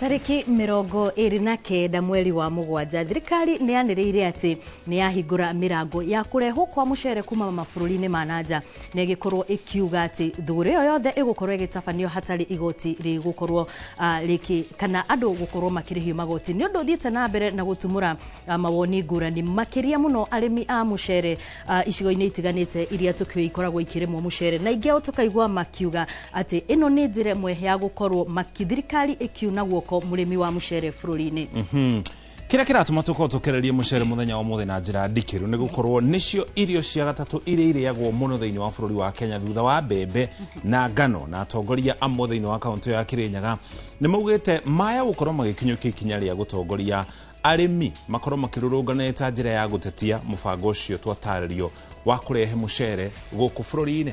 Tarĩki 29 mweri wa mũgwanja, thirikari nĩ yanĩrĩire atĩ nĩ yahingũra mĩrango ya kũrehwo kwa mũcere kuma mabũrũri-inĩ ma nanja, na ĩgĩkorwo ĩkiuga atĩ thũgũrĩ ĩyo yothe ĩgũkorwo ĩgĩtabanio hatarĩ igoti rĩgũkorwo rĩkĩ kana andũ gũkorwo makĩrĩhio magoti. Nĩ ũndũ ũthiĩte na mbere na gũtumũra mawoni ngũrani, makĩria mũno arĩmi a mũcere icigo-inĩ itiganĩte iria tũkĩũĩ ikoragwo ikĩrĩmwo mũcere, na ingĩ ao tũkaigua makiuga atĩ ĩno nĩ njĩra ĩmwe ya gũkorwo thirikari ĩkiuna guoko mũrĩmi wa mũcere bũrũri-inĩ. Kĩrĩa kĩratũma tũkorwo tũkĩrĩrie mũcere mũthenya wa ũmũthĩ na njĩra ndikĩru nĩ gũkorwo nĩcio irio cia gatatũ iria irĩagwo mũno thĩinĩ wa bũrũri wa Kenya thutha wa mbembe na ngano, na atongoria amwe thĩinĩ wa kaũntĩ ya Kirinyaga nĩ maugĩte maya gũkorwo magĩkinyũkia ikinya rĩa gũtongoria arĩmi makorwo makĩrũrũngana ta njĩra ya gũtetia mũbango ũcio twatarĩrio wa kũrehe mũcere gũkũ bũrũri-inĩ.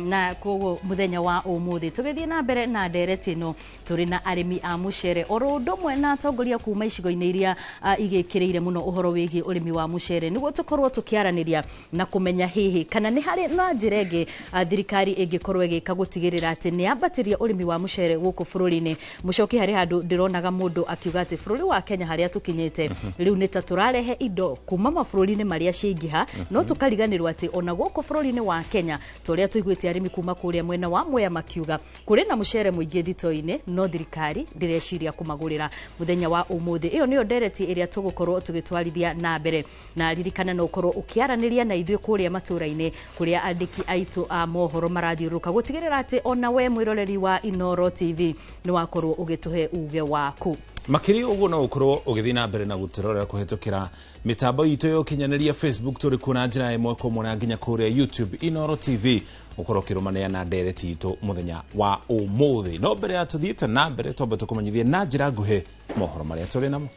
Na koguo mũthenya wa ũmũthĩ tũgĩthiĩ na mbere na ndereti ĩno tũrĩ na arĩmi a mũcere oro ũndũ ũmwe na atongoria kuma icigo-inĩ iria igĩkĩrĩire mũno ũhoro wĩgiĩ ũrĩmi wa mũcere, nĩguo tũkorwo tũkĩaranĩria na kũmenya hihi kana nĩ harĩ na njĩra ĩngĩ thirikari ĩngĩkorwo ĩgĩka gũtigĩrĩra atĩ nĩ yambatĩria ũrĩmi wa mũcere gũkũ bũrũri-inĩ. Mũcoki, harĩ handũ ndĩronaga mũndũ akiuga atĩ bũrũri wa Kenya harĩa tũkinyĩte rĩu nĩ ta tũrarehe indo kuma mabũrũri-inĩ marĩa ciaingĩha, no tũkariganĩrwo atĩ ona gũkũ bũrũri-inĩ wa Kenya tũrĩa tũiguĩte arĩmi kuma kũrĩa mwena wa Mwea makiuga kũrĩ na mũcere mũingĩ thito-inĩ, no thirikari ndĩreciria kũmagũrĩra. Mũthenya wa ũmũthĩ ĩyo nĩyo ndereti ĩrĩa tũgũkorwo tũgĩtwarithia na mbere, na ririkana no ũkorwo ũkĩaranĩria na ithuĩ kũrĩa matũra-inĩ kũrĩa andĩki aitũ a mohoro marathiũrũrũka gũtigĩrĩra atĩ ona we mwĩroreri wa Inooro TV nĩ wakorwo ũgĩtũhe uge waku. Makĩria ũguo no ũkorwo ũgĩthiĩ na mbere na gũtũrorera kũhetũkĩra mĩtambo itũ ya ũkinyanĩria Facebook, tũrĩ kuo na njĩra ĩmwe kwa ĩmwe na nginya kũrĩa YouTube Inooro TV, ũkorwo ũkĩrũmanĩra na ndereti itũ mũthenya wa ũmũthĩ. No mbere ya tũthiĩte na mbere, twambe tũkũmenyithie na njĩra nguhĩ mohoro marĩa tũrĩ namo.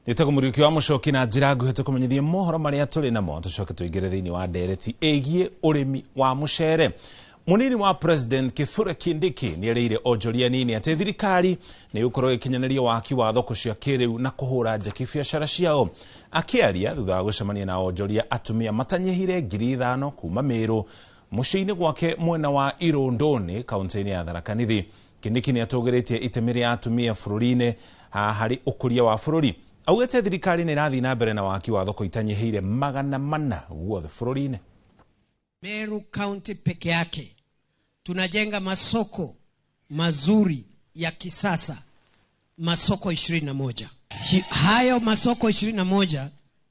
Nĩtagwo Mũriũki wa Mũcoki na njĩra nguhĩ tũkũmenyithie mohoro marĩa tũrĩ namo, tũcoke tũingĩre thĩinĩ wa ndereti ĩgiĩ ũrĩmi wa mũcere. Mũnini wa President Kithure Kindiki nĩ erĩire onjoria nini atĩ thirikari nĩ ĩgũkorwo ĩgĩkinyanĩria waki wa thoko cia kĩrĩu na kũhũra njeki biacara ciao. Akĩaria thutha wa gũcemania na onjoria atumia matanyihire 5,000 kuma Meru mũciĩ-inĩ gwake mwena wa Irũndũni kaũntĩ-inĩ ya Tharaka Nithi, Kindiki nĩ atũgĩrĩtie itemi rĩa atumia bũrũri-inĩ harĩ ũkũria wa bũrũri. Augĩte thirikari nĩ ĩrathiĩ na mbere na waki wa thoko itanyihĩire 400 guothe bũrũri-inĩ. Meru County peke yake tunajenga masoko mazuri ya kisasa, masoko 21. Hayo masoko 21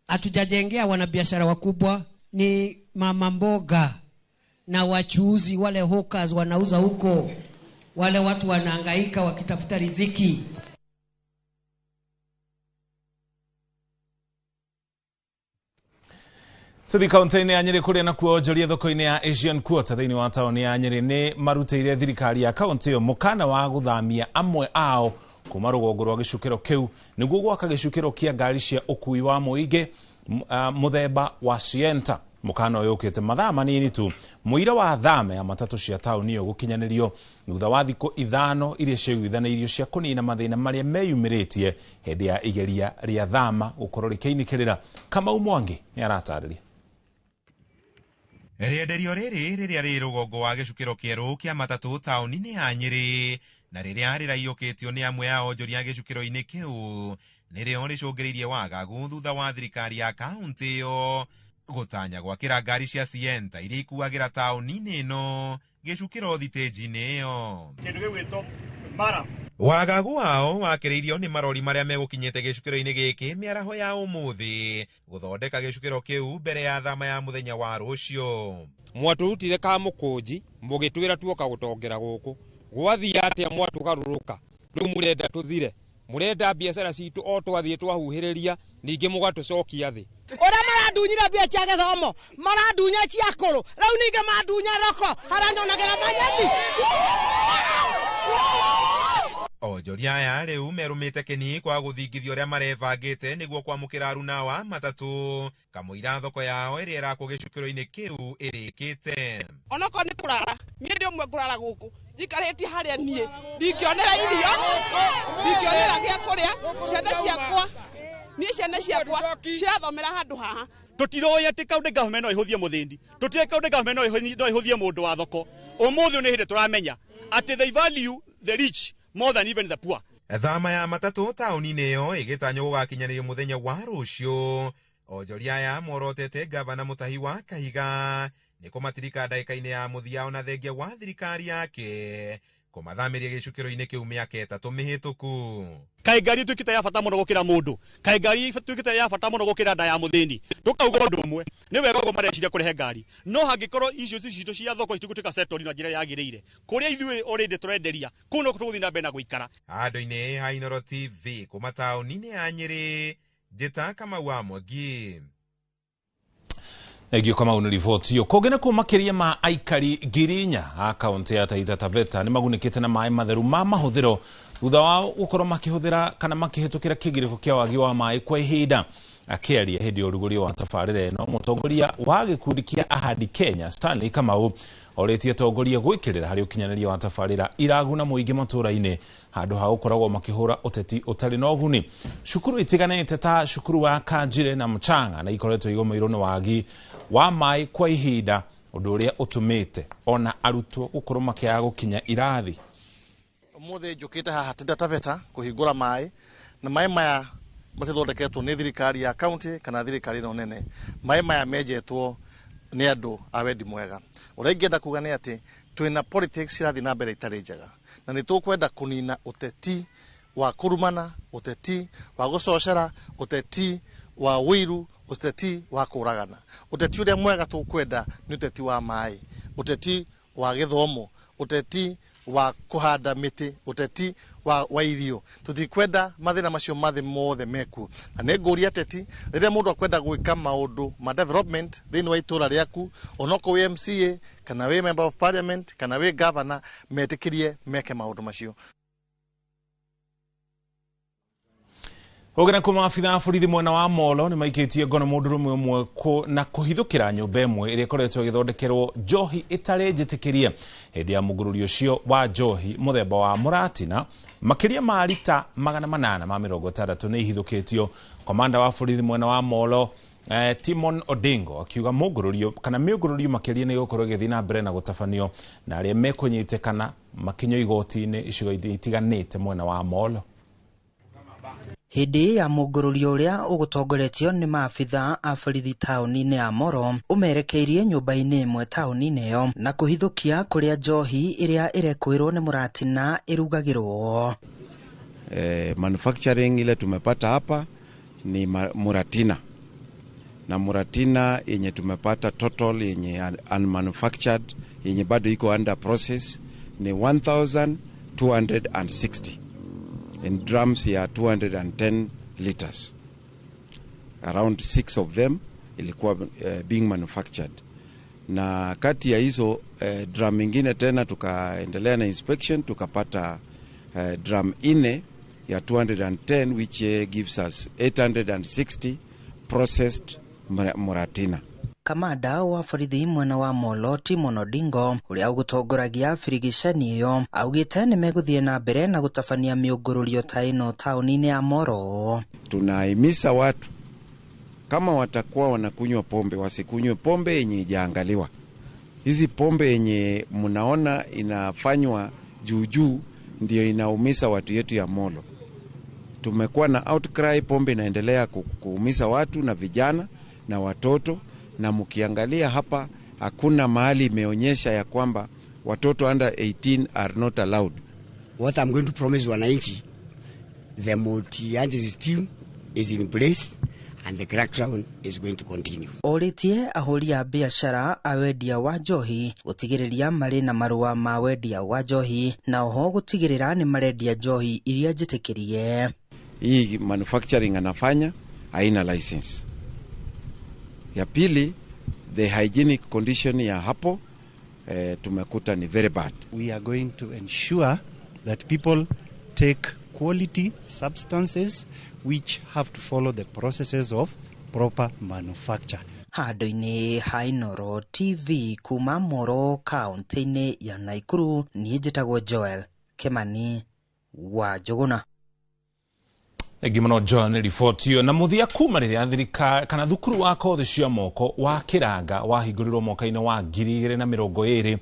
hatujajengea wanabiashara wakubwa, ni mama mboga na wachuuzi wale hawkers wanauza huko, wale watu wanahangaika wakitafuta riziki. Tũthiĩ kaũntĩ-inĩ ya Nyĩrĩ kũrĩa nakuo onjoria thoko-inĩ ya Asian Quarter thĩinĩ wa taũni ya Nyĩrĩ nĩ marutĩire thirikari ya kaũntĩ ĩyo mũkana wa gũthamia amwe ao kuma rũgongo rwa gĩcukĩro kĩu nĩguo gwaka gĩcukĩro kĩa ngari cia ũkui wa mũingĩ mũthemba wa Sienta. Mũkana ũyũ ũkĩte mathaa manini tu mũira wa thame ya matatũ cia taũni ĩyo gũkinyanĩrio thutha wa thikũ 5 iria ciaiguithanĩirio cia kũnina mathĩna marĩa meyumĩrĩtie hĩndĩ ya igeria rĩa thama gũkorwo rĩkĩinĩkĩrĩra. Kamau Mwangi nĩ aratarĩria. Rĩenderio rĩrĩ rĩrĩa rĩ rũgongo wa gĩcukĩro kĩerũ kĩa matatũ taũni-inĩ ya Nyĩrĩ na rĩrĩa rĩraiyũkĩtio nĩ amwe a onjoria gĩcukĩro-inĩ kĩu nĩrĩo rĩcũngĩrĩirie wagagu thutha wa thirikari ya kaũntĩ ĩyo gũtanya gwakĩra ngari cia Sienta iria ikuagĩra taũni-inĩ ĩno gĩcukĩro thitĩnji-inĩ ĩyo. Wagagu wao wakĩrĩirio nĩ marori marĩa megũkinyĩte gĩcukĩro-inĩ gĩkĩ mĩaraho ya ũmũthĩ gũthondeka gĩcukĩro kĩu mbere ya thama ya mũthenya wa rũciũ. Mwatũrutire ka mũkũnji mũgĩtwĩra tuoka gũtongera gũkũ, gwathiĩ atĩa mwatũgarũrũka, rĩu mũrenda tũthire, mũrenda biacara citũ o twathiĩ twahuhĩrĩria ningĩ mũgatũcokia thĩ. Ũrĩa marandunyire mbia cia gĩthomo, marandunya cia akũrũ, rĩu ningĩ mandunya thoko, haranyonagĩra manyeni. Onjoria aya rĩu merũmĩte kĩni kwa gũthingithia ũrĩa marebangĩte nĩguo kwamũkĩra arunawa matatũ kamũira thoko yao ĩrĩa ĩrakwo gĩcukĩro-inĩ kĩu ĩrĩkĩte. Onokorwo nĩ kũrara, niĩ ndĩ ũmwe ngũrara gũkũ njikarĩtie harĩa niĩ ndingĩonera irio, ndingĩonera gĩa kũrĩa, ciana ciakwa niĩ ciana ciakwa cirathomera handũ haha. Tũtiroĩ atĩ county government no ĩhũthie mũthĩni, tũtiroĩ county government no ĩhũthie mũndũ wa thoko. Ũmũthĩ nĩ hĩndĩ tũramenya atĩ they value the rich more than even the poor. Thama ya matatũ taũni-inĩ ĩyo ĩgĩtanywo gũgakinyanĩrio mũthenya wa rũciũ. Onjoria aya morotete gavana Mutahi wa Kahiga nĩ kũmatirika ndagĩka-inĩ ya mũthia ona thengia wa thirikari yake kũmathamĩria gĩcukĩro-inĩ kĩu mĩaka 3 mĩhĩtũku. Kaĩ ngari ĩtuĩkĩte ya bata mũno gũkĩra mũndũ, kaĩ ngari ĩtuĩkĩte ya bata mũno gũkĩra nda ya mũthĩni. Tũkauga ũndũ ũmwe, nĩ wega ũguo mareciria kũrehe ngari, no hangĩkorwo icio citũ cia thoko citigũtuĩka settled na njĩra yagĩrĩire, kũrĩa ithuĩ already tũrenderia kũu no tũgũthiĩ na mbere na gũikara. Handũ-inĩ ha Inooro TV kuma taũni-inĩ ya Nyĩrĩ, Njĩta Kamau wa Mwangi. Thengio Kamau nĩ riboti ĩyo. Kũngĩ nĩkuo makĩria ma aikari 4,000 a kaũntĩ ya Taita Taveta nĩ magunĩkĩte na maĩ matheru ma mahũthĩro thutha wao gũkorwo makĩhũthĩra kana makĩhĩtũkĩra kĩgirĩko kĩa wagi wa maĩ kwa ihinda. Akĩaria hĩndĩ ya ũrugũrio wa tabarĩra ĩno, mũtongoria wa gĩkundi kĩa Ahadi Kenya Stanley Kamau orĩtie atongoria gwĩkĩrĩra harĩ ũkinyanĩria wa tabarĩra iraguna mũingĩ matũũra-inĩ handũ ha gũkoragwo makĩhũra ũteti ũtarĩ na ũguni. Cukuru itiganĩte ta cukuru wa Kanjire na Mchanga na ikoretwo igũmĩirwo nĩ wagi wa maĩ kwa ihinda, ũndũ ũrĩa ũtũmĩte ona arutwo gũkorwo makĩaga gũkinya irathi. Ũmũthĩ njũkĩte haha Taita Taveta kũhingũra maĩ, na maĩ maya matithondeketwo nĩ thirikari ya county kana thirikari ĩno nene. Maĩ maya menjetwo nĩ andũ a wendi mwega. Ũrĩa ingĩenda kuga nĩ atĩ twĩna politics cirathiĩ na mbere itarĩ njega, na nĩ tũkwenda kũnina ũteti wa kũrumana, ũteti wa gũcocera, ũteti wa ũiru, ũteti wa kũragana. Ũteti ũrĩa mwega tũkwenda nĩ ũteti wa maĩ, ũteti wa gĩthomo, ũteti wa kũhanda mĩtĩ, ũteti wa irio. Tũtikwenda mathĩna macio mathĩ mothe mekuo. Na nĩ ngũria ateti, rĩrĩa mũndũ akwenda gwĩka maũndũ ma development thĩinĩ wa itũra rĩaku, onokorwo wĩ MCA kana wĩ member of parliament kana wĩ governor, metĩkĩrie meke maũndũ macio. Ũgena kuma maabitha a borithi mwena wa Molo nĩ maikĩtie ngono mũndũrũme ũmwe na kũhithũkĩra nyũmba ĩmwe ĩrĩa ĩkoretwo ĩgĩthondekerwo njohi ĩtarĩ njĩtĩkĩrie hĩndĩ ya mũgũrũri ũcio wa njohi mũthemba wa mũratina. Makĩria ma rita 860 nĩ ihithũkĩtio. Komanda wa borithi mwena wa Molo Timon Odingo akiuga mũngũrũrio kana mĩũngũrũrio makĩria nĩ ĩgũkorwo ĩgĩthiĩ na mbere na gũtabanio na arĩa mekũnyitĩkana makinyio igoti-inĩ icigo-inĩ itiganĩte mwena wa Molo. Hĩndĩ ya mũngũrũrio ũrĩa ũgũtongoretio nĩ maabitha a borithi taũni-inĩ ya Moro ũmerekeirie nyũmba-inĩ ĩmwe taũni-inĩ ĩyo na kũhithũkia kũrĩa njohi ĩrĩa ĩrekũĩrwo nĩ mũratina ĩrugagĩrwo. Manufacturing ile tumepata hapa ni muratina, na muratina yenye tumepata total yenye unmanufactured yenye bado iko under process ni 1260 in drums ya 210 liters. Around 6 of them ilikuwa being manufactured. Na kati ya hizo drum ingine tena tukaendelea na inspection tukapata drum 4 ya 210 which gives us 860 processed muratina. Kamanda wa borithi mwena wa Molo Timon Odingo ũrĩa ũgũtongoragia birigicani ĩyo augĩte nĩ megũthiĩ na mbere na gũtabania mĩũngũrũrio ta ĩno taũni-inĩ ya Moro. Tunahimiza watu kama watakuwa wanakunywa pombe wasikunywe pombe yenye ijaangaliwa. Hizi pombe yenye mnaona inafanywa juu juu ndio inaumisa watu yetu ya Molo. Tumekuwa na outcry, pombe inaendelea kuumisa watu na vijana na watoto, na mkiangalia hapa hakuna mahali imeonyesha ya kwamba watoto under 18 are not allowed. What I'm going to promise wananchi, the multi-agency team is in place and the crackdown is going to continue. Orĩtie ahũri a biacara a wendia wa njohi gũtigĩrĩria marĩ na marũa ma wendia wa njohi na oho gũtigĩrĩra nĩ marendia njohi iria njĩtĩkĩrie. Hii manufacturing anafanya haina license. Ya pili, the hygienic condition ya hapo tumekuta ni very bad. We are going to ensure that people Take quality substances which have to follow the processes of proper manufacture. Handũ-inĩ ha Inooro TV kuma Moro kaunti-inĩ ya Nakuru, niĩ njĩtagwo Joel Kimani wa Njũgũna. Thengi mũno Joel nĩ riboti ĩyo. Na mũthia, kuma rĩrĩa thirikari kana thukuru wa kothi cia moko wa Kĩranga wahingũrirwo mwaka-inĩ wa 2020,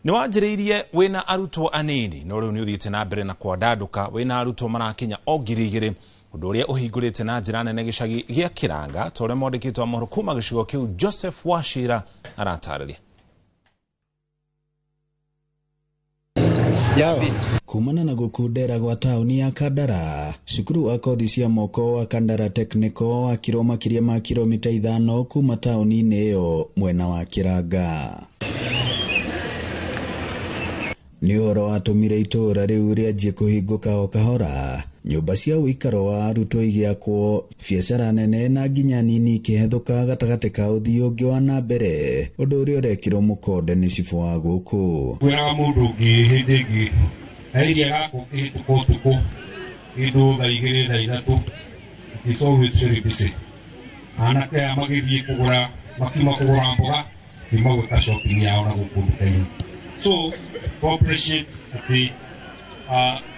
nĩ wanjĩrĩirie wĩna arutwo anini, no rĩu nĩ ũthiĩte na mbere na kwandandũka wĩna arutwo marakinya o 2000, ũndũ ũrĩa ũhingũrĩte na njĩra nene gĩcagi gĩa Kĩranga, ta ũrĩa mwandĩkĩtwo wa mohoro kuma gĩcigo kĩu Joseph Wachira aratarĩria. Kumana na gũkundera gwa taũni ya Kandara, cukuru wa kothi cia moko wa Kandara Technical wakirwo makĩria ma kilomita 5 kuma taũni-inĩ ĩyo mwena wa Kĩranga. Nĩ ũhoro watũmire itũũra rĩu rĩanjie kũhingũka o kahora, nyũmba cia ũikaro wa arutwo igĩakwo, biacara nene na nginya nini ikĩhethũka gatagatĩ ka ũthii ũngĩ wa na mbere, ũndũ ũrĩa ũrekĩrwo mũkonde nĩ cibũ wa gũkũ. Kwĩraga mũndũ ũngĩ hĩndĩ ĩngĩ area gakũ kĩhĩtũka ũtukũ kĩndũ thaa 2 thaa 3, it is always very busy. Anake aya magĩthiĩ kũgũra, makiuma kũgũra mboga, kiuma gwĩka shopping yao na gũkũ nduka-inĩ. So to appreciate atĩ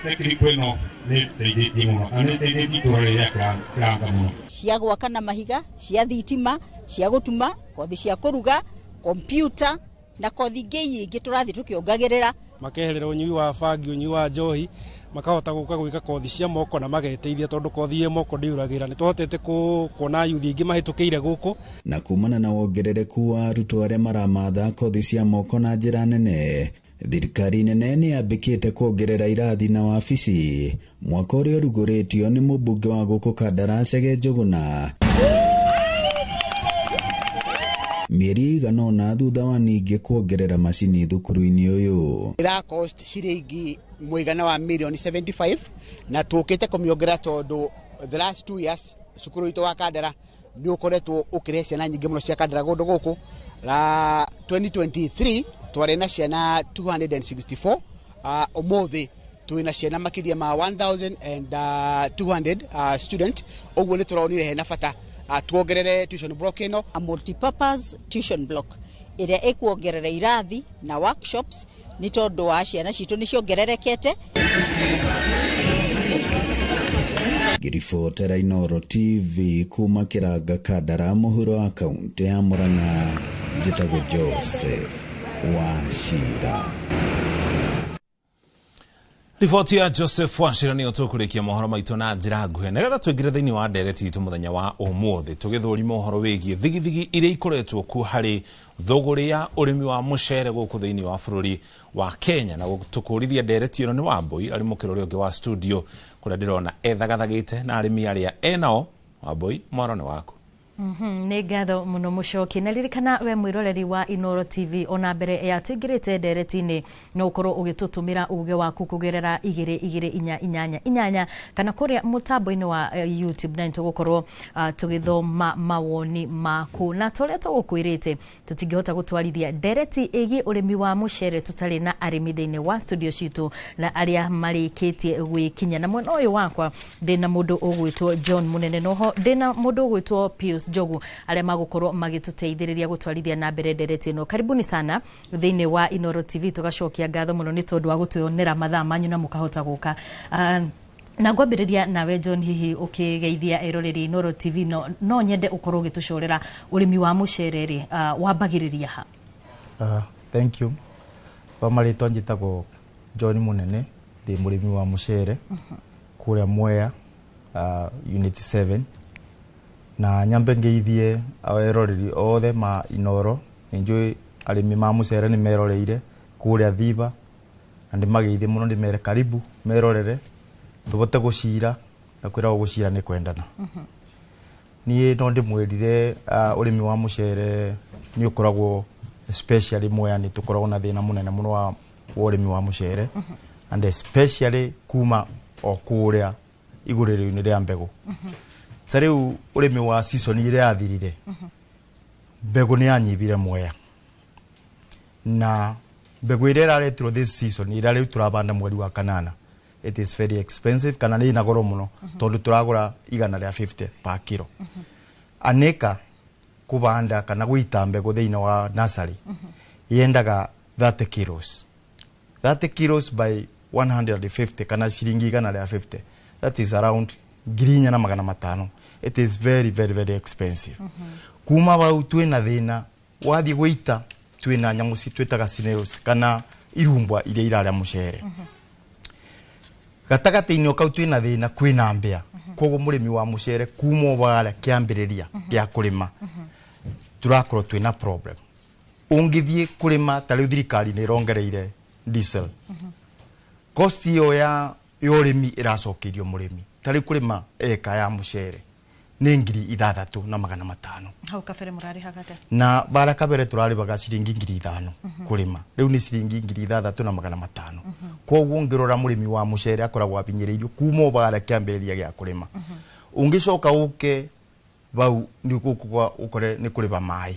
technical ĩno nĩ ĩteithĩtie mũno na nĩ ĩteithĩtie itũũra rĩrĩa Kĩranga mũno. Cia gwaka na mahiga, cia thitima, cia gũtuma, kothi cia kũruga, kompyuta na kothi ingĩ nyingĩ tũrathiĩ tũkĩongagĩrĩra. Makeherera ũnyui wa bangi, ũnyui wa njohi, makahota gũka gwĩka kothi cia moko na mageteithia, tondũ kothi ya moko ndĩũragĩra. Nĩ tũhotete kuona yuthi aingĩ mahĩtũkĩire gũkũ. Na kumana na wongerereku wa arutwo arĩa maramatha kothi cia moko na njĩra nene, thirikari nene nĩ yambĩkĩte kuongerera irathi na wabici, mwaka ũrĩa ũrugũrĩtio nĩ mũmbunge wa gũkũ Kandara Chege Njũgũna. Mĩeri ĩigana ũna thutha wa ningĩ kuongerera macini thukuru-inĩ ũyũ. Ĩra cost ciringi mũigana wa mirioni 75, na tũkĩte kũmĩongerera tondũ the last 2 years cukuru witũ wa Kandara nĩ ũkoretwo ũkĩrehe ciana nyingĩ mũno cia Kandara kũndũ gũkũ. La 2023 twarĩ na ciana 264, ũmũthĩ twĩna ciana makĩria ma 1200 student. Ũguo nĩ tũronire hena bata tuongerere tuition block ĩno. A multipurpose tuition block ĩrĩa ĩkuongerera irathi na workshops nĩ tondũ wa ciana citũ nĩ ciongererekete. Ngĩribotera Inooro TV kuma Kĩranga Kandara, mũhuro wa kaunti ya Murang'a, njĩtagwo Joseph Wachira. Riboti ya Joseph Wachira nĩyo tũkũrĩkia mohoro maitũ na njĩra nguhĩ, nĩgetha tũingĩre thĩinĩ wa ndereti itũ mũthenya wa ũmũthĩ tũgĩthũrima ũhoro wĩgiĩ thigithigi iria ikoretwo kuo harĩ thũgũrĩ ya ũrĩmi wa mũcere gũkũ thĩinĩ wa bũrũri wa Kenya. Na tũkũrithia ndereti ĩno nĩ Wambui arĩ mũkĩra ũrĩa ũngĩ wa studio kũrĩa ndĩrona ethagathagĩte na arĩmi arĩa enao. Wambui, mwaro nĩ waku. Nĩ ngatho mũno Mũcoki, na ririkana we mwĩroreri wa Inooro TV, ona mbere ya tũingĩrĩte ndereti-inĩ no ũkorwo ũgĩtũtũmĩra uge waku kũgerera 22488 kana kũrĩa mũtambo-inĩ wa YouTube, na nĩtũgũkorwo tũgĩthoma mawoni maku. Na ta ũrĩa tũgũkwĩrĩte, tũtingĩhota gũtwarithia ndereti ĩgiĩ ũrĩmi wa mũcere tũtarĩ na arĩmi thĩinĩ wa studio citũ na arĩa marĩkĩtie gwĩkinya. Na mwena ũyũ wakwa ndĩna mũndũ ũgwĩtwo John Munene, noho ndĩna mũndũ ũgwĩtwo Pius Njogu, arĩa magũkorwo magĩtũteithĩrĩria gũtwarithia na mbere ndereti ĩno. Karibuni sana thĩinĩ wa Inooro TV, tũgacokia ngatho mũno nĩ tondũ wa gũtũonera mathaa manyu na mũkahota gũka. Na ngwambĩrĩria nawe John, hihi ũkĩgeithia eroreri Inooro TV, no nyende ũkorwo ũgĩtũcorera ũrĩmi wa mũcere rĩ, wambagĩrĩria ha? Thank you. Kwa marĩtwa njĩtagwo John Munene, ndĩ mũrĩmi wa mũcere kũrĩa Mwea, Unit 7. Na nyambe ngeithie eroreri othe ma Inooro, nĩ njũĩ arĩmi ma mũcere nĩ meroreire kũrĩa Thiba, na ndĩmageithie mũno, ndĩmere karibu merorere tũbote gũcira, na kwĩragwo gũcira nĩ kwendana. Niĩ no ndĩmwĩrire, ũrĩmi wa mũcere nĩ ũkoragwo especially Mwea nĩ tũkoragwo na thĩna mũnene mũno wa ũrĩmi wa mũcere, and especially kuma o kũrĩa igũrĩro-inĩ rĩa mbegũ. Ta rĩu ũrĩmi wa season ĩrĩa yathirire, mbegũ nĩ yanyibire Mwea, na mbegũ ĩrĩa ĩraretirwo this season ĩrĩa rĩu tũrabanda mweri wa kanana It is very expensive kana nĩ ina goro mũno, tondũ tũragũra 150 per kilo. An acre kũbanda kana gũita mbegũ thĩinĩ wa nursery yendaga 30 kilos. 30 kilos by 150 kana ciringi 150, that is around 4,500. It is very, very, very expensive. Kuma bau twĩna thĩna, wathiĩ gũita twĩna nyamũ twĩtaga snails kana irumbwa iria irarĩa mũcere. Gatagatĩ-inĩ o kau twĩna thĩna, kwĩna mbĩa. Koguo mũrĩmi wa mũcere kuma o barĩa kĩambĩrĩria gĩa kũrĩma tũrakorwo twĩna problem. Ũngĩthiĩ kũrĩma ta rĩu thirikari nĩ ĩrongereire diesel, cost ĩyo ya ũrĩmi ĩracokeirio mũrĩmi. Ta rĩu kũrĩma eka ya mũcere nĩ 6,500. Hau kabere mũrarĩhaga atĩa? Na bara kabere tũrarĩbaga ciringi 5,000 kũrĩma, rĩu nĩ ciringi 6,500. Koguo ngĩrora mũrĩmi wa mũcere akoragwo abinyĩrĩirio kuma o bara kĩambĩrĩria gĩa kũrĩma. Ũngĩcoka ũke bau nĩ ũgũka ũkore nĩ kũrĩba maĩ.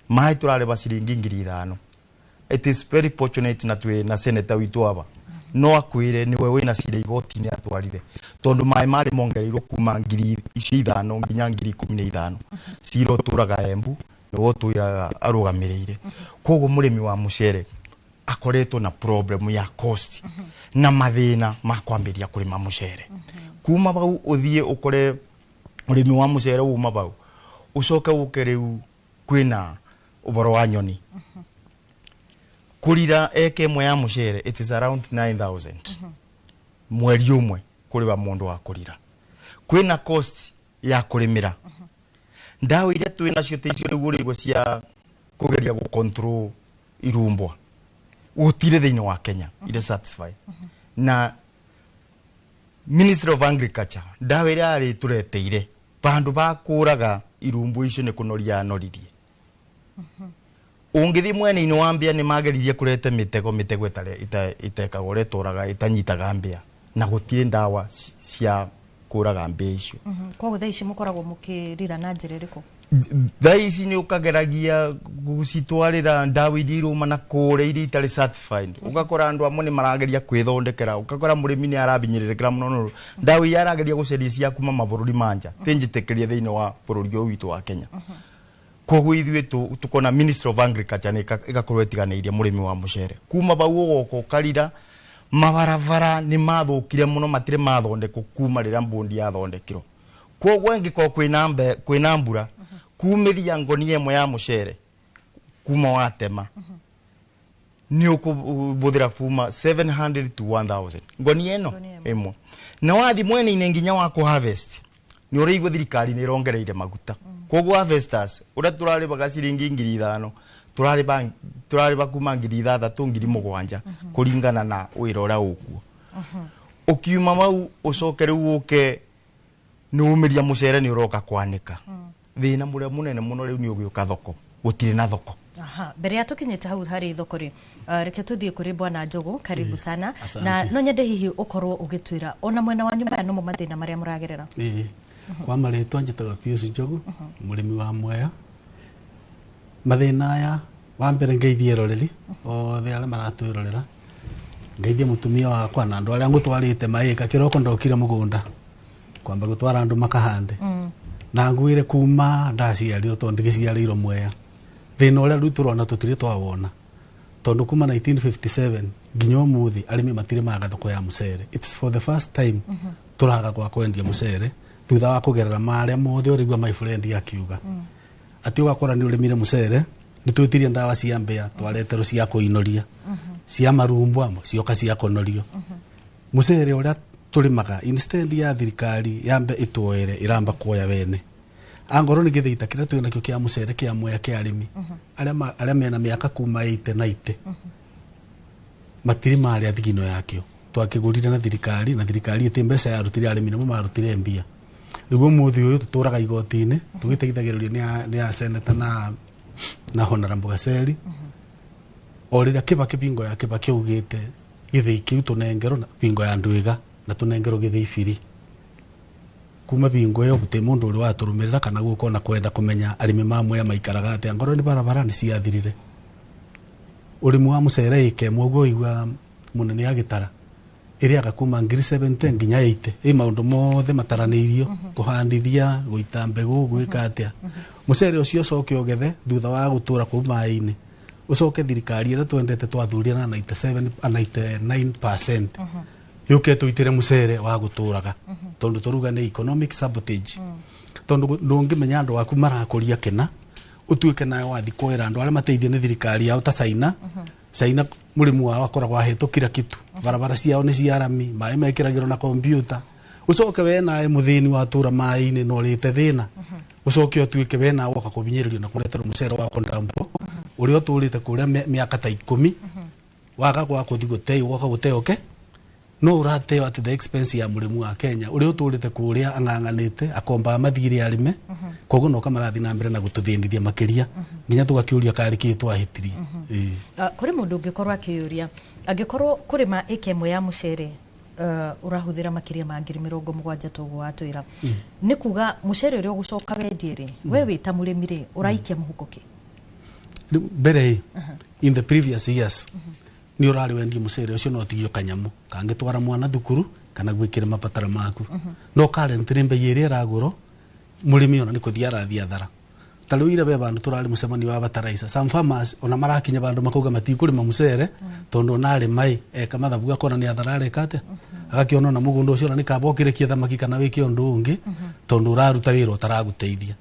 Maĩ tũrarĩba ciringi 5,000. It is very fortunate na twĩ na senator witũ aba, no akwĩre nĩwe wĩna cira igoti-inĩ atwarire, tondũ maĩ marĩ mongereirwo kuma 5,000 nginya 15,000. Cira ũtũraga Embu, nĩwe ũtũraga arũgamĩrĩire. Koguo mũrĩmi wa mũcere akoretwo na problem ya cost na mathĩna ma kwambĩrĩria kũrĩma mũcere. Kuma bau ũthiĩ ũkore ũrĩmi wa mũcere uma bau, ũcoke ũke rĩu kwĩna ũboro wa nyoni. Kũrira eka ĩmwe ya mũcere, it is around 9000 mweri ũmwe kũrĩba mũndũ wa kũrira. Kwĩna cost ya kũrĩmĩra. Ndawa iria twĩ nacio ta icio rĩu ũrĩigua cia kũgeria gũ control irumbwa gũtirĩ thĩinĩ wa Kenya irĩ certified. Na Ministry of Agriculture, ndawa ĩrĩa yarĩ tũreteire bandũ ba kũraga irumbu icio nĩ kũnoria anoririe. Ũngĩthiĩ mwena-inĩ wa mbĩa, nĩ mageririe kũrete mĩtego, mĩtego ĩtekaga ũrĩa ĩtũraga ĩtanyitaga mbĩa, na gũtirĩ ndawa cia kũraga mbĩa icio. Koguo thaa ici mũkoragwo mũkĩrira na njĩra ĩrĩkũ? Thaa ici nĩ ũkageragia gũcitwarĩra ndawa iria irũma na kũrĩa iria itarĩ certified. Ũgakora andũ amwe nĩ marageria kwĩthondekera, ũgakora mũrĩmi nĩ arabinyĩrĩrĩkĩra mũno nũ ndawa iria arageria gũcaria cia kuma mabũrũri ma nja ti njĩtĩkĩrie thĩinĩ wa bũrũri ũyũ witũ wa Kenya. Koguo ithuĩ tukona Ministry of Agriculture nĩ ĩgakorwo ĩtiganĩirie mũrĩmi wa mũcere. Kuma bau ũgoka ũkarira mabarabara nĩ mathũkire mũno, matirĩ mathondekwo kuma rĩrĩa mbundi yathondekirwo. Koguo ĩngĩkorwo kwĩna mbura, kumĩria ngonia ĩmwe ya mũcere kuma watema nĩ ũkũbũthĩra kuma 700 to 1000 ngonia ĩno ĩmwe. Na wathi mwena-inĩ nginya wa kũ harvest, nĩ ũraigua thirikari nĩ ĩrongereire maguta. Koguo harvesters ũrĩa tũrarĩbaga ciringi 5,000, tũrarĩba kuma 6,000 7,000 kũringana na wĩra ũrĩa ũkuo. Ũkiuma mau ũcoke rĩu ũke nĩ umĩria mũcere nĩ ũroka kwanĩka. Thĩna mũrĩa mũnene mũno rĩu nĩ ũgĩũka thoko, gũtirĩ na thoko. Aha, mbere ya tũkinyĩte hau harĩ thoko rĩ, reke tũthiĩ kũrĩ bwana Njogu, karibu sana. Asante. Na no nyende hihi ũkorwo ũgĩtwĩra ona mwena wanyu maya nomo mathĩna marĩa mũragerera. Ĩĩ, kwa marĩtwa njĩtagwo Pius Njogu, mũrĩmi wa Mwea. Mathĩna aya, wa mbere ngeithie eroreri othe arĩa maratwĩrorera, ngeithie mũtumia wakwa na andũ arĩa ngũtwarĩte maĩka. Kĩroko ndokire mũgũnda kwamba gũtwara andũ makahande, na ngwĩre kuma ndaciarirwo, tondũ ndĩgĩciarĩirwo Mwea, thĩna ũrĩa rĩu tũrona tũtirĩ twawona, tondũ kuma 1957 nginya ũmũthĩ arĩmi matirĩ maga thoko ya mũcere. It's for the first time tũraga gwa kwendia mũcere thutha wa kũgerera marĩa mothe ũrĩigua my friend akiuga atĩ ũgakora nĩ ũrĩmire mũcere, nĩ twĩtirie ndawa cia mbĩa, twareterwo cia kũinoria, cia marumbwa cioka cia kũnorio. Mũcere ũrĩa tũrĩmaga, instead ya thirikari yambe ĩtuoere, ĩramba kuoya wene. Angorwo nĩ gĩthita kĩrĩa twĩ nakĩo kĩa mũcere kĩa Mwea kĩa arĩmi arĩa mena mĩaka kuma 80 90 matirĩ marĩa thigino yakĩo. Twakĩgũrire na thirikari, na thirikari ĩtĩ mbeca yarutire, arĩmi nĩmo marutire mbia. Rĩu ũmũthĩ ũyũ tũtũraga igoti-inĩ tũgĩteithagĩrĩrio nĩ a senator na Honorable Gaceri, o rĩrĩa Kĩbakĩ bingo ya Kĩbakĩ augĩte gĩthĩi kĩu tũnengerwo na bingo ya Ndwiga na tũnengerwo gĩthĩi biri. Kuma bingo ĩyo gũtirĩ mũndũ ũrĩ watũrũmĩrĩra kana gũka ona kwenda kũmenya arĩmi ma Mwea maikaraga atĩa. Ngorwo nĩ barabara nĩ ciathirire. Ũrĩmi wa mũcere ĩka ĩmwe ũguo ũigua mũnene agĩtara Ĩrĩaga kuma 70,000 nginya 80. Ĩ maũndũ mothe mataranĩirio, kũhandithia, gũita mbegũ, gwĩka atĩa. Mũcere ũcio ũcoke ũgethe thutha wa gũtũra kũu maĩ-inĩ, ũcoke thirikari ĩrĩa twendete twathuria na 97 a 99% yũke tũitĩre mũcere wa gũtũraga, tondũ tũruga nĩ economic sabotage, tondũ ndũngĩmenya andũ aku marakũria kĩna, ũtuĩke nawe wathi kwĩra andũ arĩa mateithio nĩ thirikari yao ta China. China mũrĩmi wao akoragwo ahetwo kila kitu, barabara ciao nĩ cia rami, maĩ mekĩragĩrwo na kompiuta. Ũcoke we nawe mũthĩni watũra maĩ-inĩ na ũrĩte thĩna, ũcoke ũtuĩke we nawe woka kũbinyĩrĩrio na kũreterwo mũcere wa kondampo ũrĩa ũtũrĩte kũrĩa mĩaka ta 10, waga gwa kũthi gũteo, woka gũteo ke no ũrateo at the expense ya mũrĩmi wa Kenya ũrĩa ũtũrĩte kũrĩa ang'ang'anĩte akombaga mathirĩ arĩme. Koguo noka marathiĩ na mbere na gũtũthĩnithia makĩria nginya tũgakĩũria karĩ kĩ twahĩtirie. Ĩĩ. Kũrĩ mũndũ ũngĩkorwo akĩyũria, angĩkorwo kũrĩma ĩka ĩmwe ya mũcere ũrahũthĩra makĩria ma 70,000 toguo watwĩra, nĩ kuga mũcere ũrĩa ũgũcoka wendie rĩ, we wĩ ta mũrĩmi rĩ, ũraikia mũhuko kĩ? Rĩu mbere ĩ, in the previous years nĩ ũrarĩ wendie mũcere ũcio no ũtigio kanyamu kangĩtwara mwana thukuru kana gwĩkĩra mabataro maku, no currently mbei ĩrĩa ĩragũrwo mũrĩmi ona nĩ kũthiĩ arathiĩ athara. Ta rĩu ira be bandũ tũrarĩ mũcemanio wa bataraitha, some farmers ona marakinya bandũ makauga matikũrĩma mũcere, tondũ ona arĩma ĩ eka mathabu akona nĩ athara areka atĩa, agakĩona ona mũgũnda ũcio ona nĩ kaba ũkĩrekie thamaki kana wĩke ũndũ ũngĩ, tondũ ũraruta wĩra ũtaragũteithia.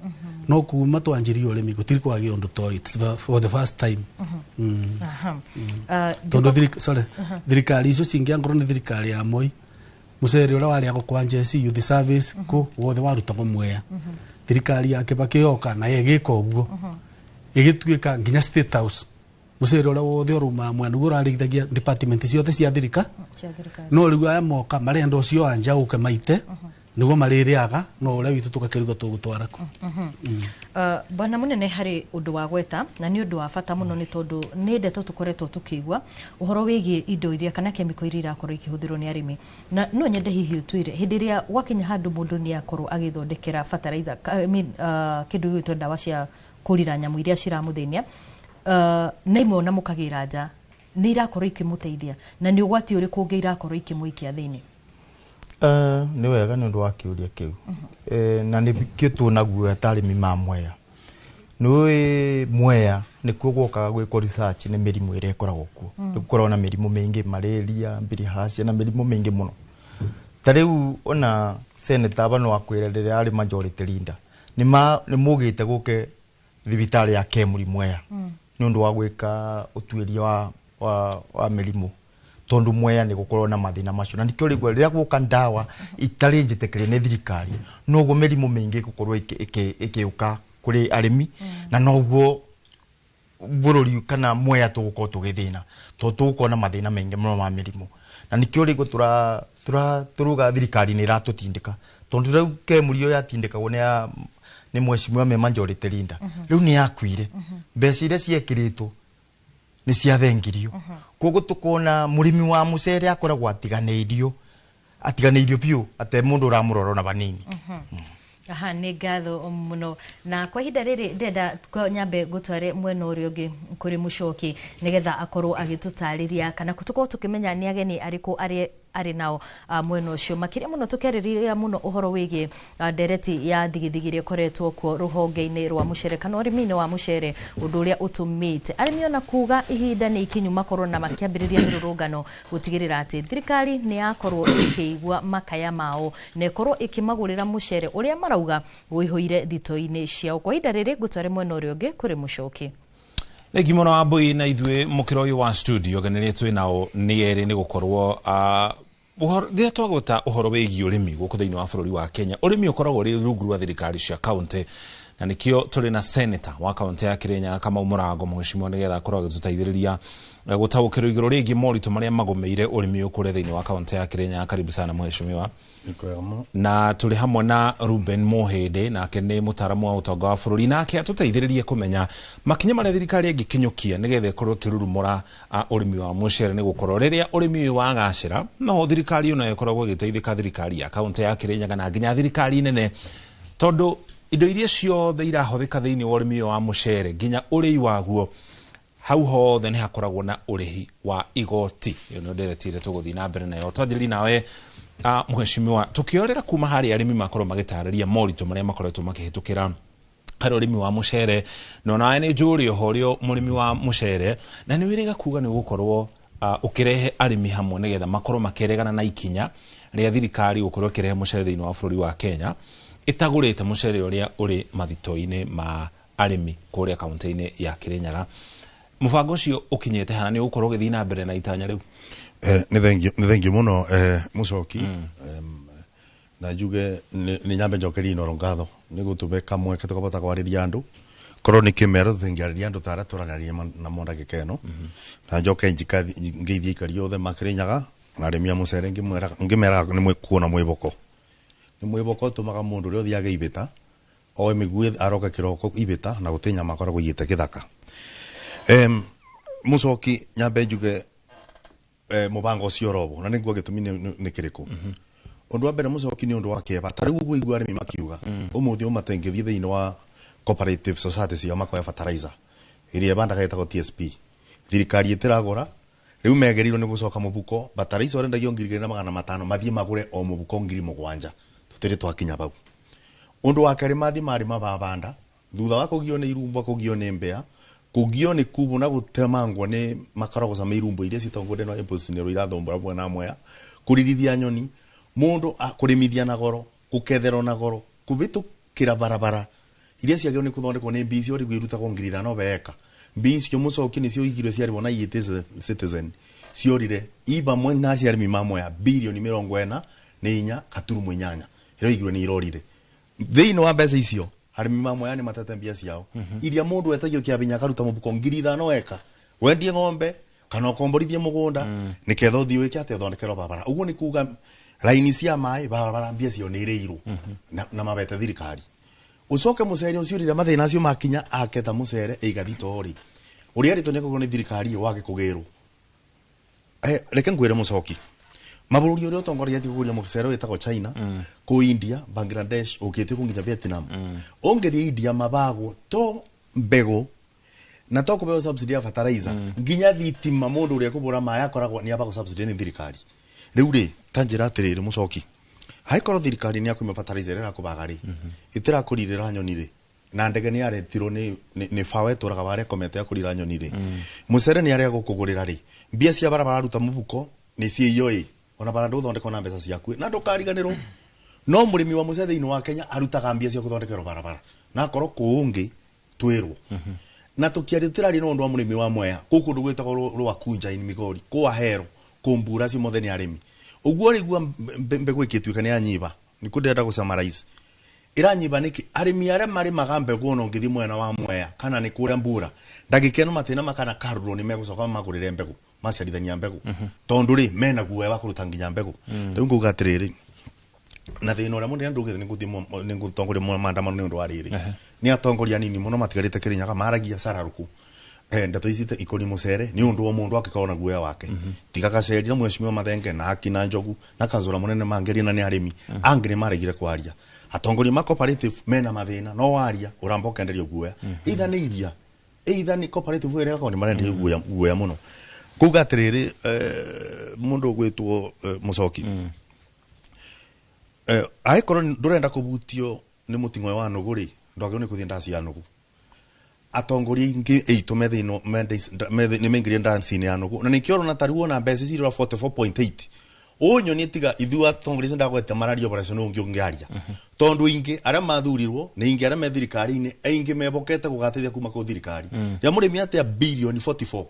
No kuma twanjirie ũrĩmi gũtirĩ kwagĩa ũndũ toĩ. It's for the first time. Tondũ sorry, thirikari icio cingĩ, angorwo nĩ thirikari ya Moi, mũcere ũrĩa warĩagwo kwa njeci, youth service, kũ wothe warutagwo Mwea. Thirikari ya Kibaki yoka nayo ĩgĩka ũguo, ĩgĩtuĩka nginya State House mũcere ũrĩa wothe ũrumaga Mwea nĩguo ũrarĩithagia department ciothe cia thirika. Cia thirikari. No rĩu aya moka marenda ũcio wa nja ũke maite nĩguo marĩrĩaga, no ũrĩa witũ tũgakĩruga tũgũtwara kũ. Bwana mũnene, harĩ ũndũ wa gweta na nĩ ũndũ wa bata mũno, nĩ tondũ nĩ ndeto tũkoretwo tũkĩigua ũhoro wĩgiĩ indo iria kana kemiko iria irakorwo ikĩhũthĩrwo nĩ arĩmi, na no nyende hihi ũtwĩre hĩndĩ ĩrĩa gwakinya handũ mũndũ nĩ akorwo agĩthondekera fertilizer, I mean, kĩndũ gĩgwĩtwo ndawa cia kũrira nyamũ iria ciramũthĩnia, na imwe ona mũkagĩra nja, nĩ irakorwo ikĩmũteithia, na nĩ ũgwati ũrĩkũ ũngĩ irakorwo ikĩmũikia thĩinĩ? Nĩ wega nĩ ũndũ wa kĩũria kĩu. Na nĩ kĩo tuonaguo ta arĩmi ma Mwea. Nĩũĩ Mwea nĩkuo gwokaga gwĩkwo research nĩ mĩrimũ ĩrĩa ĩkoragwo kuo. Nĩ gũkoragwo na mĩrimũ mĩingĩ, malaria, bilharzia na mĩrimũ mĩingĩ mũno. Ta rĩu ona senator aba no akwĩre rĩrĩa arĩ majority leader nĩ mũgĩte gũke thibitarĩ ya Kemri Mwea nĩ ũndũ wa gwĩka ũtuĩria wa mĩrimũ, tondũ Mwea nĩ gũkorwo na mathĩna macio, na nĩkĩo rĩu rĩrĩa gũka ndawa itarĩ njĩtĩkĩrie nĩ thirikari, noguo mĩrimũ mĩingĩ ĩgũkorwo ĩgĩũka kũrĩ arĩmi, na noguo bũrũri kana Mwea tũgũkorwo tũgĩthĩna, tondũ tũgũkorwo na mathĩna maingĩ mũno ma mĩrimũ. Na nĩkĩo rĩu tũruga thirikari nĩ ĩratũtindĩka, tondũ rĩu Kemri ĩyo yatindĩkagwo nĩ mheshimiwa me majority leader, rĩu nĩ yakuire, mbeca iria ciekĩrĩtwo nĩ ciathengirio. Koguo tũkona mũrĩmi wa mũcere akoragwo atiganĩirio biũ, ate mũndũ ũramũrora ona vanini. Aha, nĩ ngatho mũno, na kwa ihinda rĩrĩ ndĩrenda nyambe ngũtware mwena ũrĩa ũngĩ kũrĩ Mũcoki, nĩgetha akorwo agĩtũtarĩria kana tũkorwo tũkĩmenya nĩ ageni arĩkũ arĩa arĩ nao mwena ũcio, makĩria mũno tũkĩarĩrĩria mũno ũhoro wĩgiĩ ndereti ya thigithigi ĩrĩa ĩkoretwo kuo rũhonge-inĩ rwa mũcere kana ũrĩmi-inĩ wa mũcere, ũndũ ũrĩa ũtũmĩte arĩmi ona kuga ihinda nĩ ikinyu makorwo na makĩambĩrĩria mĩrũrũngano gũtigĩrĩra atĩ thirikari nĩ yakorwo ĩkĩigua makaya mao na ĩkorwo ĩkĩmagũrĩra mũcere ũrĩa marauga ũihũire thito-inĩ ciao. Kwa ihinda rĩrĩ ngũtware mwena ũrĩa ũngĩ kũrĩ Mũcoki. Thengi mũno Wambui, na ithuĩ mũkĩro ũyũ wa studio ageni arĩa twĩ nao nĩ erĩ, nĩ gũkorwo rĩrĩa twagweta ũhoro wĩgiĩ ũrĩmi gũkũ thĩinĩ wa bũrũri wa Kenya, ũrĩmi ũkoragwo ũrĩ rungu rwa thirikari cia kaunti, na nĩkĩo tũrĩ na senator wa kaunti ya Kirinyaga, Kamau Mũrango, mheshimiwa, nĩgetha akorwo agĩtũteithĩrĩria gũtaũkĩrwo igũrũ rĩgiĩ moritũ marĩa magũmĩire ũrĩmi ũyũ kũrĩa thĩinĩ wa kaunti ya Kirinyaga. Karibu sana mheshimiwa. Na tũrĩ hamwe na Ruben Mohĩndĩ, nake nĩ mũtaaramu wa ũtonga wa bũrũri, nake atũteithĩrĩrie kũmenya makinya marĩa thirikari ĩngĩkinyũkia nĩgetha ĩkorwo ĩkĩrurumũra ũrĩmi wa mũcere, nĩ gũkorwo rĩrĩa ũrĩmi ũyũ wagacĩra no thirikari onayo ĩkoragwo ĩgĩteithĩka, thirikari ya kaunti ya Kirinyaga na nginya thirikari nene, tondũ indo iria ciothe irahũthĩka thĩinĩ wa ũrĩmi ũyũ wa mũcere nginya ũrĩi waguo Hau hothe nĩ hakoragwo na ũrĩhi wa igoti. Ĩyo nĩyo ndereti ĩrĩa tũgũthiĩ na mbere nayo. Twanjĩrĩrie nawe mheshimiwa, tukiorera kuma harĩa arĩmi makorwo magĩtarĩria moritũ marĩa makoretwo makĩhĩtũkĩra harĩ ũrĩmi wa mũcere, na onawe nĩ njũĩ oho ũrĩ mũrĩmi wa mũcere, na nĩ wĩrĩga kuga nĩ ũgũkorwo ũkĩrehe arĩmi hamwe nĩgetha makorwo makĩregana na ikinya rĩa thirikari gũkorwo ĩkĩrehe mũcere thĩinĩ wa bũrũri wa Kenya ĩtagũrĩte mũcere ũrĩa ũrĩ mathito-inĩ ma arĩmi kũrĩa kaunti-inĩ ya Kirinyaga. Mũbango ũcio ũkinyĩte hana, nĩ ũgũkorwo ũgĩthiĩ na mbere na itanya rĩu? Nĩ thengio mũno, Mũcoki. Na njuge nĩ nyambe njokerie Inooro ngatho nĩ gũtũbe kamweke tũkabota kwarĩria andũ, korwo nĩ kĩmero tũtingĩarĩria andũ ta arĩa tũranĩria namo ndagĩka ĩno. Na njoke ngeithie aikari othe ma Kirinyaga na arĩmi a mũcere, ngĩmeraga nĩ kuona mwĩboko nĩ mwĩboko ũtũmaga mũndũ ũrĩa ũthiaga ibĩta oe mĩguĩ aroke kĩroko ibĩta na gũtĩ nyama akoragwo igĩte gĩthaka. Mũcoki, nyambe njuge mũbango ũcio orobo na nĩguo gĩtũmi nĩ kĩrĩkũ. Ũndũ wa mbere, Mũcoki, nĩ ũndũ wa kĩeva ta rĩu ũguo igua arĩmi makiuga ũmũthĩ ũmatengĩthiĩ thĩinĩ wa cooperative society ciao makoya fertilizer ĩrĩa ĩbandaga ĩtagwo TSP, thirikari ĩtĩragũra. Rĩu megerirwo nĩ gũcoka mũbuko bataraitha ũrendagio 2500, mathiĩ magũre o mũbuko 7000. Tũtirĩ twakinya bau. Ũndũ wa kerĩ, mathiĩ marĩma babanda thutha wa kũgio nĩ irumbo, kũgio nĩ mbĩa, kũgio nĩ kubu na gũtemangwo nĩ makorogoca me irumbo iria ciĩtagwo ndeno apples nĩ irathumbũra mwena Mwea, kũririthia nyoni, mũndũ kũrĩmithia na goro, kũketherwo na goro, kũhĩtũkĩra barabara iria ciagĩrĩirwo nĩ kũthondekwo nĩ mbii icio rĩu irutagwo 5000 weka. Mbii icio, Mũcoki, nĩcio igirwe ciarĩhwo na EAT Citizen ciorire i bamwe na arĩmi ma Mwea 44.8 birioni ĩrĩa igirwe nĩ irorire. Thĩinĩ wa mbeca icio arĩmi ma Mwea nĩ matete mbia ciao iria mũndũ etagio kĩabinya akaruta mũbuko 5000 weka, wendie ng'ombe kana ũkomborithie mũgũnda nĩketha ũthiĩ wĩke atĩa, ũthondekerwo barabara. Ũguo nĩ kuga raini cia maĩ, barabara, mbia ciao nĩ irĩirwo na mabete thirikari. Ũcoke mũcere ũcio, rĩrĩa mathĩna acio makinya aketha mũcere ĩiga thitoo rĩ, ũrĩa arĩtwo nĩ akorwo nĩ thirikari wage kũgĩrwo. Reke ngwĩre, Mũcoki, mabũrũri ũrĩa ũtongoria kũgũria mũcere wĩtagwo China, kũ India, Bangladesh, ũkĩte kũ nginya Vietnam. Ũngĩthiĩ India mabagwo to mbegũ na to kũbeo subsidy ya fertilizer, nginya thitima, mũndũ ũrĩa kũbũra maĩ akoragwo nĩ abagwo subsidy nĩ thirikari. Rĩu rĩ, ta njĩra atĩrĩrĩ, Mũcoki, angĩkorwo thirikari nĩ akũima fertilizer ĩrĩa ĩrakũbaga rĩ, ĩtĩrakũrirĩra nyoni rĩ, na ndege nĩ yaretirwo nĩ FAO ĩtũraga warĩa komete ya kũrira nyoni rĩ, mũcere nĩ arĩa gũkũgũrĩra rĩ, mbia cia barabara aruta mũbuko nĩ ciĩyo ĩ, ona bara ndũthondekwo na mbeca ciaku. Na ndũkariganĩrwo no mũrĩmi wa mũcere thĩinĩ wa Kenya arutaga mbia cia gũthondekerwo barabara, na akorwo kũũngĩ twĩrwo na tũkĩaria tũtĩraria na ũndũ wa mũrĩmi wa Mwea kũu kũndũ gwĩtagwo Rwa Kunja in Migori, kũu Ahero, kũu Mbura, acio mothe nĩ arĩmi. Ũguo rĩgua mbegũ ĩkĩtuĩka nĩ yanyiba, nĩkuo ndĩrenda gũ summarize ĩranyiba nĩkĩ. Arĩmi arĩa marĩmaga mbegũ, ona ũngĩthiĩ mwena wa Mwea kana nĩ kũrĩa Mbura, ndagĩka ĩno matĩna makana karũrwo nĩ megũcoka magũrĩre mbegũ, maciarithania mbegũ, tondũ rĩ mena guoya wa kũruta nginya mbegũ. Rĩu ngauga atĩrĩrĩ, na thĩna ũrĩa mũnene ndũgĩte nĩ ngũthiĩ nĩ ngũtongoria maandamano nĩ ũndũ wa rĩrĩ, nĩ atongoria anini mũno matigarĩte Kĩrĩnyaga maragia cararũkũ ndeto ici ikoni mũcere, nĩ ũndũ wa mũndũ angĩkorwo na guoya wake, tiga gaceri na mheshimiwa Mathenge na Aki na Njogu na Kanzũra mũnene mangeria na nĩ arĩmi angĩ nĩ maregire kwaria. Atongoria ma cooperative mena mathĩna, no waria ũramba ũkenderio guoya, either nĩ iria, either nĩ cooperative ĩrĩa gakorwo nĩ marenderio guoya guoya mũno. Kuga atĩrĩrĩ, mũndũ ũgwĩtwo Mũcoki, angĩkorwo ndũrenda kũbutio nĩ mũting'oe wa nũgũ rĩ, ndwagĩrĩirwo nĩ kũthiĩ ndaci ya nũgũ. Atongoria aingĩ aitũ me thĩinĩ nĩ maingĩrire ndaci-inĩ ya nũgũ, na nĩkĩo ũrona ta rĩu ona mbeca ici irora 44.8 ũnyonie, tiga ithuĩ atongoria acio ndagwete mararia operation ũngĩ ũngĩaria, tondũ ingĩ arĩa mathurirwo nĩ ingĩ arĩa me thirikari-inĩ, aingĩ mebokete gũgateithia kuma kũ thirikari ya mũrĩmi atĩa bilioni 44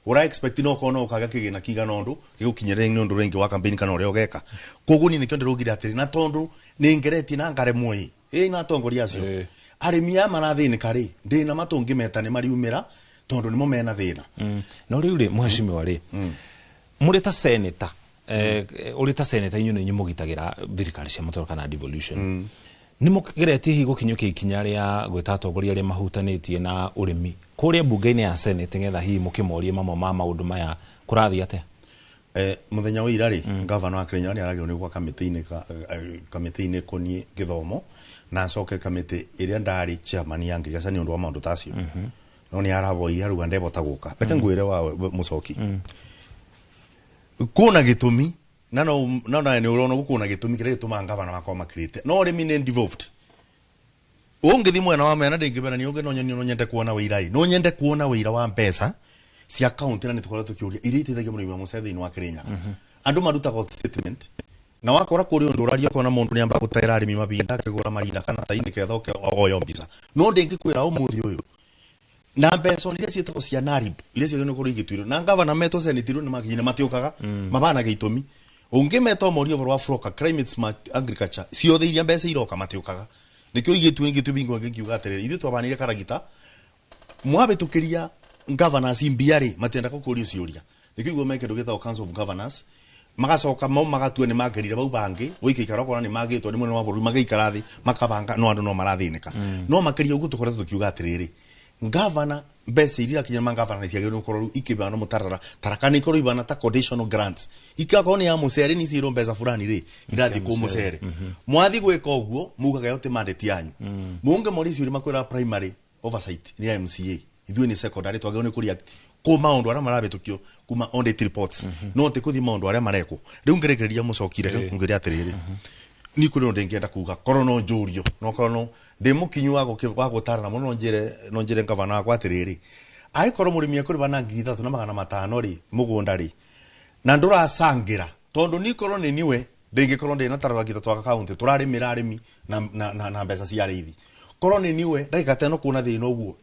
ũra expect no korwo no ũkaga kĩgĩna kĩigana ũndũ gĩgũkinyĩra nĩ ũndũ rĩngĩ wa campaign kana ũrĩa ũgeka. Koguo niĩ nĩkĩo ndĩraugire atĩrĩ, na tondũ nĩ ngeretie na ngaremwo ĩ na atongoria acio, arĩmi aya marathĩnĩka rĩ, ndĩna matũngĩmeta nĩ mariumĩra tondũ nĩmo mena thĩna. No rĩu rĩ, mheshimiwa rĩ, mũrĩ ta senator, ũrĩ ta senator, inyuĩ nĩ inyuĩ mũgitagĩra thirikari cia matũra kana devolution, nĩ mũgeretie hihi gũkinyũkia ikinya rĩa gwĩta atongoria arĩa mahutanĩtie na ũrĩmi kũrĩa mbunge-inĩ ya Senate, nĩgetha hihi mũkĩmorie mamwe ma maũndũ maya kũrathiĩ atĩa? Mũthenya wa ira rĩ, gavana wa Kirinyaga nĩ aragĩrwo nĩ gwa kamĩtĩ-inĩ kamĩtĩ-inĩ ĩkoniĩ gĩthomo, na acoke kamĩtĩ ĩrĩa ndarĩ chairman ya ngirigaca nĩ ũndũ wa maũndũ ta acio. No nĩ aravoire aruga ndebota gũka. Reke ngwĩre wa mũcoki. Kuna gĩtũmi na no na nĩ ũrona gũkũ na gĩtũmi kĩrĩa gĩtũmaga ngavana makorwo makirĩte. No ũrĩmi nĩ devolved. Ũngĩthiĩ mwena wa mena ndĩngĩbera nĩ ũngĩ no no nyende kuona wĩira ĩ. No nyende kuona wĩira wa mbeca cia county na nĩ tũkoretwo tũkĩũria iria iteithagia mũrĩmi wa mũcere thĩinĩ wa Kirinyaga. Andũ marutaga statement na wakora kũrĩ ũndũ ũraria ũkona mũndũ nĩ amba gũtera arĩmi mabinda akĩgũra marinda kana tainĩ ketha oke oyo mbica. No ndĩngĩkwĩra ũmũthĩ ũyũ na mbeca iria ciĩtagwo cia NARIB iria ciagĩrĩirwo nĩ gũkorwo igĩtuĩrwo na ngavana metwo senate rĩu nĩ makinyire matiũkaga mabanaga itũmi. Ũngĩmeta ũmorie ũhoro wa FLOCA, climate smart agriculture ciothe iria mbeca iroka matiũkaga. Nĩkĩo igĩtuĩ gĩtũmi ngĩkiuga atĩrĩrĩ ithuĩ twabanire karagita mwabĩtũkĩria governors mbia rĩ matienda gũkũrio ciũria. Nĩkĩo igua me kĩndũ gĩtagwo Council of Governors magacoka mau magatua nĩ magerire bau bangĩ gũikaikara ũkona nĩ magĩtwo nĩ mwena wa bũrũri magaikara thĩ makabanga no andũ no marathĩnĩka. No makĩria ũguo tũkoretwo tũkiuga atĩrĩrĩ ngavana mbeca iria irakinya ma ngavana nĩ ciagĩrĩirwo nĩ gũkorwo rĩu ikĩheanwo mũtaratara taraka nĩ ikorwo ibana ta conditional grants ikakorwo nĩ ya mũcere nĩ ciĩrwo mbeca fulani rĩ irathiĩ kũ mũcere. Mwathi gwĩka ũguo mugaga ĩyo ti mandate yanyu. Mũngĩmoria ciũria makwĩra primary oversight nĩ ya MCA ithuĩ nĩ secondary twagĩrĩirwo nĩ kũreact kũ maũndũ arĩa marabĩtũkio kuma audit reports no ti kũthiĩ maũndũ arĩa marekwo. Rĩu ngĩrĩkĩrĩria mũcokire ngĩre atĩrĩrĩ ni kũrĩ ũndũ ingĩenda kuga korwo no njũrio no korwo no ndĩ mũkinyu wa gũtarana mũno no njĩre ngavana wakwa atĩrĩrĩ angĩkorwo mũrĩmi ekũrĩma na 3,500 rĩ mũgũnda rĩ na ndũracangĩra tondũ ni korwo nĩ niwe ndĩngĩkorwo ndĩ na tarabagita twa kaunti tũrarĩmĩra arĩmi na mbeca cia arĩithi korwo nĩ niwe ndagĩka ta ĩno kuona thĩna ũguo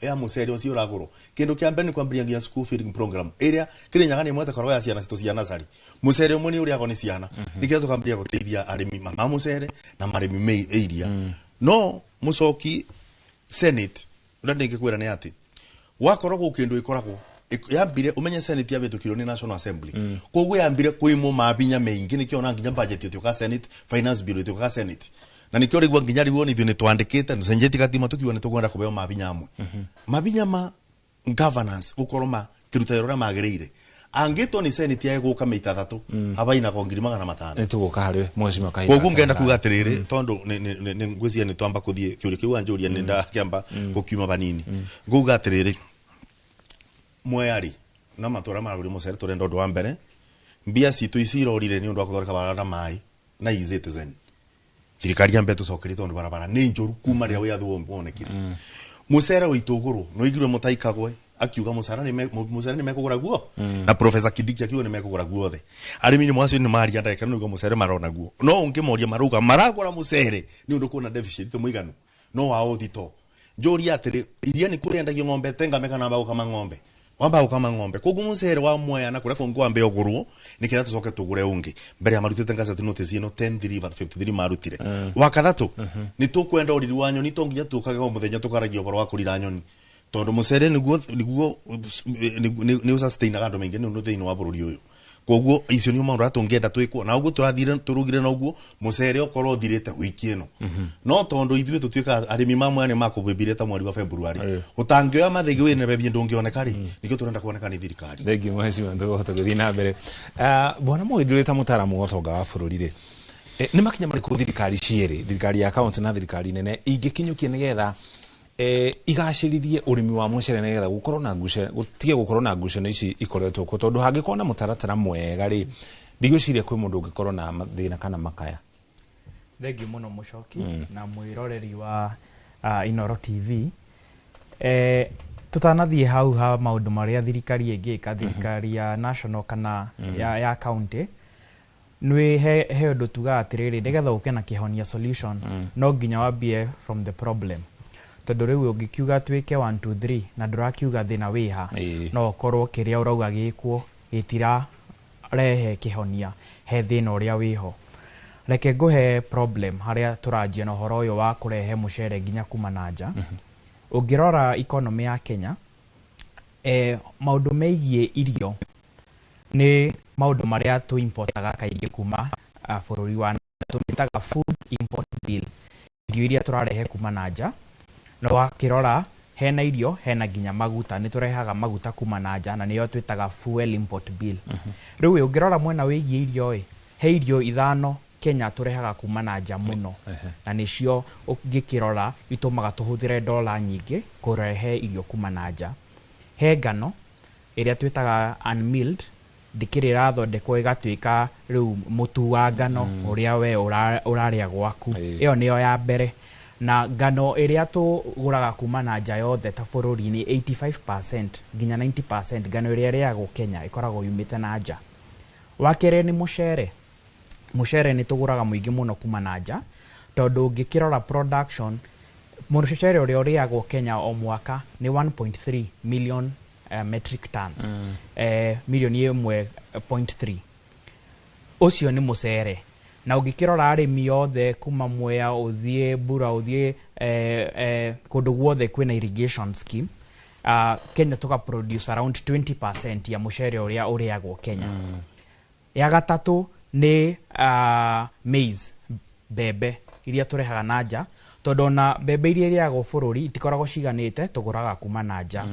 ya mũcere ũcio ũragũrwo kĩndũ kĩa mbere nĩ kwambĩrĩria nginya school feeding program ĩrĩa Kirinyaga nĩ ĩmwe korwo ya ciana citũ cia nursery mũcere ũmwe nĩ ũrĩagwo nĩ ciana nĩkĩo tũkambĩrĩria gũteithia arĩmi ma mũcere na marĩmi me iria. No mũcoki Senate ũrĩa ndĩngĩkwĩra nĩ atĩ wakorwo gũ kĩndũ ĩkoragwo yambire umenye Senate yabĩtũkirwo nĩ National Assembly koguo yambire kwĩmwo mabinya maingĩ nĩkĩo ona nginya budget ĩtuĩkaga Senate finance bill ĩtuĩkaga Senate na nĩkĩo rĩgua nginya rĩu ithuĩ nĩ twandĩkĩte tũcenjetie gatima tũkiuga nĩ tũkwenda kũheo mabinya amwe mabinya ma governance gũkorwo makĩruta wĩra ũrĩa magĩrĩire angĩtwo nĩ Senate ya gũka maita thatũ abainagwo 500,000. Nĩ tũgũka harĩ mheshimiwa kahinda. Koguo ngenda kuga atĩrĩrĩ tondũ nĩ ngwĩciria nĩ twamba kũthiĩ kĩũria kĩu wanjũria nĩ ndakĩamba gũkiuma banini. Nguga atĩrĩrĩ Mwea rĩ na matũra maragũria mũcere tũrenda ũndũ wa mbere mbia citũ ici irorire nĩ ũndũ wa gũthondeka barabara na maĩ na e-citizen thirikari ya mbere tũcokerie tondũ barabara nĩ njũru kuma rĩrĩa wĩyathi wonekire. Mũcere witũ ũgũrũ no igirwe Mũtai Kagwe akiuga mũcere nĩ mekũgũra guo na Professor Kindiki akiuga nĩ mekũgũra guothe. Arĩmi nĩ mwacio nĩ maria ndagĩka nĩ mũcere marona guo no ũngĩmoria marauga maragũra mũcere nĩ ũndũ kuona deficit mũiganu no wao thito. Njũria atĩrĩ iria nĩ kũrĩendagio ng'ombe tengame kana bagũkama ng'ombe wamba gũkama ng'ombe koguo mũcere wa Mwea na kũrĩa kũngĩ wambe ũgũrwo nĩkĩrĩa tũcoke tũgũre ũngĩ mbere ya marutĩte gazette notice ĩno 10/3/53 marutire. Wa kathatũ nĩ tũkwenda ũriri wa nyoni to nginya tũkage o mũthenya tũkaragia ũhoro wa kũrira nyoni tondũ mũcere nĩguo nĩ ũsustainaga andũ maingĩ nĩ thĩinĩ wa bũrũri ũyũ. Koguo icio nĩ maũndũ marĩa tũngĩenda twĩkwo na ũguo tũrathire tũrugire na ũguo mũcere ũkorwo ũthirĩte wiki ĩno no tondũ ithuĩ tũtuĩkaga arĩmi ma Mwea nĩ makũbĩbire ta mweri wa February ũtangĩoya mathĩgĩ wĩna bebie ndũngĩoneka rĩ nĩkĩo tũrenda kuoneka nĩ thirikari. Thengiũ mheshimiwa tũkũhota gũthiĩ na mbere. Bwana Mũhĩndi ũrĩ ta mũtaaramu wa ũtonga wa bũrũri rĩ nĩ makinya marĩkũ thirikari cierĩ thirikari ya kaunti na thirikari nene ingĩkinyũkia nĩgetha igacĩrithie ũrĩmi wa mũcere nĩgetha gũkorwo na ngucanio gũtige gũkorwo na ngucanio ici ikoretwo kuo tondũ hangĩkorwo na mũtaratara mwega rĩ ndigwĩciria kwĩ mũndũ ũngĩkorwo na thĩna kana makaya. Thengiũ mũno mũcoki na mwĩroreri wa Inooro TV. Tũtanathiĩ hau ha maũndũ marĩa thirikari ĩngĩka thirikari ya national kana ya county nĩ he ũndũ tugaga atĩrĩrĩ nĩgetha ũke na kĩhonia solution no nginya wambie from the problem tondũ rĩu ũngĩkiuga twĩke 1 2 3 na ndũrakiuga thĩna wĩha no ũkorwo kĩrĩa ũrauga gĩkwo gĩtirarehe kĩhonia he thĩna ũrĩa wĩho. Reke ngũhe problem harĩa tũranjia na ũhoro ũyũ wa kũrehe mũcere nginya kuma na nja. Ũngĩrora economy ya Kenya maũndũ megiĩ irio nĩ maũndũ marĩa tũ-importaga kaingĩ kuma bũrũri wa tũmĩtaga food import bill irio iria tũrarehe kuma na nja na wakĩrora hena irio hena nginya maguta nĩ tũrehaga maguta kuma na nja na nĩyo twĩtaga fuel import bill. Rĩu ũngĩrora mwena wĩgiĩ irio ĩ he irio ithano Kenya tũrehaga kuma na nja mũno, na nĩcio ũngĩkĩrora itũmaga tũhũthĩre dola nyingĩ kũrehe irio kuma na nja. He ngano ĩrĩa twĩtaga unmilled, ndĩkĩrĩ ĩrathondekwo ĩgatuĩka rĩu mũtu wa ngano ũrĩa we ũrarĩa gwaku. Ĩyo nĩyo ya mbere. Na ngano ĩrĩa tũgũraga kuma na nja yothe ta bũrũri nĩ 85% nginya 90%, ngano ĩrĩa ĩrĩagwo Kenya ĩkoragwo yumĩte na nja. Wa kerĩ nĩ mũcere. Mũcere nĩ tũgũraga mũingĩ mũno kuma na nja, tondũ ũngĩkĩrora production, mũcere ũrĩa ũrĩagwo Kenya o mwaka nĩ 1.3 million metric tons, milioni 1.3. Ũcio nĩ mũcere. Na ũngĩkĩrora arĩmi othe kuma Mwea ũthiĩ Bura ũthiĩ kũndũ guothe kwĩna irrigation scheme, Kenya tũka produce around 20% ya mũcere ũrĩa ũrĩagwo Kenya. Ya gatatũ nĩ maize, mbembe iria tũrehaga na nja, tondũ ona mbembe iria irĩagwo bũrũri itikoragwo ciganĩte, tũgũraga kuma na nja.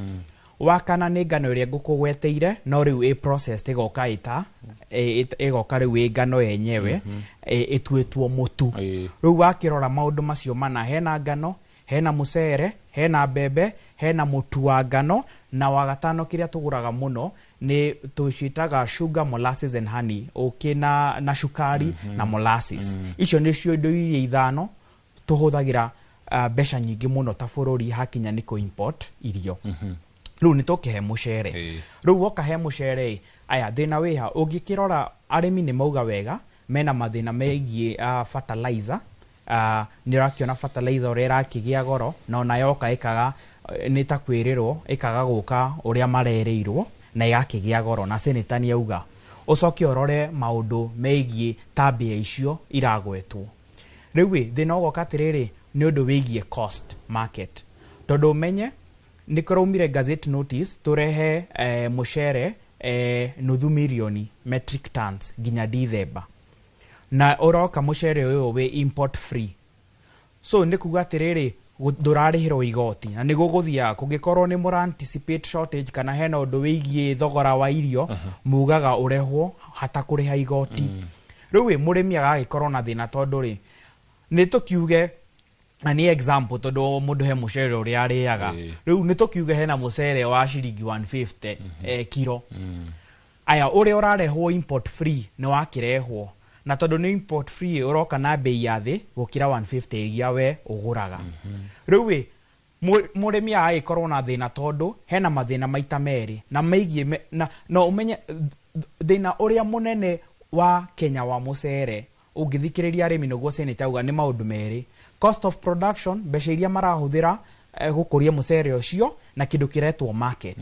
Wa kana nĩ ngano ĩrĩa ngũkũgweteire, no rĩu ĩ processed ĩgoka ĩta ĩgoka rĩu ĩ ngano yenyewe ĩtuĩtwo mũtu. Rĩu wakĩrora maũndũ macio mana, hena ngano, hena mũcere, hena mbembe, hena mũtu wa ngano, na wa gatano kĩrĩa tũgũraga mũno nĩ tũciĩtaga sugar, molasses and honey, ũkĩ na cukari na molasses. Icio nĩcio indo iria ithano tũhũthagĩra mbeca nyingĩ mũno ta bũrũri hakinya nĩ kũ-import irio. Rĩu nĩ tũkĩhe mũcere. Rĩu woka he mũcere ĩ, aya thĩna wĩha, ũngĩkĩrora arĩmi nĩ mauga wega mena mathĩna megiĩ fertilizer. Nĩ ũrakĩona fertilizer ũrĩa ĩrakĩgĩa goro, na ona yoka ĩkaga nĩ ta kwĩrĩrwo ĩkaga gũka ũrĩa marerĩirwo na ĩgakĩgĩa goro, na senator nĩ auga ũcoke ũrore maũndũ megiĩ ta mbia icio iragwetwo. Rĩu ĩ, thĩna ũgoka atĩrĩrĩ, nĩ ũndũ wĩgiĩ cost market, tondũ ũmenye nĩ kũraumire gazette notice tũrehe mũcere nuthu mirioni metric tons nginya Dithemba, na ũroka mũcere ũyũ wĩ import free. So nĩ kuga atĩrĩrĩ, ndũrarĩhĩrwo igoti, na nĩguo gũthiaga kũngĩkorwo nĩ mũra anticipate shortage kana hena ũndũ wĩgiĩ thogora wa irio, mugaga ũrehwo hatakũrĩha igoti. Rĩu ĩ, mũrĩmi agagĩkorwo na thĩna, tondũ rĩ nĩ tũkiuge, na nĩ example, tondũ mũndũ he mũcere ũrĩa arĩaga, rĩu nĩ tũkiuge hena mũcere wa ciringi 150 kiro. Aya ũrĩa ũrarehwo import free nĩ wakĩrehwo, na tondũ nĩ import free ũroka na bei ya thĩ gũkĩra 150 iria we ũgũraga. Rĩu ĩ, mũrĩmi agagĩkorwo na thĩna, tondũ hena mathĩna maita merĩ na megiĩ na no ũmenye thĩna ũrĩa mũnene wa Kenya wa mũcere ũngĩthikĩrĩria arĩmi nĩguo senator auga nĩ maũndũ merĩ: cost of production, mbeca iria marahũthĩra gũkũria mũcere ũcio, na kĩndũ kĩretwo market.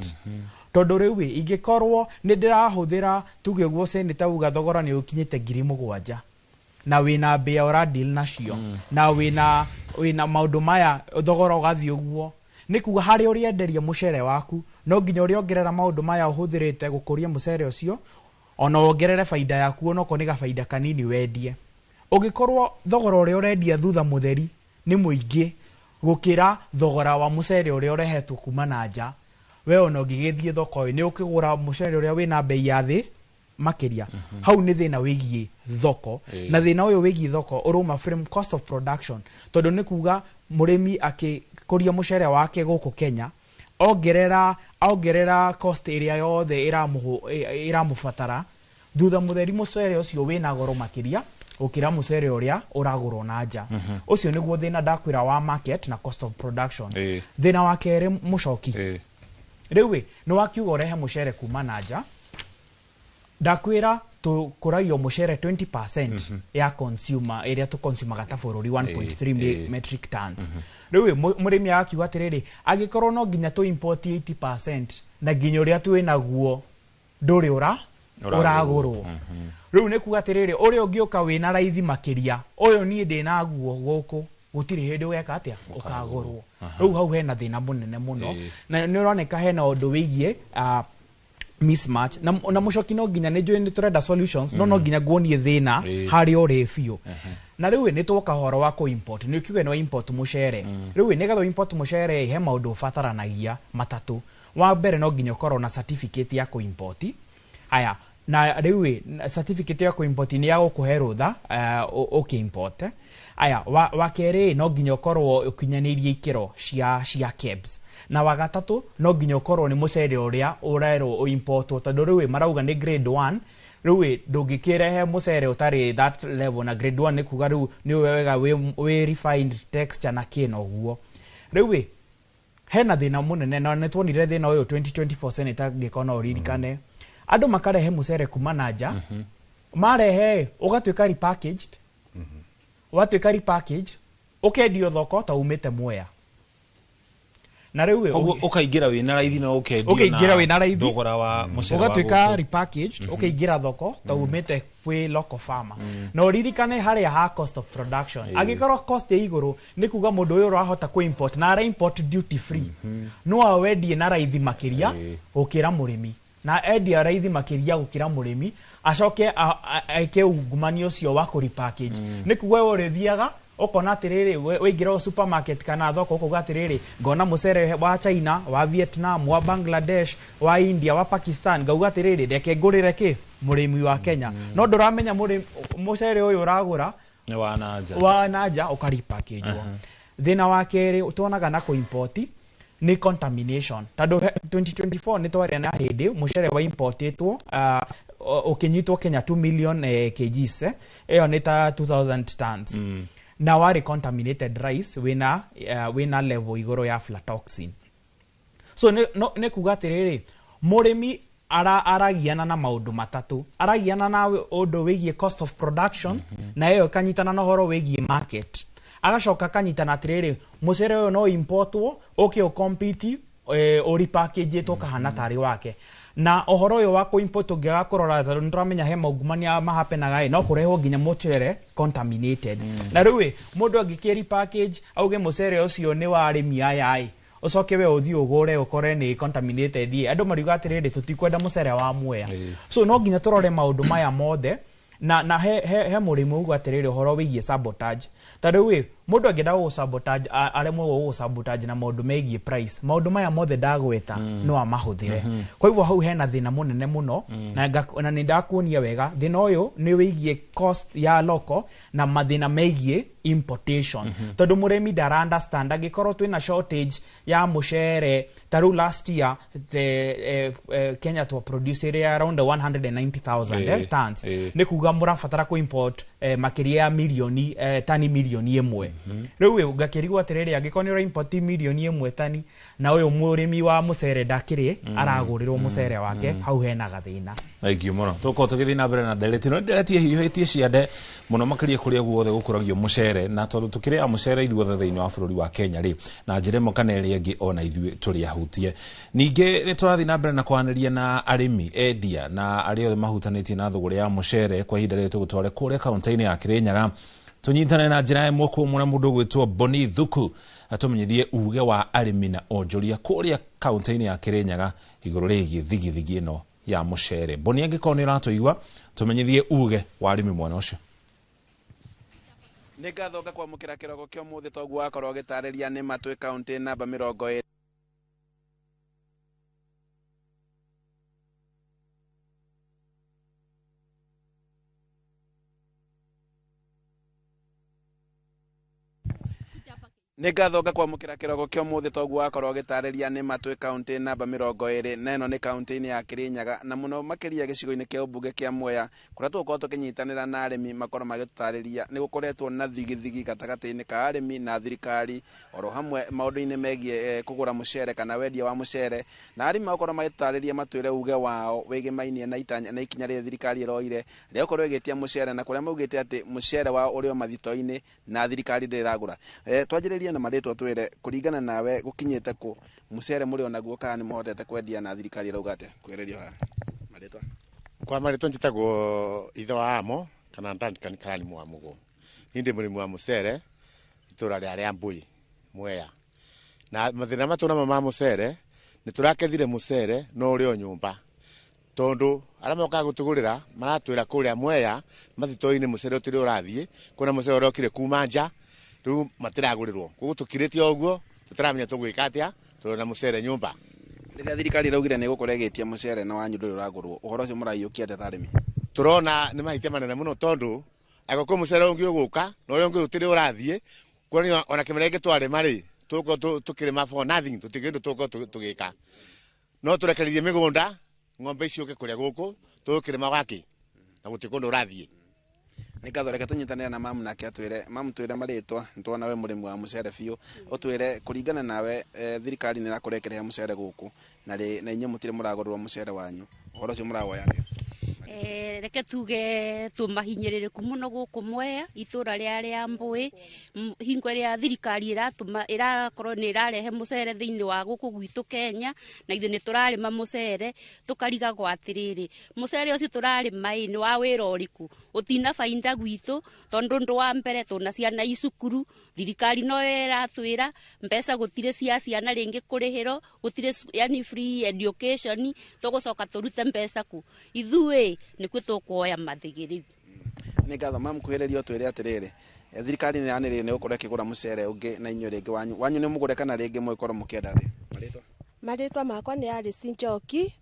Tondũ rĩu ĩ, ingĩkorwo nĩ ndĩrahũthĩra, tuge ũguo senator auga thogora nĩ ũkinyĩte 7,000, na wĩna mbĩa ũra deal nacio, na wĩna maũndũ maya, thogora ũgathiĩ ũguo, nĩ kuga harĩa ũrĩenderia mũcere waku no nginya ũrĩongerera maũndũ maya ũhũthĩrĩte gũkũria mũcere ũcio, ona wongerere baida yaku, onokorwo nĩ gabaida kanini wendie. Ũngĩkorwo thogora ũrĩa ũrendia thutha mũtheri nĩ mũingĩ gũkĩra thogora wa mũcere ũrĩa ũrehetwo kuma na nja, we ona ũngĩgĩthiĩ thoko nĩ ũkĩgũra mũcere ũrĩa wĩna bei ya thĩ makĩria. Hau nĩ thĩna wĩgiĩ thoko, na thĩna ũyũ wĩgiĩ thoko ũrauma from cost of production, tondũ nĩ kuga mũrĩmi akĩkũria mũcere wake gũkũ Kenya ongerera cost ĩrĩa yothe ĩramũbatara, thutha mũtheri mũcere ũcio wĩna goro makĩria gũkĩra mũcere ũrĩa ũragũrwo na nja. Ũcio nĩguo thĩna ndakwĩra wa market na cost of production. Thĩna wa kerĩ mũcoki, rĩu ĩ, nĩ wakiuga ũrehe mũcere kuma na nja, ndakwĩra tũkũragio mũcere 20% ya consumer ĩrĩa tũkonsumaga ta bũrũri 1.3 metric tons. Rĩu ĩ, mũrĩmi agakiuga atĩrĩrĩ, angĩkorwo no nginya tũ import 80% na nginya ũrĩa twĩ naguo ndũrĩ ũragũrwo. Rĩu nĩ kuga atĩrĩrĩ, ũrĩa ũngĩũka wĩna raithi makĩria, ũyũ niĩ ndĩnaguo gũkũ, gũtirĩ hĩndĩ ũgeka atĩa ũkagũrwo. Rĩu hau hena thĩna mũnene mũno, na nĩ ũroneka hena ũndũ wĩgiĩ mismatch na mũcoki no nginya nĩ njũĩ nĩ tũrenda solutions, no nginya nguonie thĩna harĩa ũrĩ biũ. Na rĩu nĩ twoka ũhoro wa kũ-import, nĩ ũkiuge nĩ wa import mũcere. Rĩu nĩgetha import mũcere he maũndũ ũbataranagia matatũ. Wa mbere no nginya ũkorwo na certificate ya kũ-import. Aya, Na rĩu ĩ, certificate ya kũ-import nĩ ya gũkũhe rũtha ũkĩ-import. Aya, wa kerĩ, no nginya ũkorwo ũkinyanĩirie ikĩro cia KEBS. Na wa gatatũ, no nginya ũkorwo nĩ mũcere ũrĩa ũrerwo ũimportwo, tondũ rĩu ĩ, marauga nĩ grade 1. Rĩu ĩ, ndũngĩkĩrehe mũcere ũtarĩ that level, na grade 1 nĩ kuga rĩu nĩ wega wĩ refined texture na kĩ na ũguo. Rĩu ĩ, hena thĩna mũnene, na nĩ tuonire thĩna ũyũ 2024, Senator, ngĩkorwo no ũririkane, andũ makarehe mũcere kuma na nja, marehe ũgatuĩka repackaged, watuĩka repackaged ũkendio thoko ta umĩte Mwea. Na rĩu ĩ, Koguo ũkaingĩra wĩna raithi na ũkendio ũkaingĩra wĩna raithi, thogora wa mũcere wa ũgatuĩka gũkũ. repackaged, ũkaingĩra thoko ta umĩte kwĩ local farmer. Na ũririkane harĩa ha cost of production, angĩkorwo cost ĩ igũrũ, nĩ kuga mũndũ ũyũ ũrahota kũ import na ara import duty free, no awendie na raithi makĩria gũkĩra mũrĩmi, na endia raithi makĩria gũkĩra mũrĩmi, acoke eke ungumania ũcio wa kũ repackage. Nĩ kuga we ũrĩthiaga ũkona atĩrĩrĩ, waingĩra o supermarket kana thoko, ũkauga atĩrĩrĩ, ngona mũcere wa China, wa Vietnam, wa Bangladesh, wa India, wa Pakistan, ngauga atĩrĩrĩ, reke ngũrĩre kĩ mũrĩmi wa Kenya. No ndũramenya mũcere ũyũ ũragũra nĩ wa na nja. Wa na nja ũkaripakĩjwo. Thĩna wa kerĩ tuonaga na kũ-import nĩ contamination, tondũ 2024 nĩ twarĩa na hĩndĩ mũcere wa importĩtwo ũkĩnyitwo Kenya 2 million kgs, ĩyo nĩ ta 2000 tons, na warĩ contaminated rice wĩna level igũrũ ya aflatoxin. So nĩ no, nĩ kuga atĩrĩrĩ, mũrĩmi aragiana na maũndũ matatũ: aragiana na ũndũ wĩgiĩ cost of production, na ĩyo ĩkanyitana na ũhoro wĩgiĩ market, agacoka akanyitana atĩrĩrĩ, mũcere ũyũ no importwo ũke ũcompete ũrepackagĩtwo kahana tarĩ wake. Na ũhoro ũyũ wa kũ-import, ũngĩaga kũrora, tondũ nĩ tũramenya he maungumania mahapenaga ĩ, no kũrehwo nginya mũcere contaminated. Na rĩu ĩ, mũndũ angĩkĩ repackage auge mũcere ũcio nĩ wa arĩmi aya ĩ, ũcoke we ũthiĩ ũgũre ũkore nĩ contaminated ĩ, andũ mariuga atĩrĩrĩ, tũtikwenda mũcere wa Mwea. So no nginya tũrore maũndũ maya mothe. Na he mũrĩmi uga atĩrĩrĩ, ũhoro wĩgiĩ sabotage, ta rĩu ĩ, mũndũ angĩenda gũgũ sabotage, aremwo gũgũ sabotage na maũndũ megiĩ price, maũndũ maya mothe ndagweta no amahũthĩre. Kwa hivyo hau hena thĩna mũnene mũno. Na nĩ ndakuonia wega thĩna ũyũ nĩ wĩgiĩ cost ya local na mathĩna megiĩ importation, tondũ mũrĩmi ndara understand angĩkorwo twĩna shortage ya mũcere. Ta rĩu last year Kenya twa produce around 190,000 tons. Nĩ kuga mũrabatara kũ import makĩria ya milioni tani 1 million. Rĩu ĩ, ngakĩrigwo atĩrĩrĩ, angĩkorwo nĩ ũra import 1 million tani, na ũyũ mũrĩmi wa mũcere ndakĩrĩ aragũrĩrwo mũcere wake, hau hena gathĩna. Thank you mũno. Tũkorwo tũgĩthiĩ na mbere na ndereti ĩno, ndereti ĩhiũhĩtie ciande mũno makĩria kũrĩa guothe gũkũragio mũcere, na tondũ tũkĩrĩaga mũcere ithuothe thĩinĩ wa bũrũri wa Kenya rĩ, na njĩra ĩmwe kana ĩrĩa ĩngĩ ona ithuĩ tũrĩ ahutie. Ningĩ nĩ tũrathiĩ na mbere na kwaranĩria na arĩmi, endia na arĩa othe mahutanĩtie na thũgũrĩ ya mũcere. Kwa ihinda rĩrĩ tũgũtware kũrĩa kaunti-inĩ ya Kĩrĩnyaga, tũnyitane na njĩra ĩmwe kwa ĩmwe na mũndũ ũgwĩtwo Boni Thuku, atũmenyithie uge wa arĩmi na onjoria kũrĩa kaunti-inĩ ya Kĩrĩnyaga igũrũ rĩgiĩ thigithigi ĩno ya mũcere. Boni, angĩkorwo nĩ ũratũigua, tũmenyithie uge wa arĩmi mwena ũcio. Nĩ ngatho ngakwamũkĩra kĩroko kĩa ũmũthĩ. Toguo wakorwo ũgĩtarĩria, nĩ ma twĩ kaũntĩ namba 20. Nĩ ngatho ngakwamũkĩra kĩroko kĩa ũmũthĩ. Toguo wakorwo ũgĩtarĩria, nĩ ma twĩ kaũntĩ namba 20, na ĩno nĩ kaũntĩ-inĩ ya Kĩrĩnyaga, na mũno makĩria gĩcigo-inĩ kĩa ũmbunge kĩa Mwea, kũrĩa tũgũkorwo tũkĩnyitanĩra na arĩmi makorwo magĩtũtarĩria nĩ gũkoretwo na thigithigi gatagatĩ-inĩ ka arĩmi na thirikari, oro hamwe maũndũ-inĩ megiĩ kũgũra mũcere kana wendia wa mũcere. Na arĩmi magakorwo magĩtũtarĩria, matwĩre uge wao wĩgĩmainie na itanya na ikinya rĩrĩa thirikari ĩroire rĩa gũkorwo ĩgĩtia mũcere, na kũrĩa maugĩte atĩ mũcere wao ũrĩ o mathito-inĩ na thirikari ndĩrĩ ĩragũra. Twanjĩrĩrie na marĩtwa, twĩre kũringana nawe gũkinyĩte kũ mũcere mũrĩ o naguo, kana nĩ mũhotete kwendia na thirikari ĩrauga atĩa? Kwĩrĩrio haha marĩtwa. Kwa marĩtwa njĩtagwo ithe wa Amo kana Duncan Karani Mwamugo. Niĩ ndĩ mũrĩmi wa mũcere itũra rĩa Rĩambui, Mwea. Na mathĩna matũ namo ma mũcere, nĩ tũrakethire mũcere no ũrĩ o nyũmba, tondũ arĩa mokaga gũtũgũrĩra maratwĩra kũrĩa Mwea mathito-inĩ mũcere ũtirĩ ũrathiĩ, kwĩna mũcere ũrokire kuma nja, rĩu matiragũrĩrwo. Koguo tũkirĩte o ũguo, tũtaramenya tũgwĩka atĩa, tũrĩ na mũcere nyũmba. Rĩrĩa thirikari ĩraugire nĩ ĩgũkorwo ĩgĩtia mũcere na wanyu ndũrĩ ũragũrwo, ũhoro ũcio mũraiyũkia atĩa ta arĩmi? Tũrona nĩ mahĩtia manene mũno tondũ angĩkorwo kwĩ mũcere ũngĩ ũgũka na ũrĩa ũngĩ gũtirĩ ũrathiĩ, kuonania ona kĩmera gĩkĩ twarĩma rĩ, tũgũkorwo tũkĩrĩma for nothing, tũtirĩ kĩndũ tũgũkorwo tũgĩka. No tũrekererie mĩgũnda ng'ombe ici ciũke kũrĩa gũkũ tũgũkĩrĩma gwakĩ na gũtirĩ kũndũ ũrathiĩ. Nĩ ngatho, reke tũnyitanĩre na mamu nake atwĩre. Mamu, twĩre marĩtwa, nĩtwona we mũrĩmi wa mũcere biũ, ũtwĩre kũringana nawe, thirikari nĩ ĩrakorwo ĩkĩrehe mũcere gũkũ na na inyuĩ mũtirĩ mũragũrĩrwo mũcere wanyu, ũhoro ũcio mũrawoya atĩa? Reke tuge tũmahinyĩrĩrĩku mũno gũkũ Mwea, itũra rĩa Rĩambũĩ. Hingo ĩrĩa thirikari ĩratũma ĩrakorwo nĩ ĩrarehe mũcere thĩinĩ wa gũkũ gwitũ Kenya, na ithuĩ nĩ tũrarĩma mũcere, tũkarigagwo atĩrĩrĩ, mũcere ũcio tũrarĩma ĩ nĩ wa wĩra ũrĩkũ? Ũtina bainda gwitũ, tondũ ũndũ wa mbere tũna ciana i cukuru, thirikari no ĩratwĩra mbeca gũtirĩ cia ciana rĩngĩ kũrĩhĩrwo, gũtirĩ yani free education, tũgũcoka tũrute mbeca kũ? Ithuĩ nĩkuo tũkuoya mathĩgĩ rĩu. Nĩ ngatho mamu. Kuhĩrĩria ũtwĩre atĩrĩrĩ, thirikari nĩ yanĩrĩire nĩ gũkorwo ĩkĩgũra mũcere ũngĩ, na inyuĩ rĩngĩ wanyu nĩ mũgũre kana rĩngĩ mũgĩkorwo mũkĩenda rĩ? Marĩtwa? Marĩtwa makwa nĩ Alice Njoki,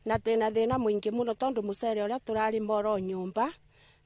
na twĩna thĩna mũingĩ mũno tondũ mũcere ũrĩa tũrarĩma oro nyũmba,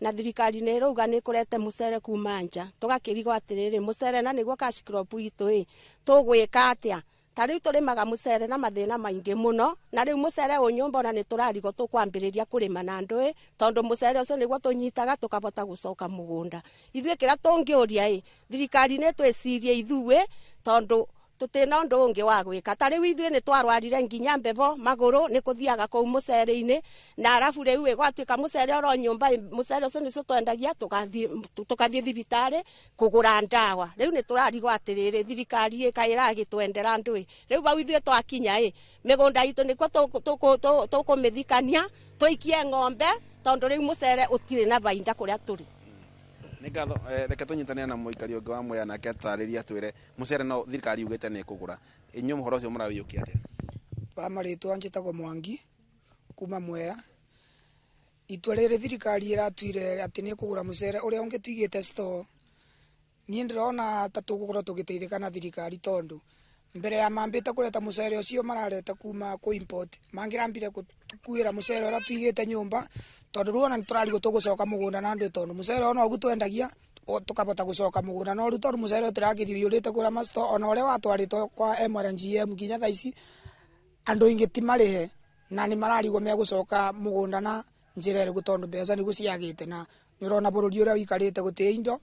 na thirikari nĩ ĩrauga nĩ ĩkũrete mũcere kuma nja, tũgakĩrigwo atĩrĩrĩ, mũcere na nĩguo cash crop itũ ĩ, tũgwĩka atĩa? Ta rĩu tũrĩmaga mũcere na mathĩna maingĩ mũno, na rĩu mũcere ũyũ nyũmba ona nĩ tũrarigwo tũkwambĩrĩria kũrĩma na ndũĩ, tondũ mũcere ũcio nĩguo tũnyitaga tũkabota gũcoka mũgũnda. Ithuĩ kĩrĩa tũngĩũria ĩ, thirikari nĩ twĩcirie ithuĩ, tondũ tũtirĩ ũndũ ũngĩ wa gwĩka. Ta rĩu ithuĩ nĩ twarwarire nginya mbebo magũrũ nĩ kũthiaga kũu mũcere-inĩ, na arabu rĩu ĩ gwatuĩka mũcere oro nyũmba ĩ, mũcere ũcio nĩcio twendagia tũgathiĩ thibitarĩ kũgũra ndawa. Rĩu nĩ tũrarigwo atĩrĩrĩ, thirikari ĩ kaĩ ĩragĩtwendera ndũĩ? Rĩu bau ithuĩ twakinya ĩ, mĩgũnda itũ nĩkuo tũkũmĩthikania, tũikie ng'ombe, tondũ rĩu mũcere ũtirĩ na bainda kũrĩa tũrĩ. Nĩ ngatho. Reke tũnyitanĩre na mũikari ũngĩ wa Mwea nake atarĩrie atwĩre mũcere no thirikari yugĩte nĩ ĩkũgũra, inyuĩ ũhoro ũcio mũrawĩiyũkia atĩa? Wa marĩtwa njĩtagwo Mwangi kuma Mwea. Itua rĩrĩ thirikari ĩratuire atĩ nĩ ĩkũgũra mũcere ũrĩa ũngĩ tũigĩte store, niĩ ndĩrona ta tũgũkorwo tũgĩteithĩka na thirikari, tondũ mbere ya mambĩte kũreta mũcere ũcio marareta kuma kũ import, mangĩrambire gũtukuĩra mũcere ũrĩa tũigĩte nyũmba, tondũ rĩu ona nĩ tũrarigwo tũgũcoka mũgũnda na ndũ, tondũ mũcere ũyũ noguo twendagia tũkabota gũcoka mũgũnda, no rĩu tondũ mũcere ũtĩrakĩthiĩ ũiyũrĩte kũrĩa ma store, ona ũrĩa watwarĩtwo kwa MRGM nginya thaa ici andũ aingĩ ti marĩhe, na nĩ mararigwo megũcoka mũgũnda na njĩra ĩrĩkũ, tondũ mbeca nĩguo ciagĩte, na nĩ ũrona bũrũri ũrĩa ũikarĩte gũtirĩ indo,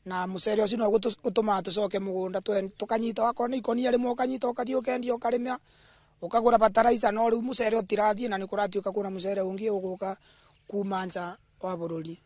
na mũcere ũcio no ũtũmaga tũcoke mũgũnda, tũkanyita wakorwo nĩ ikũnia rĩmwe ũkanyita ũkathiĩ ũkendia ũkarĩma ũkagũra bataraitha, no rĩu mũcere ũtirathiĩ na nĩ kũratuĩka kwĩna mũcere ũngĩ ũgũka kuma nja wa bũrũri.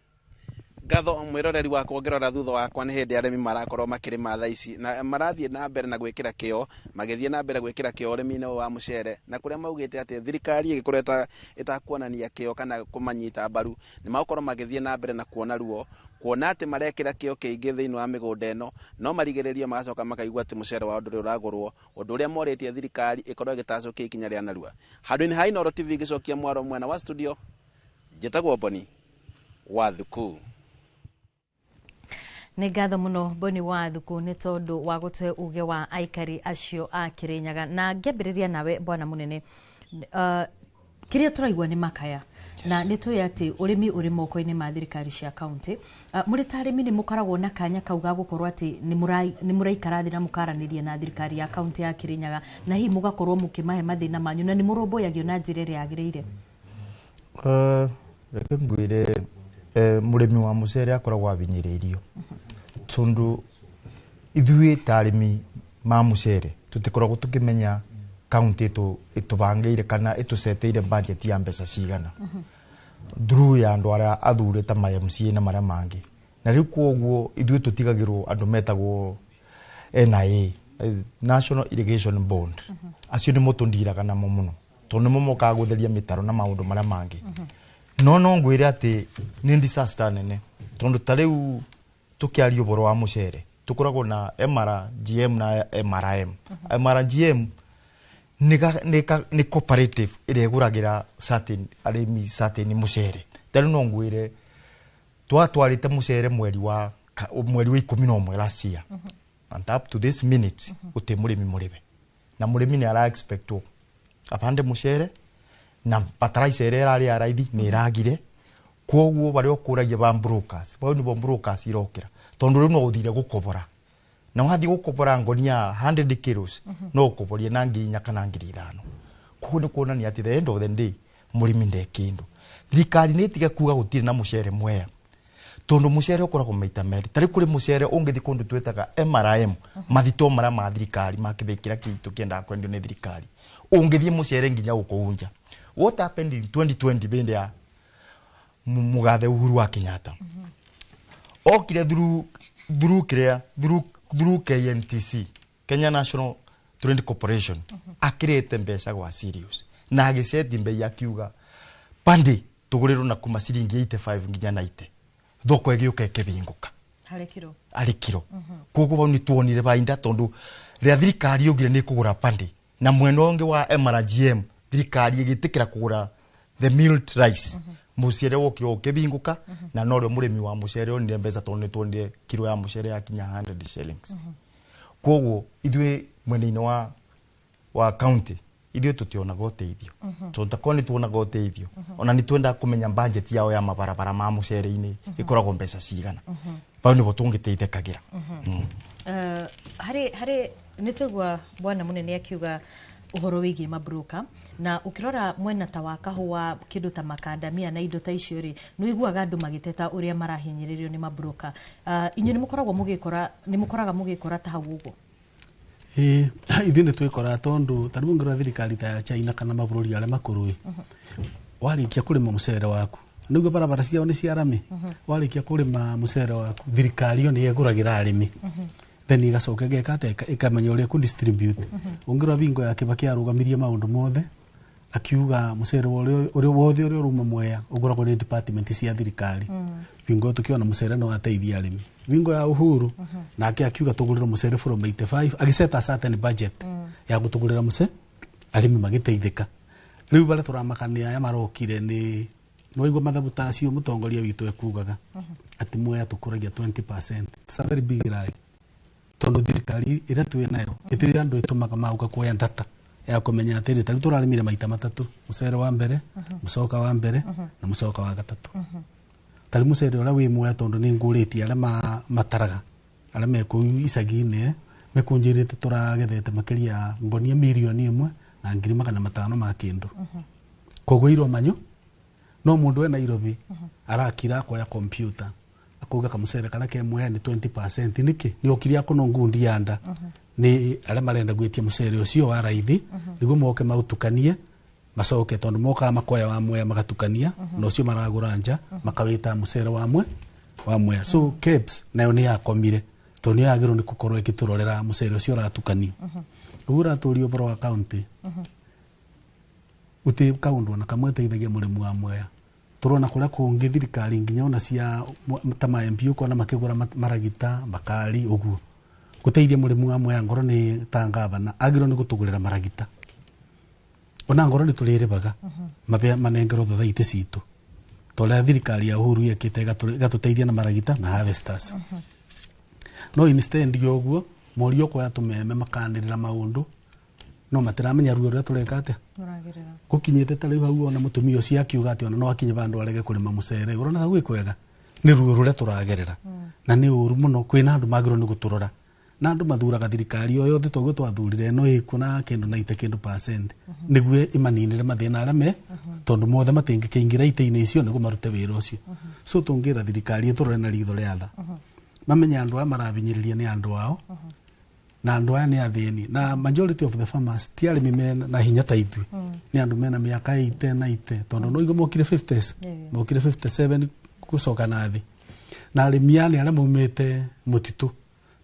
Ngatho mwĩroreri wakwa, ngĩrora thutha wakwa nĩ hĩndĩ arĩmi marakorwo makĩrĩma thaa ici, na marathiĩ na mbere na gwĩkĩra kĩo, magĩthiĩ na mbere gwĩkĩra kĩo ũrĩmi-inĩ ũyũ wa mũcere, na kũrĩa maugĩte atĩ thirikari ĩgĩkorwo ĩtakuonania kĩo kana kũmanyita mbaru, nĩ magũkorwo magĩthiĩ na mbere na kuona ruo, kuona atĩ marekĩra kĩo kĩingĩ thĩinĩ wa mĩgũnda ĩno, no marigĩrĩrio magacoka makaigua atĩ mũcere wao ndũrĩ ũragũrwo, ũndũ ũrĩa morĩtie thirikari ĩkorwo ĩgĩtacũkia ikinya rĩa narua. Handũ-inĩ ha Inooro TV ngĩcokia mwaro mwena wa studio, njĩtagwo Boni wa Thuku. Nĩ ngatho mũno Boni wa Thuku nĩ tondũ wa gũtũhe uge wa aikari acio a Kĩrĩnyaga. Na ngĩambĩrĩria nawe bwana mũnene, kĩrĩa tũraigua nĩ makaya, na nĩ tũĩ atĩ ũrĩmi ũrĩ moko-inĩ ma thirikari cia kaunti. Mũrĩ ta arĩmi nĩ mũkoragwo na kanya kau ga gũkorwo atĩ nĩ mũraikara thĩ na mũkaranĩria na thirikari ya kaunti ya Kĩrĩnyaga, na hihi mũgakorwo mũkĩmahe mathĩna manyu, na nĩ mũrũmbũyagio na njĩra ĩrĩa yagĩrĩire? Reke ngwĩre, mũrĩmi wa mũcere akoragwo abinyĩrĩirio, tondũ ithuĩ ta arĩmi ma mũcere tũtikoragwo tũkĩmenya kaunti ĩtũbangĩire kana ĩtũceteire budget ya mbeca cigana through ya andũ arĩa athure ta ma MCA na marĩa mangĩ, na rĩu koguo ithuĩ tũtigagĩrwo andũ metagwo NIA, National Irrigation Board, acio nĩmo tũndiraga namo mũno, tondũ nĩmo mokaga gũtheria mĩtaro na maũndũ marĩa mangĩ. No ngwĩre atĩ nĩ disaster nene, tondũ ta rĩu tũkĩaria ũhoro wa mũcere tũkoragwo na MRGM na MRM. MRGM nĩ cooperative ĩrĩa ĩgũragĩra certain arĩmi certain mũcere. Ta rĩu no ngwĩre twatwarĩte mũcere mweri wa 11 last year, and up to this minute gũtirĩ mũrĩmi mũrĩme, na mũrĩmi nĩ ara expectwo Abande mucere na bataraisa ĩrĩa ĩrarĩ ya raithi nĩ ĩragire. Koguo barĩa ũkũragia ba brokers bau nĩbo brokers irokĩra tondu rĩu no ũthire gũkobora na wathiĩ gũkobora ngonia 100 kilos no ũkoborie na 4,000 kana 5,000. Koguo nĩ kuonania atĩ the end of the day mũrĩmi nde kĩndũ. Thirikari nĩ ĩtige kuga gũtirĩ na mũcere Mwea tondu mucere ukoragwo maita meri tari kuri mucere ungithi kundu twetaga MRM mathito maria ma thirikari ma kithikira kitu kiendaga kwendio ni thirikari ungithie mucere nginya ukuunja. What happened in 2020 bende ya mugathe Uhuru wa Kenyatta okire through kiria through KNTC Kenya National Trade Corporation akirete mbeca gwa Sirius na agiceti mbei akiuga pande tugurirwo na kuma ciringi 85 nginya 90 thoko ĩgĩũka ĩkĩbingũka harĩ kiro. Koguo bau nĩ tuonire bainda tondu rĩrĩa thirikari yaugire nĩ ĩkũgũra pande na mwena ũngĩ wa MRGM thirikari ĩgĩtĩkĩra kũgũra the milled rice mucere wokire ũkĩbingũka na norio mũrĩmi wa mucere onire mbeca tondu nĩ tuonire kiro ya mucere yakinya 100 shillings. Koguo ithuĩ mwena-inĩ wa county ithuĩ tutionaga ũteithio tondu takorwo nĩ tuonaga ũteithio ona nĩ twendaga kũmenya budget yao ya mabarabara ma mucere-inĩ ĩkoragwo mbeca cigana bau nĩbo tũngĩteithĩkagĩra. Harĩ nĩ twaigua bwana mũnene akiuga ũhoro wĩgiĩ mabroka na ũkĩrora mwena ta wa kahũa kĩndũ ta makandamia na indo ta icio rĩ nĩ ũiguaga andũ magĩteta ũrĩa marahinyĩrĩrio nĩ mabroka. Inyuĩ nĩ mũkoragwo mũgĩkora nĩ mũkoraga mũgĩkora ta hau ũguo? Ithuĩ nĩ twĩkoraga tondu ta rĩu ũngĩrora thirikari ta ya China kana mabũrũri arĩa makũrũ warĩkia kũrĩma mũcere waku nĩguo barabara ciao nĩ cia rami warĩkia kũrĩma mũcere waku thirikari ĩyo nĩ ĩgũragĩra arĩmi then ĩgacoka ĩgeka atĩa ĩkamenya ũrĩa ĩkũ-distribute. Ũngĩrora bingo ya Kibaki arũgamirie maũndũ mothe akiuga mũcere ũrĩa wothe ũrĩa ũrauma Mwea ũgũragwo nĩ department cia thirikari. Bingo tũkĩona mũcere no ateithia arĩmi. Bingo ya Uhuru nake akiuga tũgũrĩrwo mũcere from 85 agĩceta a certain budget ya gũtũgũrĩra mũcere arĩmi magĩteithĩka. Rĩu barĩa tũramakania aya marokire nĩ nĩwaigua mathabu ta acio mũtongoria witũ ekugaga atĩ Mwea tũkũragia 20%. It's a very big lie tondu thirikari ĩrĩa twĩ nayo ĩtirĩ andũ ĩtũmaga magũka kuoya data ya kũmenya atĩrĩ ta rĩu tũrarĩmire maita matatũ mũcere wa mbere mũcoka wa mbere na mũcoka wa gatatũ. Ta rĩu mũcere ũrĩa wĩ Mwea tondu nĩ ngũrĩtie arĩa mataraga arĩa me kũu icagi-inĩ mekũnjĩrĩte tũragethete makĩria ya ngonia 1,500,000 ma kĩndũ. Koguo iromanyo no mũndũ we Nairobi arakira akoya computer akauga kamucere karia ke Mwea nĩ 20% nĩkĩ nĩ okire akũno ngundi ya nda nĩ arĩa marenda gwĩtia mũcere ũcio wa raithi nĩguo moke mautukanie macoke tondu mokaga makoya wa Mwea magatukania na ũcio maragũra nja makawĩta mũcere wa Mwea. So KEBS nayo nĩ yakomire tondu nĩ yagĩrĩirwo nĩ gũkorwo ĩgĩtũrorera mũcere ũcio ũratukanio. Ũguo ũratũria ũhoro wa county gũtirĩ kaũndũ ona kamwe ĩteithagia mũrĩmi wa Mwea. Tũrona kũrĩa kũngĩ thirikari nginya ona cia ta ma MP ũkona makĩgũra maragita makari ũguo gũteithia mũrĩmi wa Mwea ngoro nĩ ta ngavana agĩrĩirwo nĩ gũtũgũrĩra maragita ona ngoro nĩ tũrĩrĩbaga manengerwo thothaitĩ citũ ta ũrĩa thirikari ya Uhuru yekĩte ĩgatũteithia na maragita na harvesters. No instead ya ũguo morio ũkoya tũmeme makanĩrĩra maũndũ no matiramenya ruo rũrĩa tũreka atĩa gũkinyĩte ta rĩu hau ona mũtumia ũcio akiuga atĩ ona no akinye vandũ arege kũrĩma mũcere ũrona ta gwĩ kwega nĩ ruo rũrĩa tũragerera na nĩ ũru mũno kwĩna andũ magĩrĩirwo nĩ gũtũrora na andũ mathuraga thirikari o yothe toguo twathurire ĩno ĩkuo na kĩndũ 90 kĩndũ percent nĩguo ĩmaninĩre mathĩna arĩa me tondu mothe matingĩkĩingĩra itĩ-inĩ icio nĩguo marute wĩra ũcio. So tũngĩra thirikari ĩtũrore na ritho rĩa tha mamenye andũ aya marabinyĩrĩria nĩ andũ ao na andũ aya nĩ athĩni na majority of the farmers ti arĩmi mena na hinya ta ithuĩ nĩ andũ mena mĩaka 80 90 tondu no igo mokire 50s mokire 57 gũcoka na thĩ na arĩmi aya nĩ arĩa maumĩte mũtitũ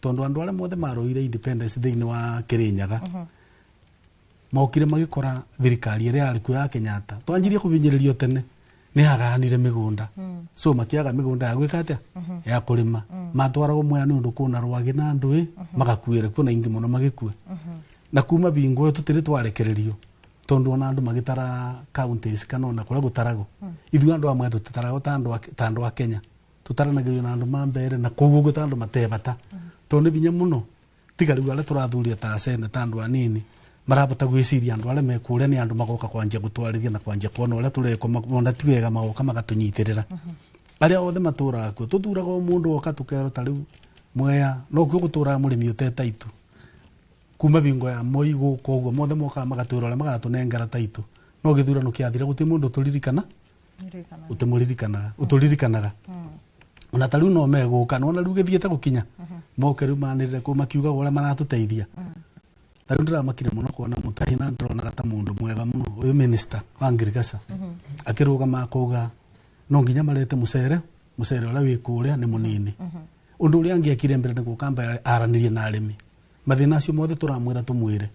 tondu andũ arĩa mothe marũire independence thĩinĩ wa Kĩrĩnyaga mokire magĩkora thirikari ĩrĩa yarĩ kuo ya Kenyatta twanjirie kũbinyĩrĩrio tene nĩ yagayanire mĩgũnda so makĩaga mĩgũnda ya gwĩka atĩa ya kũrĩma matwaragwo Mwea nĩ ũndũ kũna rwagĩ na ndũĩ magakuĩra kuo na ingĩ mũno magĩkua na kuma bingo ĩyo tũtirĩ twarekererio tondu ona andũ magĩtara counties kana ona kũrĩa gũtaragwo ithuĩ andũ a Mwea tũtitaragwo ta andũ a Kenya tũtaranagĩrio na andũ ma mbere na koguo ũguo ta andũ matebata tondu nĩ binya mũno tiga rĩu arĩa tũrathuria ta seneta andũ anini Marabota gwiciria andu aria mekuria ni andu magoka kwanjia gutwarithia na kwanjia kuona uria tureko mona ti wega magoka magatunyitirira. Aria othe maturaga kuo tuthuraga o mundu oka tukerwo ta riu Mwea no kuo guturaga murimi uteta itu kuma bingo ya Moi guku uguo mothe mokaga magatwira uria magatunengera ta itu no githurano kiathire guti mundu turirikana utimuririkanaga uturirikanaga ona ta riu no meguka nona riu githiete gukinya moke riu manirire kuu makiugaga uria maratuteithia. Ta riu ndiramakire muno kuona Mutahi na ndironaga ta mundu mwega muno uyu minister wa ngirigaca akirugama akauga no nginya marete mucere uria wi kuria ni munini. Undu uria angiakire mbere ni gukamba aranirie na arimi mathina acio mothe turamwira tumwire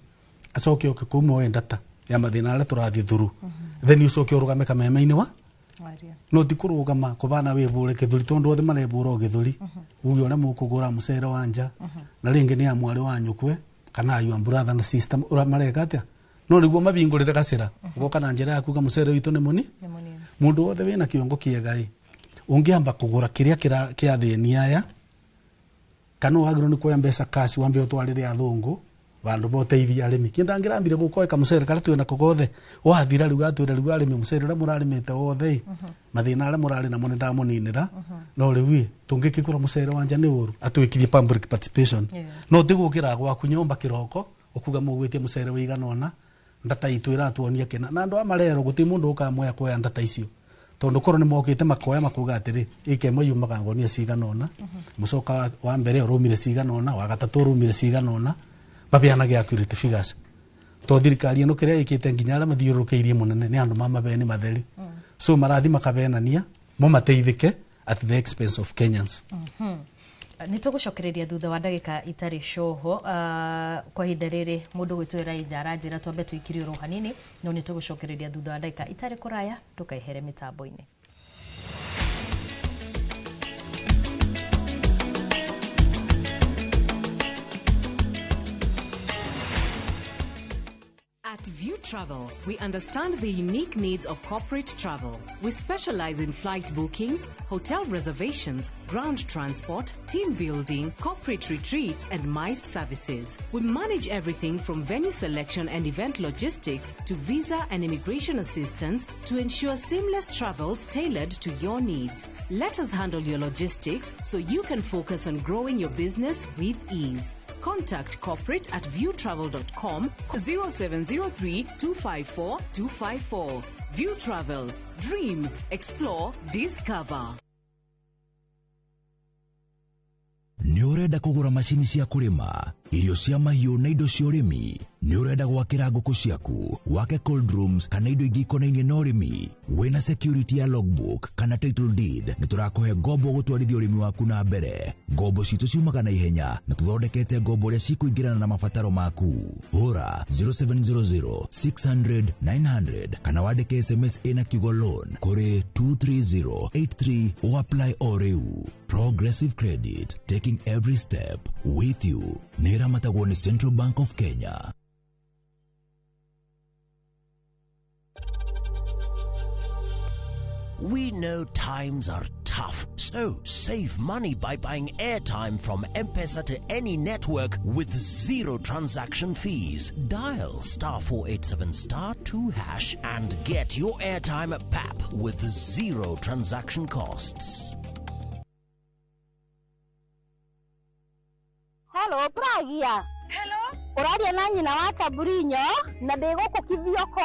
acoke oke kuu moe ndata ya mathina aria turathie thuru then ucoke urugame kameme-ini wa no ti kurugama kubana wibure githuri tondu othe marebura githuri uge uria mukugura mucere wa nja na ringi ni amwari wa nyukwe kana your brother na sister ura mareka atia no niguo mabingurire gacira ugoka na njira yaku ga mucere witu ni muni mundu wothe wina kiongo kiega i ungiamba kugura kiria kia thini aya kana wagirwo ni kuoya mbeca cash wambe utwarire athungu bandu boteithia arimi kinda ngirambire gukoeka mucere karia twina kogothe wathira riu gatwira riu arimi mucere uria murarimite wothe mathina aria murari namo ni ndamuninira no riu tungikikura mucere wanja ni uru atwikithie public participation no tigukira gwaku nyomba kiroko ukuga mugwitie mucere wigana ona ndata itu iratuonia kina na andu a marero guti mundu ukamwea kuoya ndata icio tondu korwo ni mokite makoya makuga atiri ikemo yumaga ngonia cigana ona mucoka wa mbere urumire cigana ona wa gatatu urumire cigana ona mabeanage accurate figures to thirikari ino kiria ikite nginya aria mathiururukiirie munene ni andu mamabeni matheri so marathi makabenania mo mateithike at the expense of Kenyans. Nĩ tũgũcokereria thutha wa ndagĩka itarĩ coho. Kwa ihinda rĩrĩ mũndũ gwĩtwo Elijah aranjĩra twambe tũikirie oro hanini no nĩ tũgũcokereria thutha wa ndagĩka itarĩ kũraya ndũkaihere mĩtambo-inĩ. At View Travel, we understand the unique needs of corporate travel. We specialize in flight bookings, hotel reservations, ground transport, team building, corporate retreats, and MICE services. We manage everything from venue selection and event logistics to visa and immigration assistance to ensure seamless travels tailored to your needs. Let us handle your logistics so you can focus on growing your business with ease. Contact corporate at viewtravel.com 0703 254 254. View Travel. Dream, explore, discover. Nĩ ũrenda kũgũra macini cia kũrĩma, irio cia mahiũ na indo cia ũrĩmi? Nĩ ũrenda gwakĩra ngũkũ ciaku, wake cold rooms kana indo ingĩ ikonainie na ũrĩmi? Wĩna security ya logbook kana title deed, nĩ tũrakũhe ngombo gũtwarithia ũrĩmi waku na mbere. Ngombo citũ ciumaga na ihenya na tũthondekete ngombo ũrĩa cikũingĩrana na mabataro maku. Hũra 0700 600 900 kana wandĩke SMS ĩna kiugo loan kũrĩ 23083 ũapply o rĩu. Progressive Credit, taking every step with you. Nĩ ĩramatagwo nĩ Central Bank of Kenya. We know times are tough, so save money by buying airtime from M-Pesa to any network with zero transaction fees. Dial *487*2# and get your airtime at PAP with zero transaction costs. Hello, Pragia. Hello. Ũraria na nyina wa Taburinyo na ndĩ gũkũ Kithioko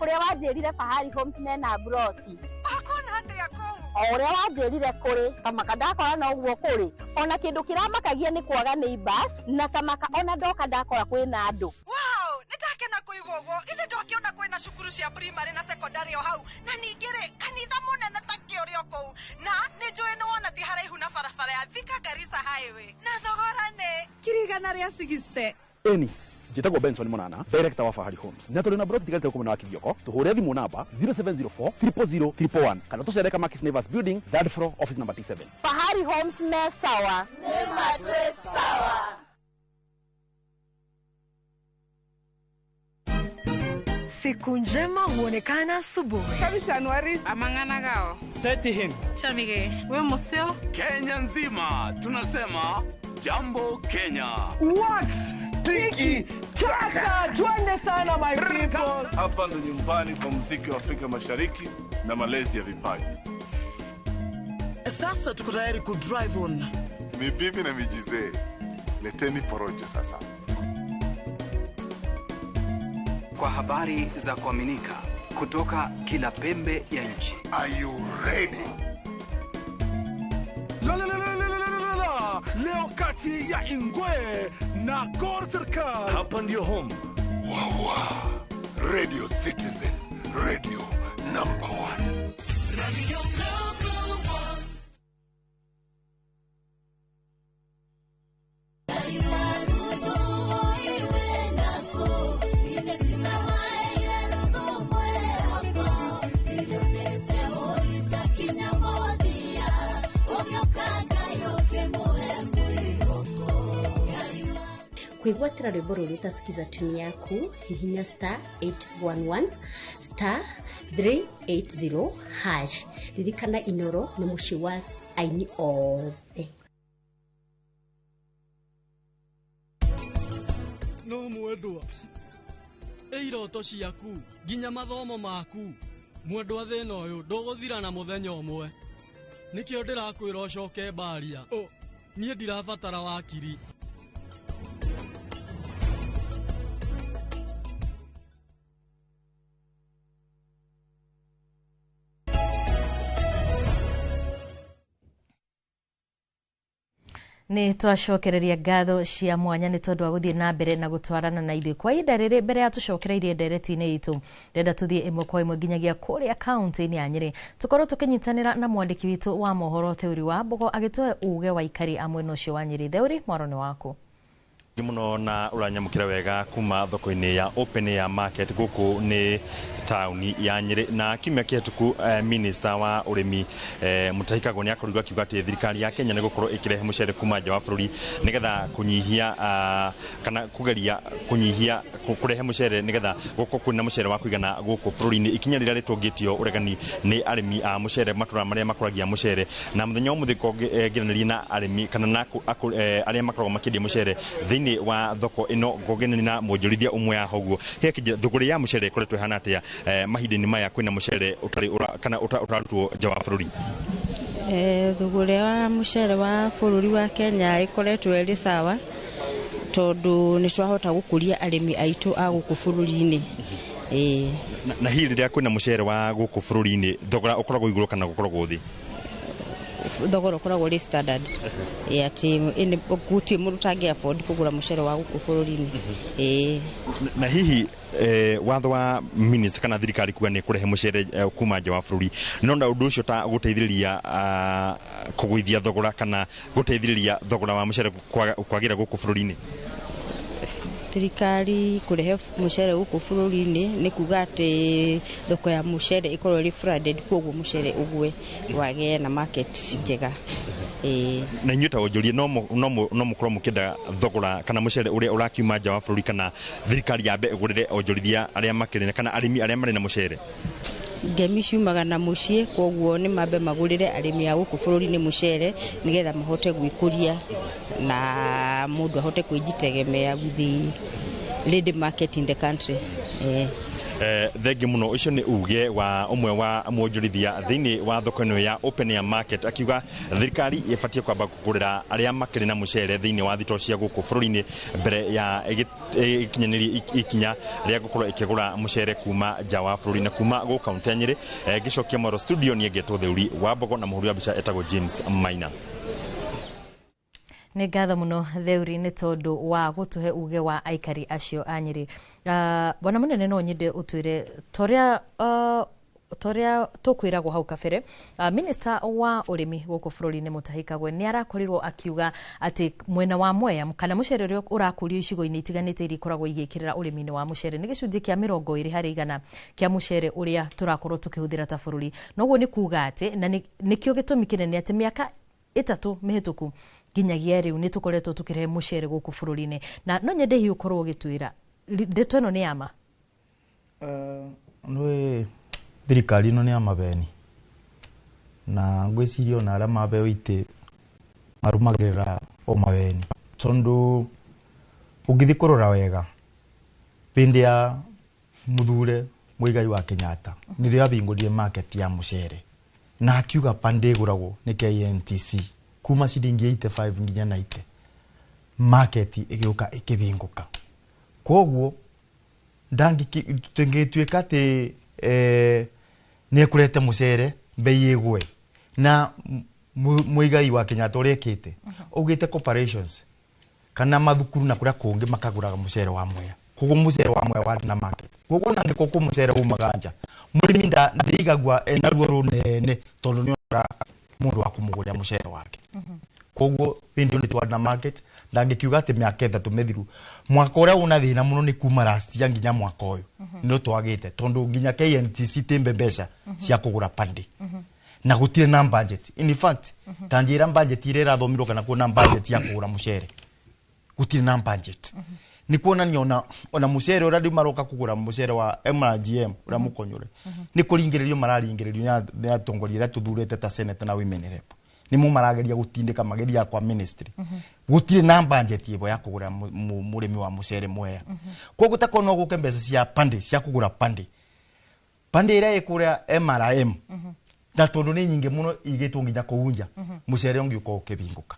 kũrĩa wanjĩrire Fahari Homes mena broti. Ũkuona atĩa kũu? O ũrĩa wanjĩrire kũrĩ kamaka ndakora no ũguo kũrĩ. Ona kĩndũ kĩramakagia nĩ kwaga neighbors na kamaka ona ndoka ndakora kwĩna andũ. Wow, nĩndakena kũigua ũguo. Ithe ndwakĩona kwĩna cukuru cia primary na secondary o hau na ningĩ rĩ kanitha mũnene ta kĩũrĩ o kũu na nĩ njũĩ nĩ wona ti haraihu na barabara ya Thika Garissa Highway na thogora nĩ 160,000. Eni njĩtagwo Benson Monana, director wa Fahari Homes. Na tũrĩ na broti tigarĩte gũkũ mwena wa Kithioko. Tũhũre thimũ namba 0704 000 111 kana tũcere Kamakis Neighbors Building, third floor, office number T7. Fahari Homes me sawa. Nĩ matwĩ sawa. Siku njema huonekana asubuhi. Amanganagao. Setihin. Chamige. We museo. Kenya nzima tunasema Jambo Kenya. Wax. Tiki. Chaka, twende sana my people. Hapa ndo nyumbani kwa muziki wa Afrika Mashariki na malezi ya vipaji. Sasa tuko tayari ku drive on. Ni bibi na mijizee. Leteni porojo sasa. Kwa habari za kuaminika kutoka kila pembe ya nchi. Are you ready? La la la la la la la. Leo kati ya Ingwe na Gor Serikal. Hapa ndio home. Wawa. Radio Citizen. Radio number 1. Radio number 1. Kwĩgwatĩra rwĩmbo rũrũ ũtasikiza tuni yaku hihinya star 811 star 380 hash. Ririkana Inoro nĩ mũciĩ wa aini othe. No mwendwa, ĩ iroto ciaku nginya mathomo maku, mwendwa thĩna ũyũ ndũgũthira na mũthenya ũmwe. Nĩkĩo ndĩrakwĩra ũcoke mbaria. Niĩ ndirabatara wakiri. Nĩ twacokereria ngatho cia mwanya nĩ tondũ wa gũthiĩ na mbere na gũtwarana na ithuĩ kwa ihinda rĩrĩ. Mbere ya tũcokereirie ndereti-inĩ itũ, ndĩrenda tũthiĩ ĩmwe kwa ĩmwe nginyagia kũrĩa kaunti-inĩ ya Nyĩrĩ, tũkorwo tũkĩnyitanĩra na mwandĩki witũ wa mohoro Theuri wa Mbogo agĩtũhe uge wa aikari a mwena ũcio wa Nyĩrĩ. Theuri, mwaro nĩ waku. Muno na uranyamukira wega kuma thoko-inĩ ya Open Air Market guku ni tauni ya Nyĩrĩ. Na kiumia kĩhĩtũku minister wa ũrĩmi Mutahi Kagwe nĩ akorirwo akiuga atĩ thirikari ya Kenya nĩ gũkorwo ĩkĩrehe mũcere kuma nja wa bũrũri nĩgetha kũnyihia kana kũgeria kũnyihia kũrehe mũcere nĩgetha gũkorwo kwĩna mũcere wa kũigana gũkũ bũrũri-inĩ. Ikinya rĩrĩa rĩtũngĩtio ũregani nĩ arĩmi a mũcere matũra marĩa makũragia mũcere, na mũthenya wa ũmũthĩ ngiranĩria na arĩmi kana na arĩa makoragwo makĩendia mũcere thĩinĩ wa thoko ĩno ngogenani na mwonjorithia ũmwe ya hoguo thũgũrĩ ya mũcere ĩkoretwo ĩhana atĩa mahinda-inĩ maya kwĩna mũcere ũtarĩ kana ũtarutwo nja wa bũrũri? Thũgũrĩ wa mũcere wa bũrũri wa Kenya ĩkoretwo ĩrĩ sawa tondũ nĩ twahota gũkũria arĩmi aitũ a gũkũ bũrũri-inĩ. Na hihi rĩrĩa kwĩna mũcere wa gũkũ bũrũri-inĩ thogora ũkoragwo igũrũ kana gũkoragwo thĩ? Thogora ũkoragwo ũrĩ standard, atĩ gũtirĩ mũndũ ũtangĩ afford kũgũra mũcere wa gũkũ bũrũri-inĩ. Na hihi watho wa minister kana thirikari kuga nĩ kũrehe mũcere kuma nja wa bũrũri, no na ũndũ ũcio ta gũteithĩrĩria kũgũithia thogora kana gũteithĩrĩria thogora wa mũcere kwagĩra gũkũ bũrũri-inĩ? Thirikari kũrehe mũcere gũkũ bũrũri-inĩ nĩ kuga atĩ thoko ya mũcere ĩkorwo ĩrĩ flooded, koguo mũcere ũgwe wagĩe na market njega. Na inyuĩ ta onjoria no mũkorwo mũkĩenda thogora kana mũcere ũrĩa ũrakiuma nja wa bũrũri kana thirikari yambe ĩgũrĩre onjorithia arĩa makĩrĩ kana arĩmi arĩa marĩ na mũcere? Ngemi ciumaga na mũciĩ, koguo nĩ mambe magũrĩre arĩmi a gũkũ bũrũri-inĩ mũcere nĩgetha mahote gwĩkũria na mũndũ ahote kwĩjitegemea with the ready market in the country. Thengi muno. Ũcio nĩ uge wa ũmwe wa mwonjorithia thĩinĩ wa thoko ĩno ya Open Air Market akiuga thirikari ĩbatiĩ kwamba kũgũrĩra arĩa makĩrĩ na mũcere thĩinĩ wa thitoo cia gũkũ bũrũri-inĩ mbere ya ĩkinyanĩrie ikinya rĩa gũkorwo ĩkĩgũra mũcere kuma nja wa bũrũri. Na kuma gũkũ kaunti ya Nyĩrĩ ngĩcokia mwaro studio niĩ ngetwo Theuri wa Mbogo na mũhũri wa mbica etagwo James Maina. Nĩ ngatho mũno Theuri nĩ tondũ wa gũtũhe uge wa aikari acio a Nyĩrĩ. Bwana mũnene, no nyende ũtwĩre toria tũkwĩragwo hau kabere, minister wa ũrĩmi gũkũ bũrũri-inĩ Mutahi Kagwe nĩ arakorirwo akiuga atĩ mwena wa Mwea kana mũcere ũrĩa ũrakũrio icigo-inĩ itiganĩte iria ikoragwo igĩkĩrĩra ũrĩmi-inĩ wa mũcere nĩ gĩcunjĩ kĩa 20% kĩa mũcere ũrĩa tũrakorwo tũkĩhũthĩra ta bũrũri. Noguo nĩ kuga atĩ na nĩkĩo gĩtũmi kĩnene atĩ mĩaka 3 mĩhĩtũku nginyagia rĩu nĩ tũkoretwo tũkĩrehe mũcere gũkũ bũrũri-inĩ. Na no nyende hihi ũkorwo ũgĩtwĩra ndeto ĩno nĩ ya ma? Nĩ thirikari ĩno nĩ ya mabeni, na ngwĩciria ona arĩa mabeo itĩ marũmagĩrĩra o mabeni, tondũ ũngĩthiĩ kũrora wega Pindi ya Muthure Muigai wa Kenyatta nĩrĩo abingũrire market ya mũcere na akiuga pande ĩgũragwo nĩ KNTC kuma ciringi 85 nginya 90, market ĩgĩũka ĩkĩbingũka. Koguo ndangĩtuĩka atĩ nĩ ekũrete mũcere bei ĩgwe na Muigai wa Kenyatta ũrĩa ekĩte augĩte corporations kana mathukuru na kũrĩa kũngĩ makagũraga mũcere wa Mwea. Koguo mũcere wa Mwea warĩ na market. Koguo na nĩkũ kũ mũcere umaga nja, mũrĩmi ndeigagua ena ruo rũnene tondũ nĩonaga mũndũ wa kũmũgũrĩra mũcere wake. Koguo hĩndĩ ĩyo nĩ twarĩ na market. Ndangĩkiuga atĩ mĩaka 3 mĩthiru, mwaka ũrĩa una thĩna mũno nĩ kuma last year nginya mwaka ũyũ nĩ twagĩte, tondũ nginya KNTC tĩmbe mbeca cia kũgũra pande na gũtirĩ na budget. In fact, ta njĩra budget ĩrĩa ĩrathomirwo kana kuona budget ya kũgũra mũcere, gũtirĩ na budget. Nĩ kuonania ona mũcere ũrĩa rĩu maroka kũgũra mũcere wa MRGM ũrĩa mũkonyore nĩ kũringĩrĩrio mararingĩrĩrio nĩ atongoria arĩa tũthurĩte ta senator na women rep, nĩmo marageria gũtindĩka mageria kwa ministry. Gũtirĩ na budget ĩbo ya kũgũra mũrĩmi wa mũcere Mwea. Koguo takorwo no gũke mbeca cia pande cia kũgũra pande pande ĩrĩa ĩkũrĩa MRM na tondũ nĩ nyingĩ mũno igĩtwo nginya kũu nja, mũcere ũngĩũka ũkĩbingũka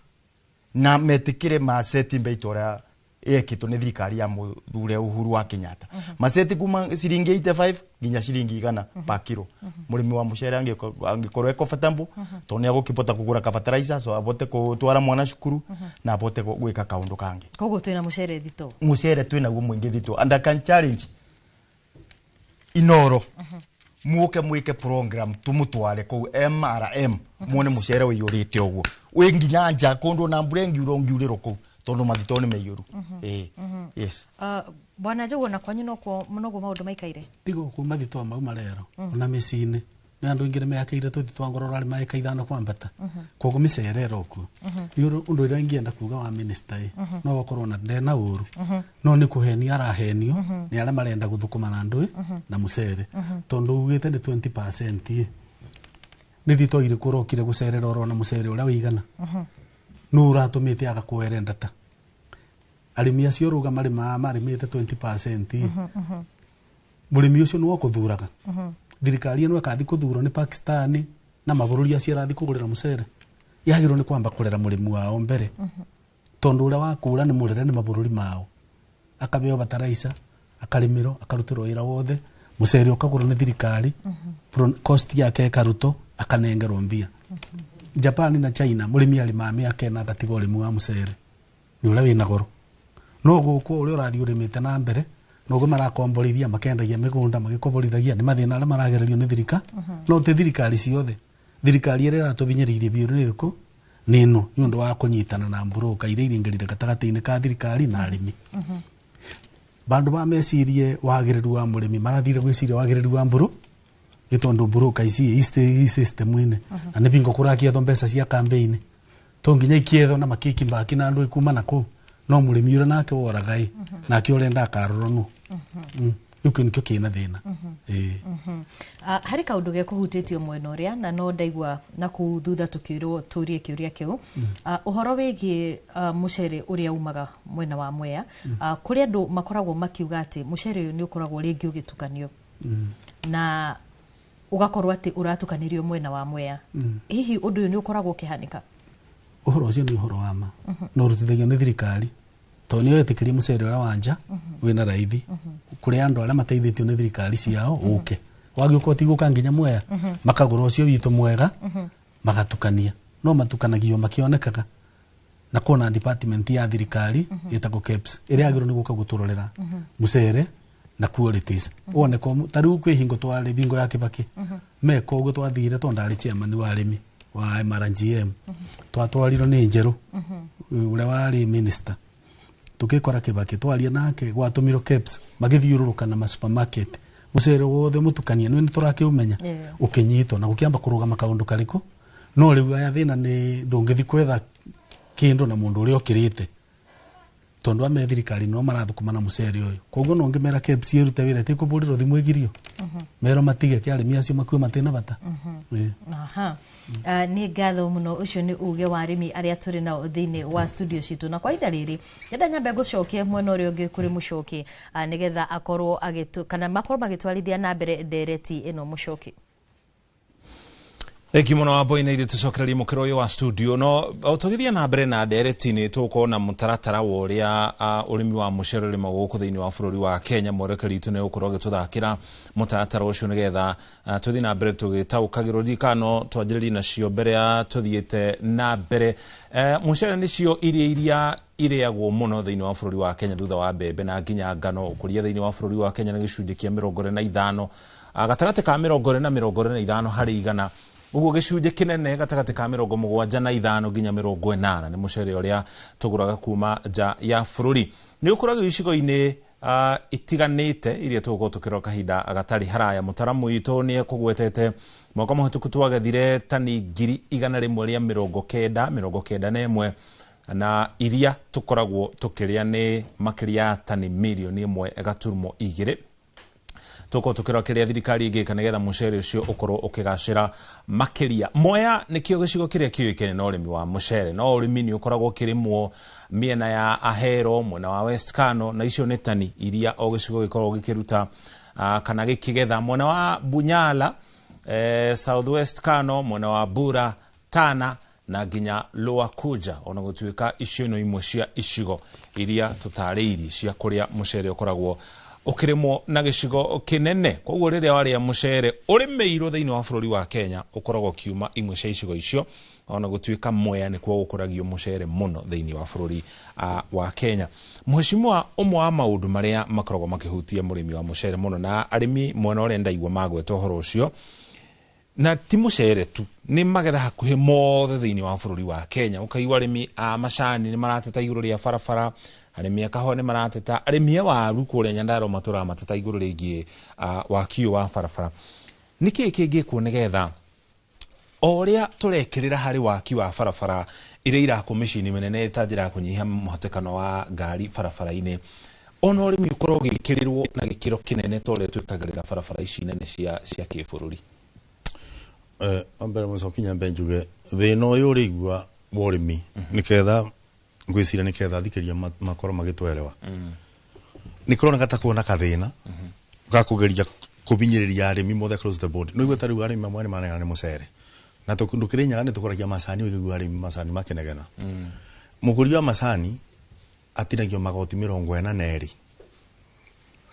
na metikire maseti mbei toria yekitwo nĩ thirikari ya Muthure Uhuru wa Kenyatta. Maseti kuma ciringi 85 nginya ciringi 100 per kilo. Mũrĩmi wa mũcere angĩkorwo e comfortable tondũ nĩ agũkĩbota kũgũra ka fertilizer, so abote gũtwara mwana cukuru na abote gwĩka kaũndũ kangĩ. Koguo twĩna mũcere thito, mũcere twĩnaguo mũingĩ thito, and I can challenge Inoro muke mwike program tumutware kuu MRM muone mucere ũiyũrĩte ũguo wĩ nginya nja kũndũ na mbura ĩngiura ũngiurĩrwo kũu tondũ mathito nĩ maiyũru. Yes. Bwana Njogu, na kwanyu nokuo noguo maũndũ maikaire? Tigo kũ mathito mau marero ona mĩciĩ-inĩ nĩ andũ aingĩ nĩmeyakĩire tũthito twa ngoro ũrarĩ maĩka 5 kwambata, koguo mĩcere ĩrokuo. Nĩ ũndũ ũrĩa ingĩenda kuga wa minister ĩ no gũkorwo na ndena ũru, no nĩ kũhenia arahenio nĩ arĩa marenda gũthũkũma na ndũĩ na mũcere, tondũ ugĩte nĩ 20% ĩ nĩ thito irĩkũ ũrokire gũcerera ũrona mũcere ũrĩa wĩigana nũ ũratũmĩte aga kuoere ndata. Arĩmi acio rũga marĩmaga marĩmĩte 20% mũrĩmi ũcio nĩwe ũkũthuraga. Thirikari ĩno ĩkathi kũthurwo nĩ Pakistan na mabũrũri acio ĩrathi kũgũrĩra mũcere, yagĩrĩirwo nĩ kwamba kũrera mũrĩmi wao mbere, tondũ ũrĩa wakũra nĩ mũrere nĩ mabũrũri mao, akabeo bataraica, akarĩmĩrwo, akarutĩrwo wĩra wothe, mũcere ũkagũrwo nĩ thirikari, cost yake ĩkarutwo, akanengerwo mbia. Japan na China mũrĩmi arĩmaga mĩaka 4 agatiga ũrĩmi wa mũcere nĩ ũrĩa wĩna goro. No gũkũ ũrĩa ũrathiĩ ũrĩmĩte na mbere noguo marakomborithia makendagia mĩgũnda magĩkomborithagia nĩ mathĩna arĩa maragererio nĩ thirikari. No ti thirikari ciothe, thirikari ĩrĩa ĩratũbinyĩrĩirie biũ nĩ ĩrĩkũ? Nĩ ĩno, nĩ ũndũ wa kũnyitana na mburũka iria iringĩrĩire gatagatĩ-inĩ ka thirikari na arĩmi. Bandũ ba mecirie wagĩrĩru wa mũrĩmi marathire gwĩciria wagĩrĩru wa mburu, nĩ tondũ mburũka ici i system-inĩ na nĩ bingo kũrakiethwo mbeca cia campaign, to nginya ikiethwo na makĩki mbaki na andũ ikuma na kũu, no mũrĩmi ũrĩa nake woraga ĩ nake ũrenda akarorwo nũ. Gĩkĩ nĩkĩo kĩna thĩna. Harĩ kaũndũ gekũhutĩtio mwena ũrĩa na no ndaigua na kũu thutha tũkĩrwo tũrie kĩũria kĩu, ũhoro wĩgiĩ mũcere ũrĩa umaga mwena wa Mwea. Kũrĩ andũ makoragwo makiuga atĩ mũcere ũyũ nĩ ũkoragwo rĩngĩ ũgĩtukanio na ũgakorwo atĩ ũratukanĩrio mwena wa Mwea. Hihi ũndũ ũyũ nĩ ũkoragwo ũkĩhanĩka? Ũhoro ũcio nĩ ũhoro wa ma na ũrutithagio nĩ thirikari, tondũ nĩyo ĩtĩkĩria mũcere ũrĩa wa nja wĩna raithi kũrĩ andũ arĩa mateithĩtio nĩ thirikari ciao ũke wagĩũka ũtigũka nginya Mwea, makagũra ũcio witũ mwega magatukania, no matukanagio makĩonekaga na kuona department ya thirikari ĩtagwo KEBS ĩrĩa yagĩrĩirwo nĩ gũka gũtũrorera mũcere na qualities. Wone ko ta rĩu kwĩ hingo twarĩ bingo ya Kibaki meko ũguo twathire tondũ ndarĩ chairman wa arĩmi wa MRGM, twatwarirwo nĩ Njerũ ũrĩa warĩ minister, tukikora Kibaki twaria nake gwatũmirwo KEBS magĩthiũrũrũka na ma supermarket mũcere wothe mũtukanie nĩ tũrakĩũmenya ũkĩnyitwo na gũkĩamba kũrũgama kaũndũ karĩkũ. No rĩu aya thĩna nĩ ndũngĩthi kwetha kĩndũ na mũndũ ũrĩa ũkĩrĩte, Tondu ame thirikari no marathukuma na mucere uyu koguo no ngimera KEBS irute wira ti kuburirwo thimu igirio mero matige ki arimi acio makue matina bata. Aha, nĩ ngatho mũno. Ũcio nĩ uge wa arĩmi arĩa tũrĩ nao thĩinĩ wa studio citũ. Na kwa ihinda rĩrĩ ndĩrenda nyambe ngũcokie mwena ũrĩa ũngĩ kũrĩ Mũcoki, nĩgetha akorwo agĩtũ kana makorwo magĩtwarithia na mbere ndereti ĩno. Mũcoki. Thengi muno Wambui, na ithuĩ tũcokererie mũkĩro ũyũ wa studio. No o tũgĩthiĩ na mbere na ndereti nĩ tũgũkorwo na mũtaratara wa ũrĩa ũrĩmi wa mũcere ũrĩmagwo gũkũ thĩinĩ wa bũrũri wa Kenya. Mwerekeri witũ nĩ ũgũkorwo agĩtũthakĩra mũtaratara ũcio nĩgetha tũthiĩ na mbere tũgĩtaũkagĩrwo. Ririkano twanjĩrĩrie nacio mbere ya tũthiĩte na mbere. Mũcere nĩcio irio iria irĩagwo mũno thĩinĩ wa bũrũri wa Kenya thutha wa mbembe na nginya ngano. Ũkũria thĩinĩ wa bũrũri wa Kenya nĩ gĩcunjĩ kĩa 45, gatagatĩ ka 40 na 45 harĩ igana. Ũguo gĩcunjĩ kĩnene gatagatĩ ka 75 nginya 80 nĩ mũcere ũrĩa tũgũraga kuma nja ya bũrũri. Nĩ ũkũragio icigo-inĩ itiganĩte iria tũgũkorwo tũkĩrora kahinda gatarĩ haraya. Mũtaramu witũ nĩ ekũgwetete mwaka mũhĩtũku twagethire tani 190,091, 91, na iria tũkoragwo tũkĩrĩa nĩ makĩria ya tani mirioni 1.2. Tũkorwo tũkĩrora kĩrĩa thirikari ĩngĩka nĩgetha mũcere ũcio ũkorwo ũkĩgacĩra makĩria. Mwea nĩkĩo gĩcigo kĩrĩa kĩũĩkaine na ũrĩmi wa mũcere, no ũrĩmi nĩ ũkoragwo ũkĩrĩmwo mĩena ya Ahero, mwena wa West Kano, na icio nĩ tani iria o gĩcigo gĩkoragwo gĩkĩruta kana gĩkĩgetha. Mwena wa Bunyala, South West Kano, mwena wa Bura, Tana na nginya Lower Kuja, ona gũtuĩka icio no imwe cia icigo iria tũtarĩirie cia kũrĩa mũcere ũkoragwo ũkĩrĩmwo na gĩcigo kĩnene. Koguo rĩrĩa warĩa mũcere ũrĩmĩirwo thĩinĩ wa bũrũri wa Kenya, ũkoragwo ũkiuma imwe cia icigo icio, ona gũtuĩka Mwea nĩkuo gũkũragio mũcere mũno thĩinĩ wa bũrũri wa Kenya. Mheshimiwa, ũmwe wa maũndũ marĩa makoragwo makĩhutia mũrĩmi wa mũcere mũno, na arĩmi mwena ũrĩa ndaigua magweta ũhoro ũcio, na ti mũcere tu, nĩ magetha hakuhĩ mothe thĩinĩ wa bũrũri wa Kenya, ũkaigua arĩmi a macani nĩ marateta igũrũ rĩa barabara, arĩmi a kahũa nĩ marateta, arĩmi a waru kũrĩa Nyandarua matũraga mateta igũrũ rĩgiĩ waki ũyũ wa barabara. Nĩ kĩĩ kĩngĩkwo nĩgetha o ũrĩa tũrekĩrĩra harĩ waki wa barabara iria irakwo mĩciĩ-inĩ mĩnene ta njĩra ya kũnyihia mũhatĩkano wa ngari barabara-inĩ, ona ũrĩmi ũkorwo ũgĩkĩrĩrwo na gĩkĩro kĩnene ta ũrĩa twĩkagĩrĩra barabara ici nene cia kĩbũrũri? Wa mbere mũcoki, nyambe njuge thĩna ũyũ ũrĩigua wa ũrĩmi, nĩketha ngwĩciria nĩketha thikĩria makorwo magĩtwerewa, nĩ kũroneka ta kuona kathĩna ga kũgeria kũbinyĩrĩria arĩmi mothe across the board. Nĩ ta rĩu arĩmi amwe nĩ manegana nĩ mũcere, na ndũkĩrĩ nyaga nĩ tũkũragia macani, ũkĩigua arĩmi macani makĩnegena. Mũgũri wa macani atinagio magoti 42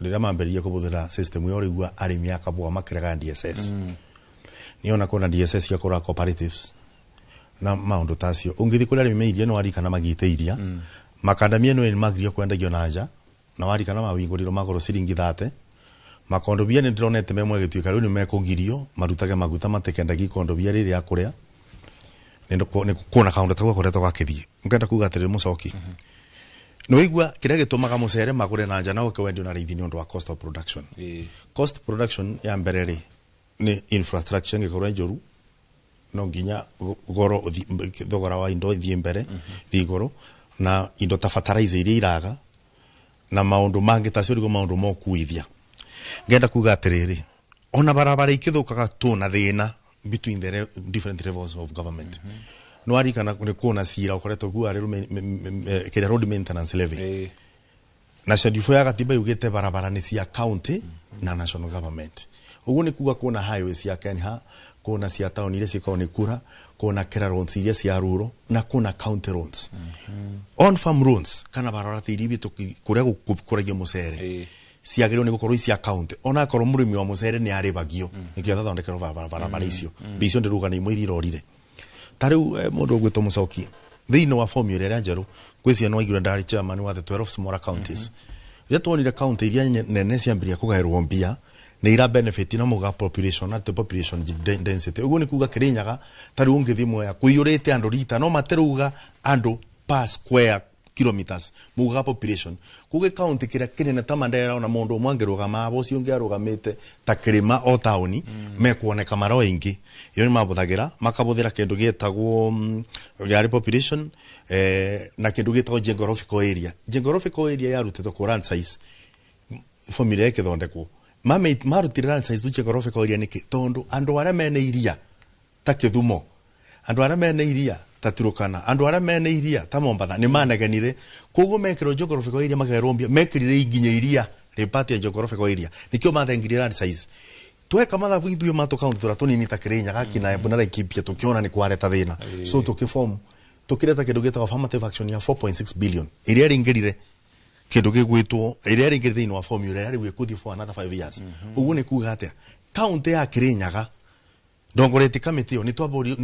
rĩrĩa mambĩrĩria kũbũthĩra system ĩyo. Ũrĩigua arĩmi a kabũa makĩrega DSS, nĩona kuona DSS cia kũra cooperatives na maũndũ ta acio. Ũngĩthiĩ kũrĩa arĩmi me iria, nĩ warikana magite iria makandamia ĩno nĩ magirio kwendagio na nja, na warikana mawingũrĩrwo magũrũ ciringi 30. Makondobia nĩ ndĩronete memwe gĩtuĩka rĩu nĩ mekũgirio marutage maguta, matikendagi ikondobia rĩrĩa kũrĩa nĩ kuona kaũndũ ta gakoretwo gakĩthiĩ. Ngenda kuga atĩrĩrĩ, mũcoki, nĩ waigua kĩrĩa gĩtũmaga mũcere magũre na nja na ũke wendio na raithi nĩ ũndũ wa cost of production. Cost production ya mbere rĩ nĩ infrastructure ĩngĩkorwo ĩ njũru, no nginya goro thogora wa indo ithiĩ mbere, thiĩ igũrũ, na indo ta fertilizer iria iraga na maũndũ mangĩ tacio nĩguo maũndũ ma ũkuithia. Ngenda kuga atĩrĩrĩ, ona barabara ikĩthũkaga tũna thĩna between the different levels of government. Nĩ warikana nĩ kuona cira ũkoretwo kuo arĩ kĩrĩa road maintenance levy, na schedule ya gatiba yugĩte barabara nĩ cia county na national government. Ũguo nĩ kuga kuona highway cia Kenya, kuona cia town iria cikoragwo nĩ kura, kuona kera roads iria cia rural, na kuona county roads, on farm roads kana barabara tĩri witũ kũrĩa gũkũragio mũcere ciagĩrĩirwo nĩ gũkorwo i cia county, ona akorwo mũrĩmi wa mũcere nĩ arĩbagio nĩkĩo athondekerwo barabara icio. Mbia icio ndĩruga nĩ imwe iria irorire. Ta rĩu mũndũ ũgwĩtwo mũcoki, thĩinĩ wa formula ĩrĩa njerũ ngwĩciria nĩ waiguire ndarĩ chairman wa the 12 smaller counties. Rĩrĩa tuonire county iria nene ciambĩrĩria kũgaĩrwo mbia, nĩ ira benefit na muga population at population density. Ũguo nĩ kuga Kĩrĩnyaga ta rĩu ũngĩthiĩ Mwea kũiyũrĩte andũ rita, no matirauga andũ per square. kilometers muga population kuge county kira kinene ta Mandera ona mundu umwe angirugama abo ucio ungi arugamite ta kirima o tauni mekuoneka maro ingi iyo ni mabuthagira makabuthira kindu gietagwo yari population na kindu gietagwo geographical area. Geographical area yarutitwo ku land size formula ikithondekwo marutire land size geographical area niki tondu andu aria mene iria ta Kithumo, andu aria mene iria ta Turukana, andu aria mene iria ta Mombatha ni manegenire koguo mekirwo geographical area makerombia mekirire nginya iria ripati ya geographical area nikio mathengirie land size. Tweka mathabu ithuĩ matũ kaunti tũrĩa tũnini ta Kirinyaga Kina Embu na Laikipia tukiona ni kwareta thĩna, so tukiform tukireta kindu gĩtagwo affirmative action ya 4.6 billion iria ringirire kindu gĩgwĩtwo iria ringirire thĩinĩ wa formula ĩrĩa rĩu ĩkũthiĩ for another 5 years. Ũguo nĩ kuga atĩa kaunti ya Kirinyaga ndongoretie kamĩtĩ ĩyo nĩ twambũrio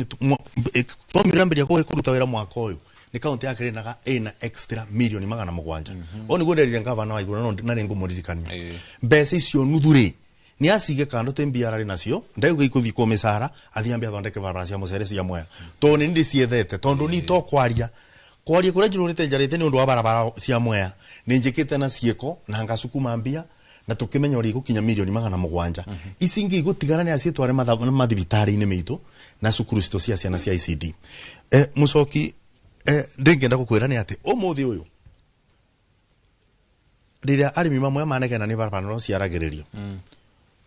formula mbere ya kũruta wĩra mwaka ũyũ nĩ kaunti ya Kirinyaga ĩna extra milioni 700. Ũũ nĩguo nderire ngavana wa igũrũ na nĩ ngũmũririkania mbeca icio nuthu rĩ ni acige kando te mbia ararĩ nacio ndauga ikuthi kwa mĩcara athiĩ ambe athondeke barabara cia mũcere cia Mwea tondũ nĩ ndĩciethete tondũ ni to kwaria kwaria kũrĩa njurũrĩte njarĩte nĩ ũndũ wa barabara cia Mwea nĩ njĩkĩte na ciĩko na ngacukuma mbia na tukimenya ũrĩa igũkinya milioni 700. Ici ingĩ igũtigana nĩ aciĩtware mathibitarĩ-inĩ maitũ na cukuru citũ cia ciana cia ICD. Mũcoki ndĩngĩenda gũkwĩra nĩ atĩ ũmũthĩ ũyũ rĩrĩa arĩmi mamwe manegena nĩ barabara no ciaragĩrĩrio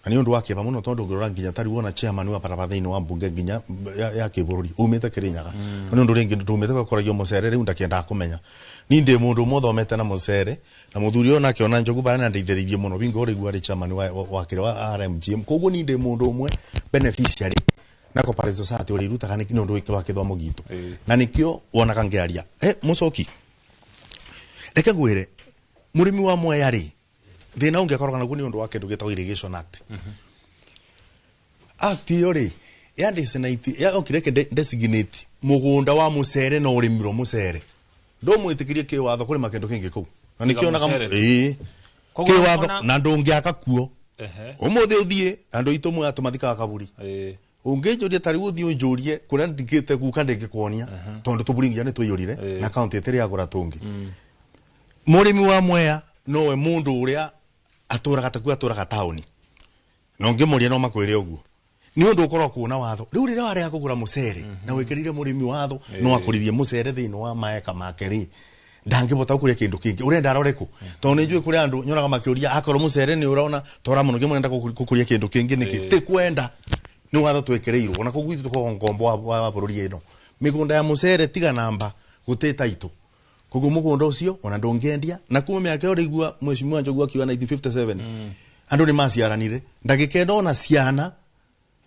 na nĩ ũndũ wa kĩeva mũno tondũ ũngĩrora nginya ta rĩu wona chairman wa barabara thĩinĩ wa mbunge nginya ya kĩbũrũri umĩte Kirinyaga nĩ ũndũ rĩngĩ ndumĩte gũkoragio mũcere rĩu ndakĩendaga kũmenya ni ndĩ mũndũ ũmwe ũthomete na mũcere na mũthuri ũyũ nake ona Njogu bara nĩandeithĩrĩirie mũno bingo rĩu arĩ chairman wa kĩrĩa wa RMGM koguo ni ndĩ mũndũ ũmwe beneficiary na cooperative society ũrĩa irutaga nĩ ũndũ wa gĩthomo gitũ na nĩkĩo wonaga ngĩaria. Mũcoki reke ngwĩre mũrĩmi wa Mwea rĩ thĩna ũngĩ akoragwo naguo nĩ ũndũ wa kĩndũ gĩtagwo irrigation act. Act ĩyo rĩ ya designate ya okire ke designate mũgũnda wa mũcere na ũrĩmirwo mũcere ndũmwĩtĩkĩrie kĩwatho kũrĩma kĩndũ kĩngĩ kũu na nĩkĩo onaga kĩwatho na ndũngĩaka kuo ũmũthĩ ũthiĩ andũ aitũ Mwea tũmathikaga kaburi ũngĩnjũria ta rĩu ũthiĩ ũnjũrie kũrĩa ndigĩte guka ndĩngĩkuonia tondũ tũburi nginya nĩtũiyũrire na kaunti ĩtĩrĩ yagũra tũngĩ. Mũrĩmi wa Mwea nowe mũndũ ũrĩa atũraga takuo atũraga taũni na ũngĩmũria no makwĩre ũguo nĩ ũndũ ũkorwo kuona watho rĩu rĩrĩa warega kũgũra mũcere na wĩkĩrire mũrĩmi watho no akũririe mũcere thĩinĩ wa maeka make rĩ ndangĩbota gũkũria kĩndũ kĩngĩ ũrenda arore kũ tondũ nĩ njũĩ kũrĩ andũ nyonaga makĩũria akorwo mũcere nĩ ũrona tora mũno ngĩmũrenda gũkũria kĩndũ kĩngĩ nĩkĩ ti kwenda nĩ watho twĩkĩrĩirwo na koguo ithuĩ tũkoragwo ngombo wa bũrũri ĩno mĩgũnda ya mũcere tiga namba gũtĩ taitũ koguo mũgũnda ũcio ona ndũngĩendia na kuma mĩaka ĩyo rĩigua mheshimiwa Njogu akiuga 1957 andũ nĩ maciaranire ndagĩka ĩno ona ciana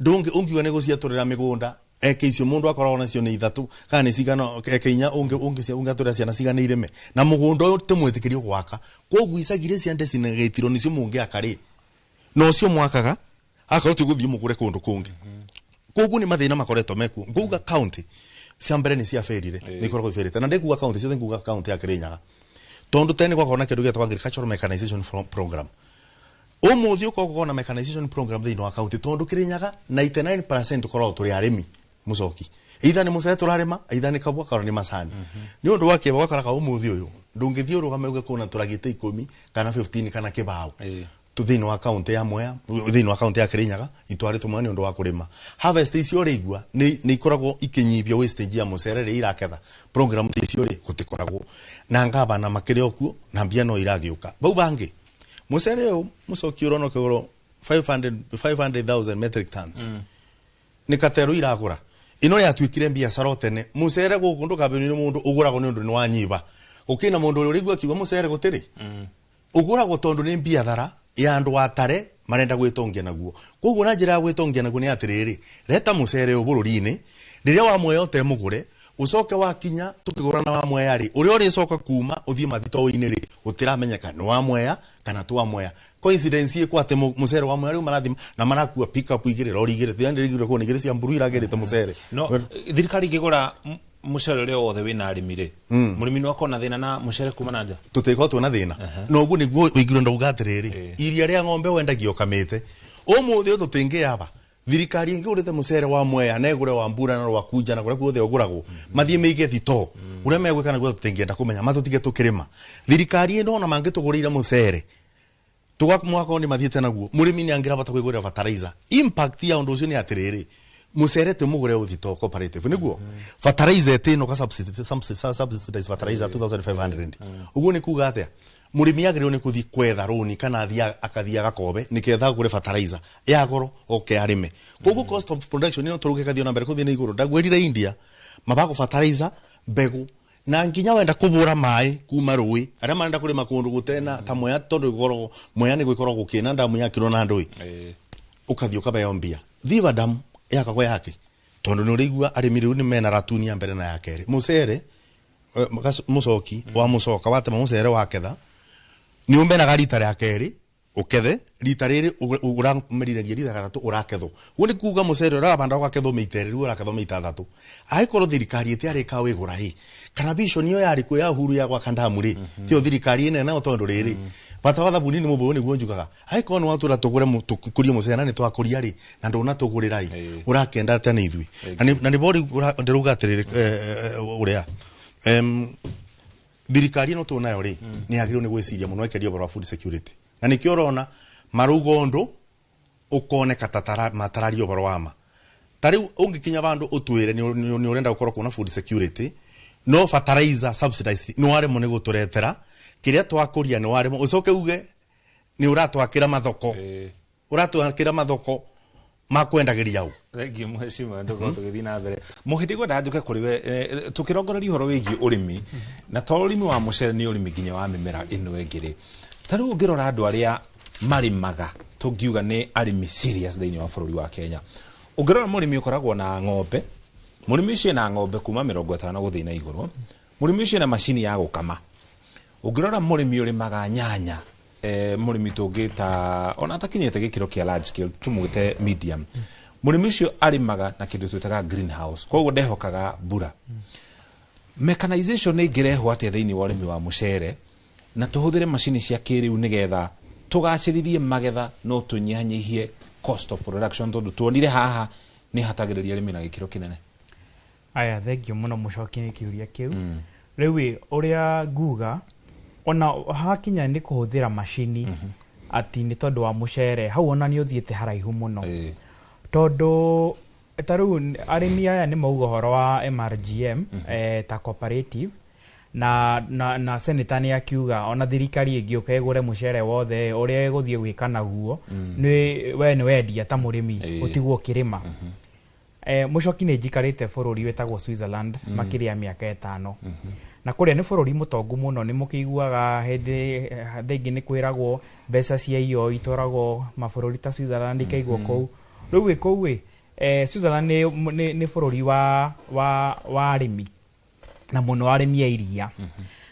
ndũngĩ ũngiuga nĩ gũciatũrĩra mĩgũnda eke icio mũndũ akoragwo nacio nĩ 3 kana nĩ cigana eke 4 ũngĩatũrĩra ciana cigana irĩme na mũgũnda ũyũ tĩmwĩtĩkĩrie gwaka koguo icagi iria cia designatirwo nĩcio mũngĩaka rĩ na ũcio mwakaga akorwo ti gũthiĩ mũgũre kũndũ kũngĩ koguo nĩ mathĩna makoretwo mekuo ngauga county cia mbere nĩ ciaberire nĩ ikoragwo iberite na ndĩkuga county ciothe nguga county ya Kirinyaga tondũ tene gwakorwo na kĩndũ gĩetagwo agricultural mechanization program ũmũthĩ ũkoragwo na mechanization program thĩinĩ wa county tondũ Kirinyaga 99% tũkoragwo tũrĩ arĩmi mũcoki either nĩ mũcere tũrarĩma either nĩ kabwa kana nĩ macani nĩ ũndũ wa kĩeva ũgakoraga ũmũthĩ ũyũ ndũngĩthiĩ ũrũgame uge kũna tũragĩte 10 kana 15 kana kĩbaũ thĩinĩ wa kaunti ya Mwea thĩinĩ wa kaunti ya Kirinyaga itwarĩtwo Mwea nĩ ũndũ wa kũrĩma harvest icio rĩigua nĩ ikoragwo ikĩnyibia wastage ya mũcere rĩrĩa iraketha program icio rĩ gũtikoragwo na ngavana makĩrĩ o kuo na mbia no iragĩũka bau bangĩ mũcere ũyũ mũcoki ũrona ũkĩgũrwo 500,000 metric tons nĩ katero iragũra ĩno yatuĩkire mbiacara o tene mũcere gũkũ ndũkambĩrĩrie nĩ mũndũ ũgũragwo nĩ ũndũ nĩ wanyiba gũkĩna mũndũ ũrĩa ũrĩigua akiuga mũcere gũtirĩ ũgũragwo tondũ nĩ mbiathara ya andũ atare marenda gwĩtongia naguo koguo na njĩra ya gwĩtongia naguo nĩ atĩrĩrĩ reta mũcere ũyũ bũrũri-inĩ rĩrĩa wa Mwea ũtemũgũre ũcoke wakinya tũkĩgũrana wa Mwea rĩ ũrĩa ũrĩcoka kuma ũthiĩ mathitoo-inĩ rĩ gũtiramenyeka nĩ wa Mwea kana ti wa Mwea coincidence ĩkwo atĩ mũcere wa Mwea rĩu marathi na marakua pick up 2 rori 2 tiandĩrĩgire kuona 2 cia mburu iragĩrĩte mũcere no thirikari ĩngĩgũra mũcere ũrĩa wothe wĩna arĩmi rĩ mũrĩmi no akorwo na thĩna na mũcere kuma na nja tũtikorwo twĩna thĩna na ũguo nĩguo ũiguire ndauga atĩrĩrĩ iria rĩa ng'ombe wendagio ũkamĩte ũmũthĩ ũyũ tũtingĩaba thirikari ĩngĩgũrĩte mũcere wa Mwea na ĩgũre wa Mbura na rwa Kunja na kũrĩa guothe ũgũragwo mathiĩ mĩige thitoo Uria megwika naguo tutingĩenda kũmenya matũtige tũkĩrĩma. Thirikari ĩno ona mangĩtũgũrĩire mũcere tũgakorwo nĩ mathiĩte naguo, mũrĩmi nĩ angĩrabata kwĩgũrĩra fertilizer. Impact ya ũndũ ũcio nĩ atĩrĩrĩ, mũcere ti mũgũre ũthito cooperative nĩguo fertilizer ĩtĩno ka subsidized fertilizer 2500. Ũguo nĩ kuga atĩa? Mũrĩmi agĩrĩirwo nĩ kũthiĩ kwetha rũni kana athiĩ akathiĩ agakobe nĩketha agũre fertilizer ya goro oke arĩme. Koguo cost of production ĩno tũrauga ĩgathiĩ na mbere kũthiĩ na igũrũ. Ndagwĩrire India mabago fertilizer, mbegũ, na nginya wenda kũbũra maĩ kuma rũĩ arĩa marenda kũrĩma kũndũ gũtena ta Mwea, tondũ gũkoragwo Mwea nĩ gwĩkoragwo gũkĩna ndamu yakirwo na ndũĩ, ũkathiĩ ũkabeo mbia. Thiva damu yakagwo yake tondũ nĩ ũraigua arĩmi rĩu nĩ mena ratuni ya mbere na ya kerĩ. Mũcere mũcoki wa mũcoka watema mũcere waketha nĩ ũmenaga rita rĩa kerĩ ũkethe, rita rĩrĩ ũrameriragia, rita gatatũ ũrakethwo. Ũguo nĩ kuga mũcere ũrabanda ũgakethwo mĩita ĩrĩ, rĩu ũrakethwo mĩita ĩtatũ. Angĩkorwo thirikari ĩtiarĩka wĩgũra ĩ, kana vision ĩyo yarĩ kuo ya Uhuru ya gwaka ndamu rĩ, tiyo thirikari ĩnene nayo, tondũ rĩrĩ bata wa thabuni nĩ mũbũyũ nĩguo njugaga. Angĩkorwo nĩ watwĩra tũgũre tũkũrie mũcere na nĩ twakũria rĩ, na ndũnatũgũrĩra ĩ, ũrakenda atĩa nĩ ithuĩ? Na nĩbo rĩu ndĩrauga atĩrĩrĩ, ũrĩa thirikari ĩno tũnayo rĩ, nĩ yagĩrĩirwo nĩ gwĩciria mũno ĩkĩaria ũhoro wa food security, na nĩkĩo ũrona marauga ũndũ ũkoneka ta matararia ũhoro wa ma. Ta rĩu ũngĩkinya vandũ ũtwĩre nĩ ũrenda gũkorwo kwĩna food security, no fertilizer subsidized nĩ waremwo nĩ gũtũretera kĩrĩa twakũria, nĩ waremwo, ũcoke uge nĩ ũratwakĩra mathoko, ũratwakĩra mathoko makwendagĩria ũ. Thengiũ mheshimiwa, tũkorwo tũgĩthiĩ na mbere. Mũhĩndĩ, ngwenda njũke kũrĩ we, tũkĩrongoreria ũhoro wĩgiĩ ũrĩmi, na to ũrĩmi wa mũcere, nĩ ũrĩmi nginya wa mĩmera ĩno ĩngĩ rĩ, ta rĩu ũngĩrora andũ arĩa marĩmaga, tũngiuga nĩ arĩmi serious thĩinĩ wa bũrũri wa Kenya, ũngĩrora mũrĩmi ũkoragwo na ng'ombe, mũrĩmi ũcio ena ng'ombe kuma 50 gũthiĩ na igũrũ, mũrĩmi ũcio ena macini ya gũkama. Ũngĩrora mũrĩmi ũrĩmaga nyanya, mũrĩmi tũngĩta ona atakinyĩte gĩkĩro kĩa large scale, tũmwĩte medium, mũrĩmi ũcio arĩmaga na kĩndũ twĩtaga greenhouse, koguo ndehokaga mbura. Mechanization nĩ ĩngĩrehwo atĩa thĩinĩ wa ũrĩmi wa mũcere na tũhũthĩre macini cia kĩrĩu nĩgetha tũgacĩrithie magetha no tũnyihanyihie cost of production, tondũ tuonire haha nĩ hatagĩrĩria arĩmi na gĩkĩro kĩnene? Aya, thengio mũno mũcoki nĩ kĩũria kĩu. Rĩu ĩ, ũrĩa nguga, ona hakinya nĩ kũhũthĩra macini ati nĩ tondũ wa mũcere, hau ona nĩ ũthiĩte haraihu mũno, tondũ ta rĩu arĩmi aya nĩ mauga ũhoro wa MRGM ta cooperative, na senator nĩ akiuga ona thirikari ĩngĩũka ĩgũre mũcere wothe, ũrĩa ĩgũthiĩ gwĩka naguo nĩ we nĩ wendia ta mũrĩmi ũtigwo ũkĩrĩma. Mũcoki, nĩ njikarĩte bũrũri wĩtagwo Switzerland makĩria ya mĩaka 5, na kũrĩa nĩ bũrũri mũtongu mũno. Nĩ mũkĩiguaga hĩndĩ thaa ingĩ nĩ kwĩragwo mbeca cia iyo itwaragwo mabũrũri ta Switzerland ikaigwo kũu. Rĩu ĩ kũu ĩ, Switzerland nĩ bũrũri wa arĩmi, na mũno arĩmi a iria,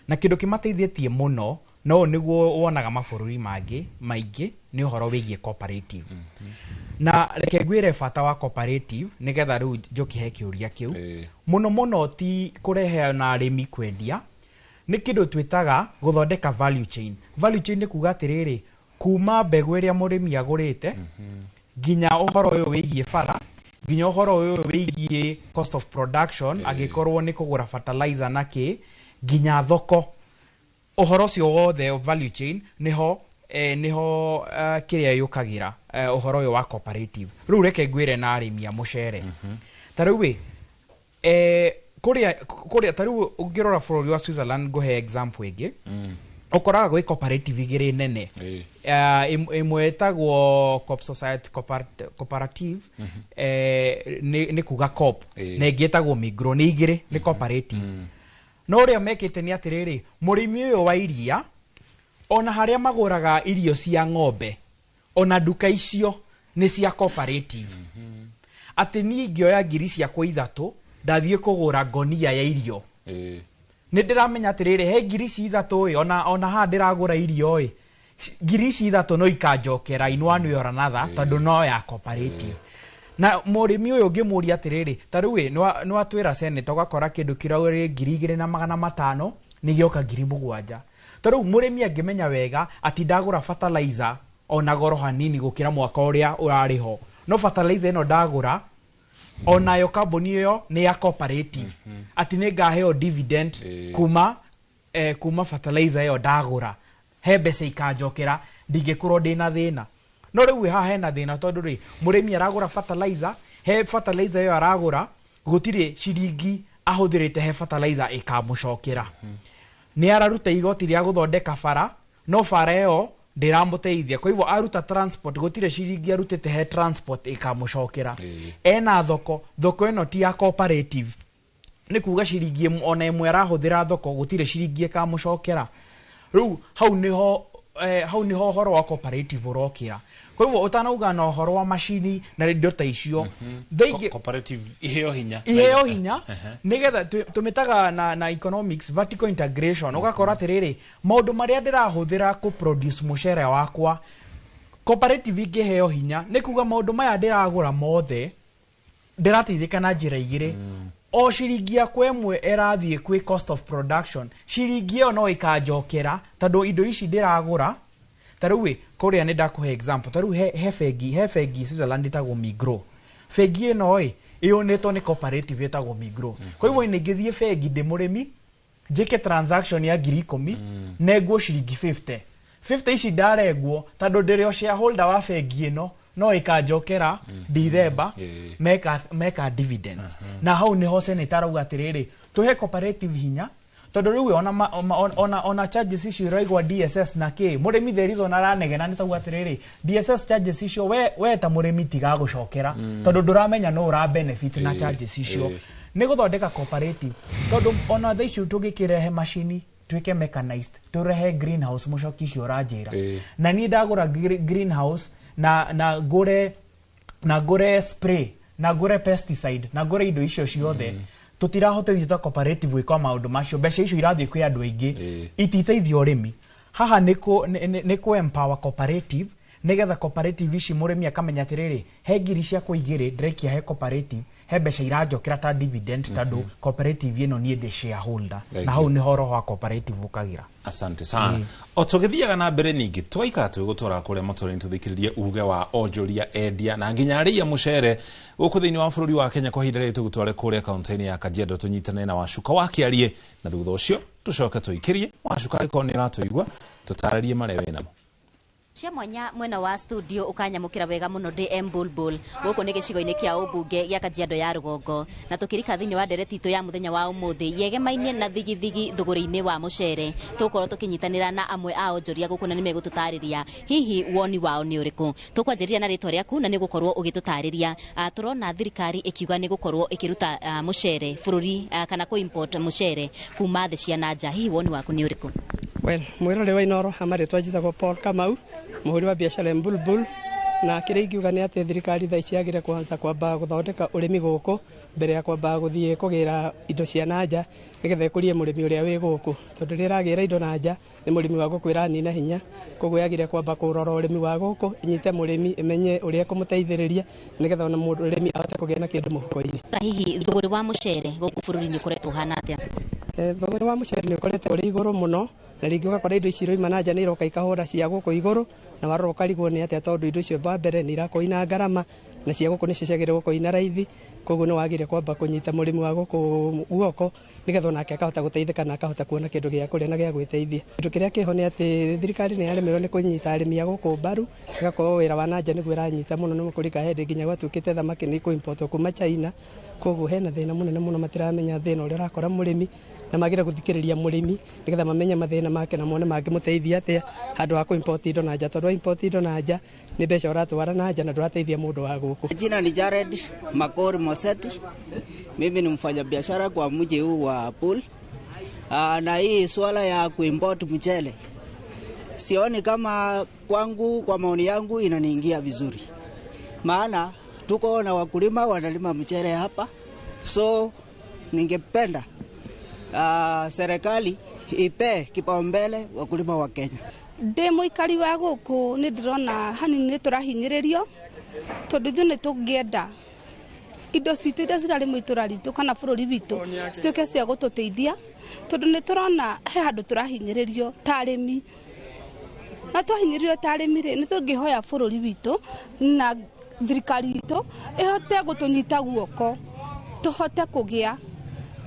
na kĩndũ kĩmateithĩtie mũno no nĩguo wonaga mabũrũri mangĩ maingĩ nĩ ũhoro wĩgiĩ cooperative. Na reke ngwĩre bata wa cooperative nĩgetha rĩu njũkĩhe kĩũria kĩu. Mũno mũno ti kũrehe na arĩmi kwendia, nĩ kĩndũ twĩtaga gũthondeka value chain. Value chain nĩ kuga atĩrĩrĩ, kuma mbegũ ĩrĩa mũrĩmi agũrĩte nginya ũhoro ũyũ wĩgiĩ bara, nginya ũhoro ũyũ wĩgiĩ cost of production, angĩkorwo nĩ kũgũra fertilizer na kĩ, nginya thoko, ũhoro ũcio wothe value chain nĩho kĩrĩa yũkagĩra ũhoro ũyũ wa cooperative. Rĩu reke ngwĩre na arĩmi a mũcere, ta rĩu ĩ, kũrĩa ta rĩu ũngĩrora bũrũri wa Switzerland, ngũhe example ĩngĩ, ũkoraga gwĩ cooperative igĩrĩ nene. Ĩmwe ĩtagwo Coop Society Cooperative, nĩ kuga Coop, na ĩngĩ ĩtagwo Migros. Nĩ igĩrĩ, nĩ cooperative. No ũrĩa mekĩte nĩ atĩrĩrĩ, mũrĩmi ũyũ wa iria, ona harĩa magũraga irio cia ng'ombe, ona nduka icio nĩ cia cooperative. Atĩ niĩ ingĩoya 3,000 ndathiĩ kũgũra ngonia ya irio, nĩ ndĩramenya atĩrĩrĩ, he 3,000 ĩ, ona haha ndĩragũra irio ĩ, 3,000 no ikanjokera in one way or another, tondũ no ya cooperative. Na mũrĩmi ũyũ ũngĩmũria atĩrĩrĩ, ta rĩu ĩ, nĩ watwĩra senator, ũgakora kĩndũ kĩraurĩ 2,500 nĩ gĩoka 7,000. Ta rĩu mũrĩmi angĩmenya wega ati ndagũra fertilizer ona goro hanini gũkĩra mwaka ũrĩa ũrarĩ ho, no fertilizer ĩno ndagũra Onayo kambuni ĩyo nĩ ya cooperative, atĩ nĩ ngaheo dividend kuma fertilizer ĩyo ndagũra, he mbeca ikanjokera, ndingĩkorwo ndĩna thĩna. No rĩu haha hena thĩna, tondũ rĩ, mũrĩmi aragũra fertilizer, he fertilizer ĩyo aragũra gũtirĩ ciringi ahũthĩrĩte he fertilizer ĩkamũcokera. Nĩ araruta igoti rĩa gũthondeka bara, no bara ĩyo ndĩramũteithia. Kwa hivyo aruta transport, gũtirĩ ciringi arutĩte he transport ĩkamũcokera. Ena thoko, thoko ĩno ti ya cooperative, nĩ kuga ciringi ona ĩmwe arahũthĩra thoko gũtirĩ ciringi ĩkamũcokera. Rĩu hau nĩho ũhoro wa cooperative ũrokĩra. Kwa hivyo ũtanauga na ũhoro wa macini na indo ta icio Cooperative iheo hinya. Iheo hinya, nigetha tũmĩtaga na economics vertical integration. Ũgakora atĩrĩrĩ, maũndũ marĩa ndĩrahũthĩra kũ produce mũcere wakwa, cooperative ingĩheo hinya, nĩ kuga maũndũ maya ndĩragũra mothe ndĩrateithĩka na njĩra igĩrĩ. O ciringi yakwa ĩmwe ĩrathiĩ kwĩ cost of production, ciringi ĩyo no ĩkanjokera, tondũ indo ici ndĩragũra ta rĩu ĩ, kũrĩa nĩ ndakũhe example. Ta rĩu he bengi Switzerland ĩtagwo Migros. Bengi ĩno ĩ ĩyũnĩtwo nĩ cooperative ĩtagwo Migros. Kwa hivyo ningĩthiĩ bengi ndĩ mũrĩmi, njĩke transaction ya 10,000, nengwo ciringi 50. 50 ici ndarengwo, tondũ ndĩrĩ o shareholder wa bengi ĩno, no ĩkanjokera December meka dividends. Na hau niho senator arauga atĩrĩrĩ, tũhe cooperative hinya, tondũ rĩu ona charges icio iraigua DSS na kĩ, mũrĩmi the reason aranegena nĩ tauga atĩrĩrĩ, DSS charges icio we ta mũrĩmi tigagũcokera, tondũ ndũramenya no ũra benefit na charges icio. Nĩ gũthondeka cooperative, tondũ ona thaa icio tũngĩkĩrehe macini, tuĩke mechanized, tũrehe greenhouse, mũcoki icio ũranjĩra, na niĩ ndagũra greenhouse na ngũre spray na ngũre pesticide na ngũre indo icio ciothe, tũtirahotithio ta cooperative gwĩka maũndũ macio. Mbeca icio irathiĩ kwĩ andũ aingĩ, ititeithia ũrĩmi. Haha nĩ kũ empower cooperative, nĩgetha cooperative ici mũrĩmi akamenya atĩrĩrĩ, he ngiri ciakwa igĩrĩ ndĩrekia he cooperative, he mbeca iranjokera ta dividend, tondũ cooperative ĩno niĩ ndĩ shareholder. Thank Na hau you. nĩho roho wa cooperative ũkagĩra. Asante sana. O tũgĩthiaga na mbere, ningĩ twaikara twĩgũtwara kũrĩa matũra-inĩ, tũthikĩrĩrie uge wa onjoria, endia na nginya arĩi a mũcere gũkũ thĩinĩ wa bũrũri wa Kenya. Kwa ihinda rĩrĩ tũgũtware kũrĩa kaunti-inĩ ya Kajiado, tũnyitane na Wacuka wa Kĩarie, na thutha ũcio tũcoke tũikĩrie Wacuka, angĩkorwo nĩ ũratũigua, tũtarĩrie marĩa wĩnamo. Cia mwanya mwena wa studio ukanyamukira wega muno ndi M Bulbul. Guku ni gicigo-inĩ kĩa ũmbunge gĩa Kajiado ya rũgongo, na tũkĩrika thĩinĩ wa ndereti itũ ya mũthenya wa ũmũthĩ yegemainie na thigithigi thũgũrĩ-inĩ wa mũcere, tũgũkorwo tũkĩnyitanĩra na amwe a onjoria gũkũ, na nĩ megũtũtarĩria hihi woni wao nĩ ũrĩkũ. Tũkwanjĩrĩria na rĩtwa rĩaku, na nĩ ũgũkorwo ũgĩtũtarĩria. Tũrona thirikari ĩkiuga nĩ gũkorwo ĩkĩruta mũcere bũrũri, kana kũ import mũcere kuma thĩ cia na nja. Hihi woni waku nĩ ũrĩkũ? Well, mwirore wa Inoro, amarĩtwa njĩtagwo Paul Kamau, mũhũri wa biacara Mbulbul. Na kĩrĩa ingiuga nĩ atĩ thirikari thaa ici yagĩrĩire kwanza kwamba gũthondeka ũrĩmi gũkũ mbere ya kwamba gũthiĩ kũgĩra indo cia na nja, nĩgetha ĩkũrie mũrĩmi ũrĩa wĩ gũkũ, tondũ rĩrĩa ĩragĩra indo na nja nĩ mũrĩmi wa gũkũ ĩranina hinya. Koguo yagĩrĩire kwamba kũrora ũrĩmi wa gũkũ, ĩnyite mũrĩmi, ĩmenye ũrĩa ĩkũmũteithĩrĩria, nĩgetha ona mũrĩmi ahote kũgĩa na kĩndũ mũhuko-inĩ. Na hihi thũgũrĩ wa mũcere gũkũ bũrũri-inĩ ũkoretwo ũhana atĩa? Thogora wa mũcere nĩ ũkoretwo ũrĩ igũrũ mũno, na rĩngĩ ũgakora indo ici iroima na nja nĩ iroka ikahũra cia gũkũ igũrũ, na warora ũkarigwo nĩ atĩa, tondũ indo icio wa mbere nĩ irakorwo ina ngarama, na cia gũkũ nĩcio ciagĩrĩire gũkorwo ina raithi. Koguo nĩ wagĩrĩire kwamba kũnyita mũrĩmi wa gũkũ guoko, nĩgetha onake akahota gũteithĩka na akahota kuona kĩndũ gĩa kũrĩa na gĩa gwĩteithia. Kĩndũ kĩrĩa kĩho nĩ atĩ thirikari nĩ yaremerwo nĩ kũnyita arĩmi a gũkũ mbaru, ĩgakorwo wĩra wa na nja nĩguo ĩranyita mũno. Nĩ kũrika hĩndĩ nginya gwatuĩkĩte thamaki nĩ ikũ-importwo kuma China. Koguo hena thĩna mũnene mũno, matiramenya thĩna ũrĩa ũrakora mũrĩmi, na magĩrĩire gũthikĩrĩria mũrĩmi nĩgetha mamenye mathĩna make na mone mangĩmũteithia atĩa, handũ ha kũ-import indo na nja, tondũ wa import indo na nja nĩ mbeca ũratwara na nja na ndũrateithia mũndũ wa gũkũ. Jina ni Jared Makori Moseti. Mimi ni mfanyabiashara kwa mji huu wa Pool. Na hii swala ya kuimport mchele sioni kama kwangu, kwa maoni yangu, inaniingia vizuri, maana tuko na wakulima wanalima mchele hapa, so ningependa serikali ipe kipaumbele wakulima wa Kenya. Ndĩ mũikari wa gũkũ, nĩ ndĩrona hanini nĩ tũrahinyĩrĩrio, tondũ ithuĩ nĩ tũngĩenda indo citũ iria cirarĩmwo itũra ritũ kana bũrũri witũ cituĩke cia gũtũteithia, tondũ nĩ tũrona he handũ tũrahinyĩrĩrio ta arĩmi. Na twahinyĩrĩrio ta arĩmi rĩ, nĩ tũngĩhoya bũrũri witũ na Thirikari itũ ĩhote gũtũnyita guoko tũhote kũgĩa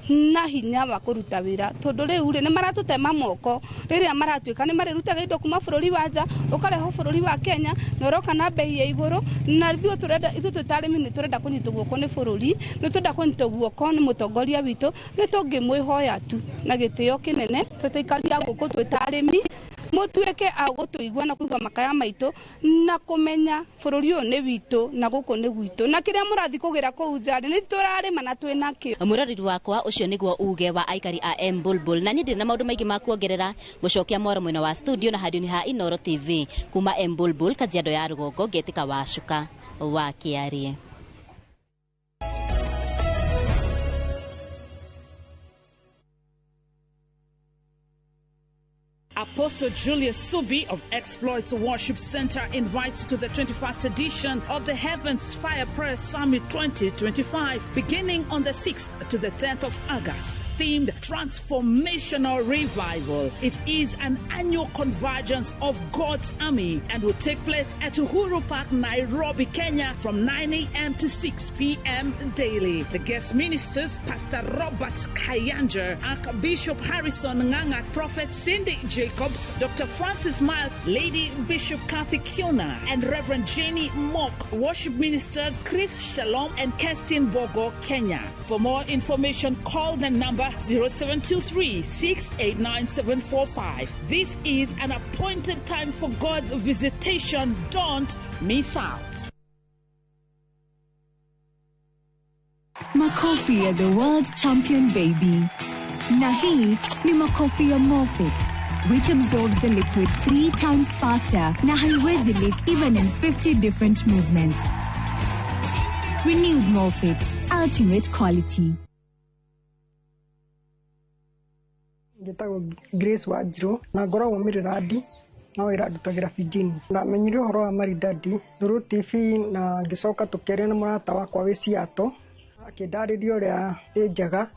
na hinya wa kũruta wĩra, tondũ rĩu rĩ nĩ maratũtema moko rĩrĩa maratuĩka nĩ marĩrutaga indo kuma bũrũri wa nja ũkarehwo bũrũri wa Kenya na ũroka na bei ya igũrũ, na ithuĩ tũrenda, ithuĩ twĩ ta arĩmi nĩ tũrenda kũnyitwo guoko nĩ bũrũri, nĩ tũrenda kũnyitwo guoko nĩ mũtongoria witũ, nĩ tũngĩmwĩhoya tu na gĩtĩo kĩnene tũtĩikaria gũkũ twĩ ta arĩmi mũtuĩke a gũtũigua na kũigua makaya maitũ na kũmenya bũrũri ũyũ nĩ witũ na gũkũ nĩ gwitũ, na kĩrĩa mũrathiĩ kũgĩra kũu nja nĩ tũrarĩma na twĩ nakĩo. Mwĩroreri wakwa, ũcio nĩguo uge wa aikari a M Bulbul, na niĩ ndirĩ na maũndũ maingĩ ma kuongerera. Gũcokia mwaro mwena wa studio na handũ-inĩ ha Inooro TV kuma M Bulbul, Kajiado ya rũgongo, ngetĩka Wacuka wa Kĩarie. Apostle Julius Subi of Exploits Worship Center invites to the 21st edition of the Heavens Fire Prayer Summit 2025, beginning on the 6th to the 10th of August, themed Transformational Revival. It is an annual convergence of God's army and will take place at Uhuru Park, Nairobi, Kenya, from 9 a.m. to 6 p.m. daily. The guest ministers, Pastor Robert Kayanja, Archbishop Harrison Nganga, Prophet Cindy Jacobs, Dr. Francis Miles, Lady Bishop Kathy Kiona, and Reverend Jenny Mock. Worship ministers Chris Shalom and Kerstin Bogo, Kenya. For more information, call the number 0723 689 745. This is an appointed time for God's visitation. Don't miss out. Makofi ya the world champion baby. Na hii ni makofi ya Morfix, which absorbs the liquid 3 times faster na haiwezi leak even in 50 different movements. Renewed Morfix, ultimate quality. Njĩtagwo Grace Wanjirũ na ngoragwo Mĩrĩrandi no wĩra ndutagĩra Fijini. Ndamenyire ũhoro wa Maridadi through TV na ngĩcoka tũkĩaria na mũrata wakwa wĩ Seattle, akĩndarĩria ũrĩa ĩ njega,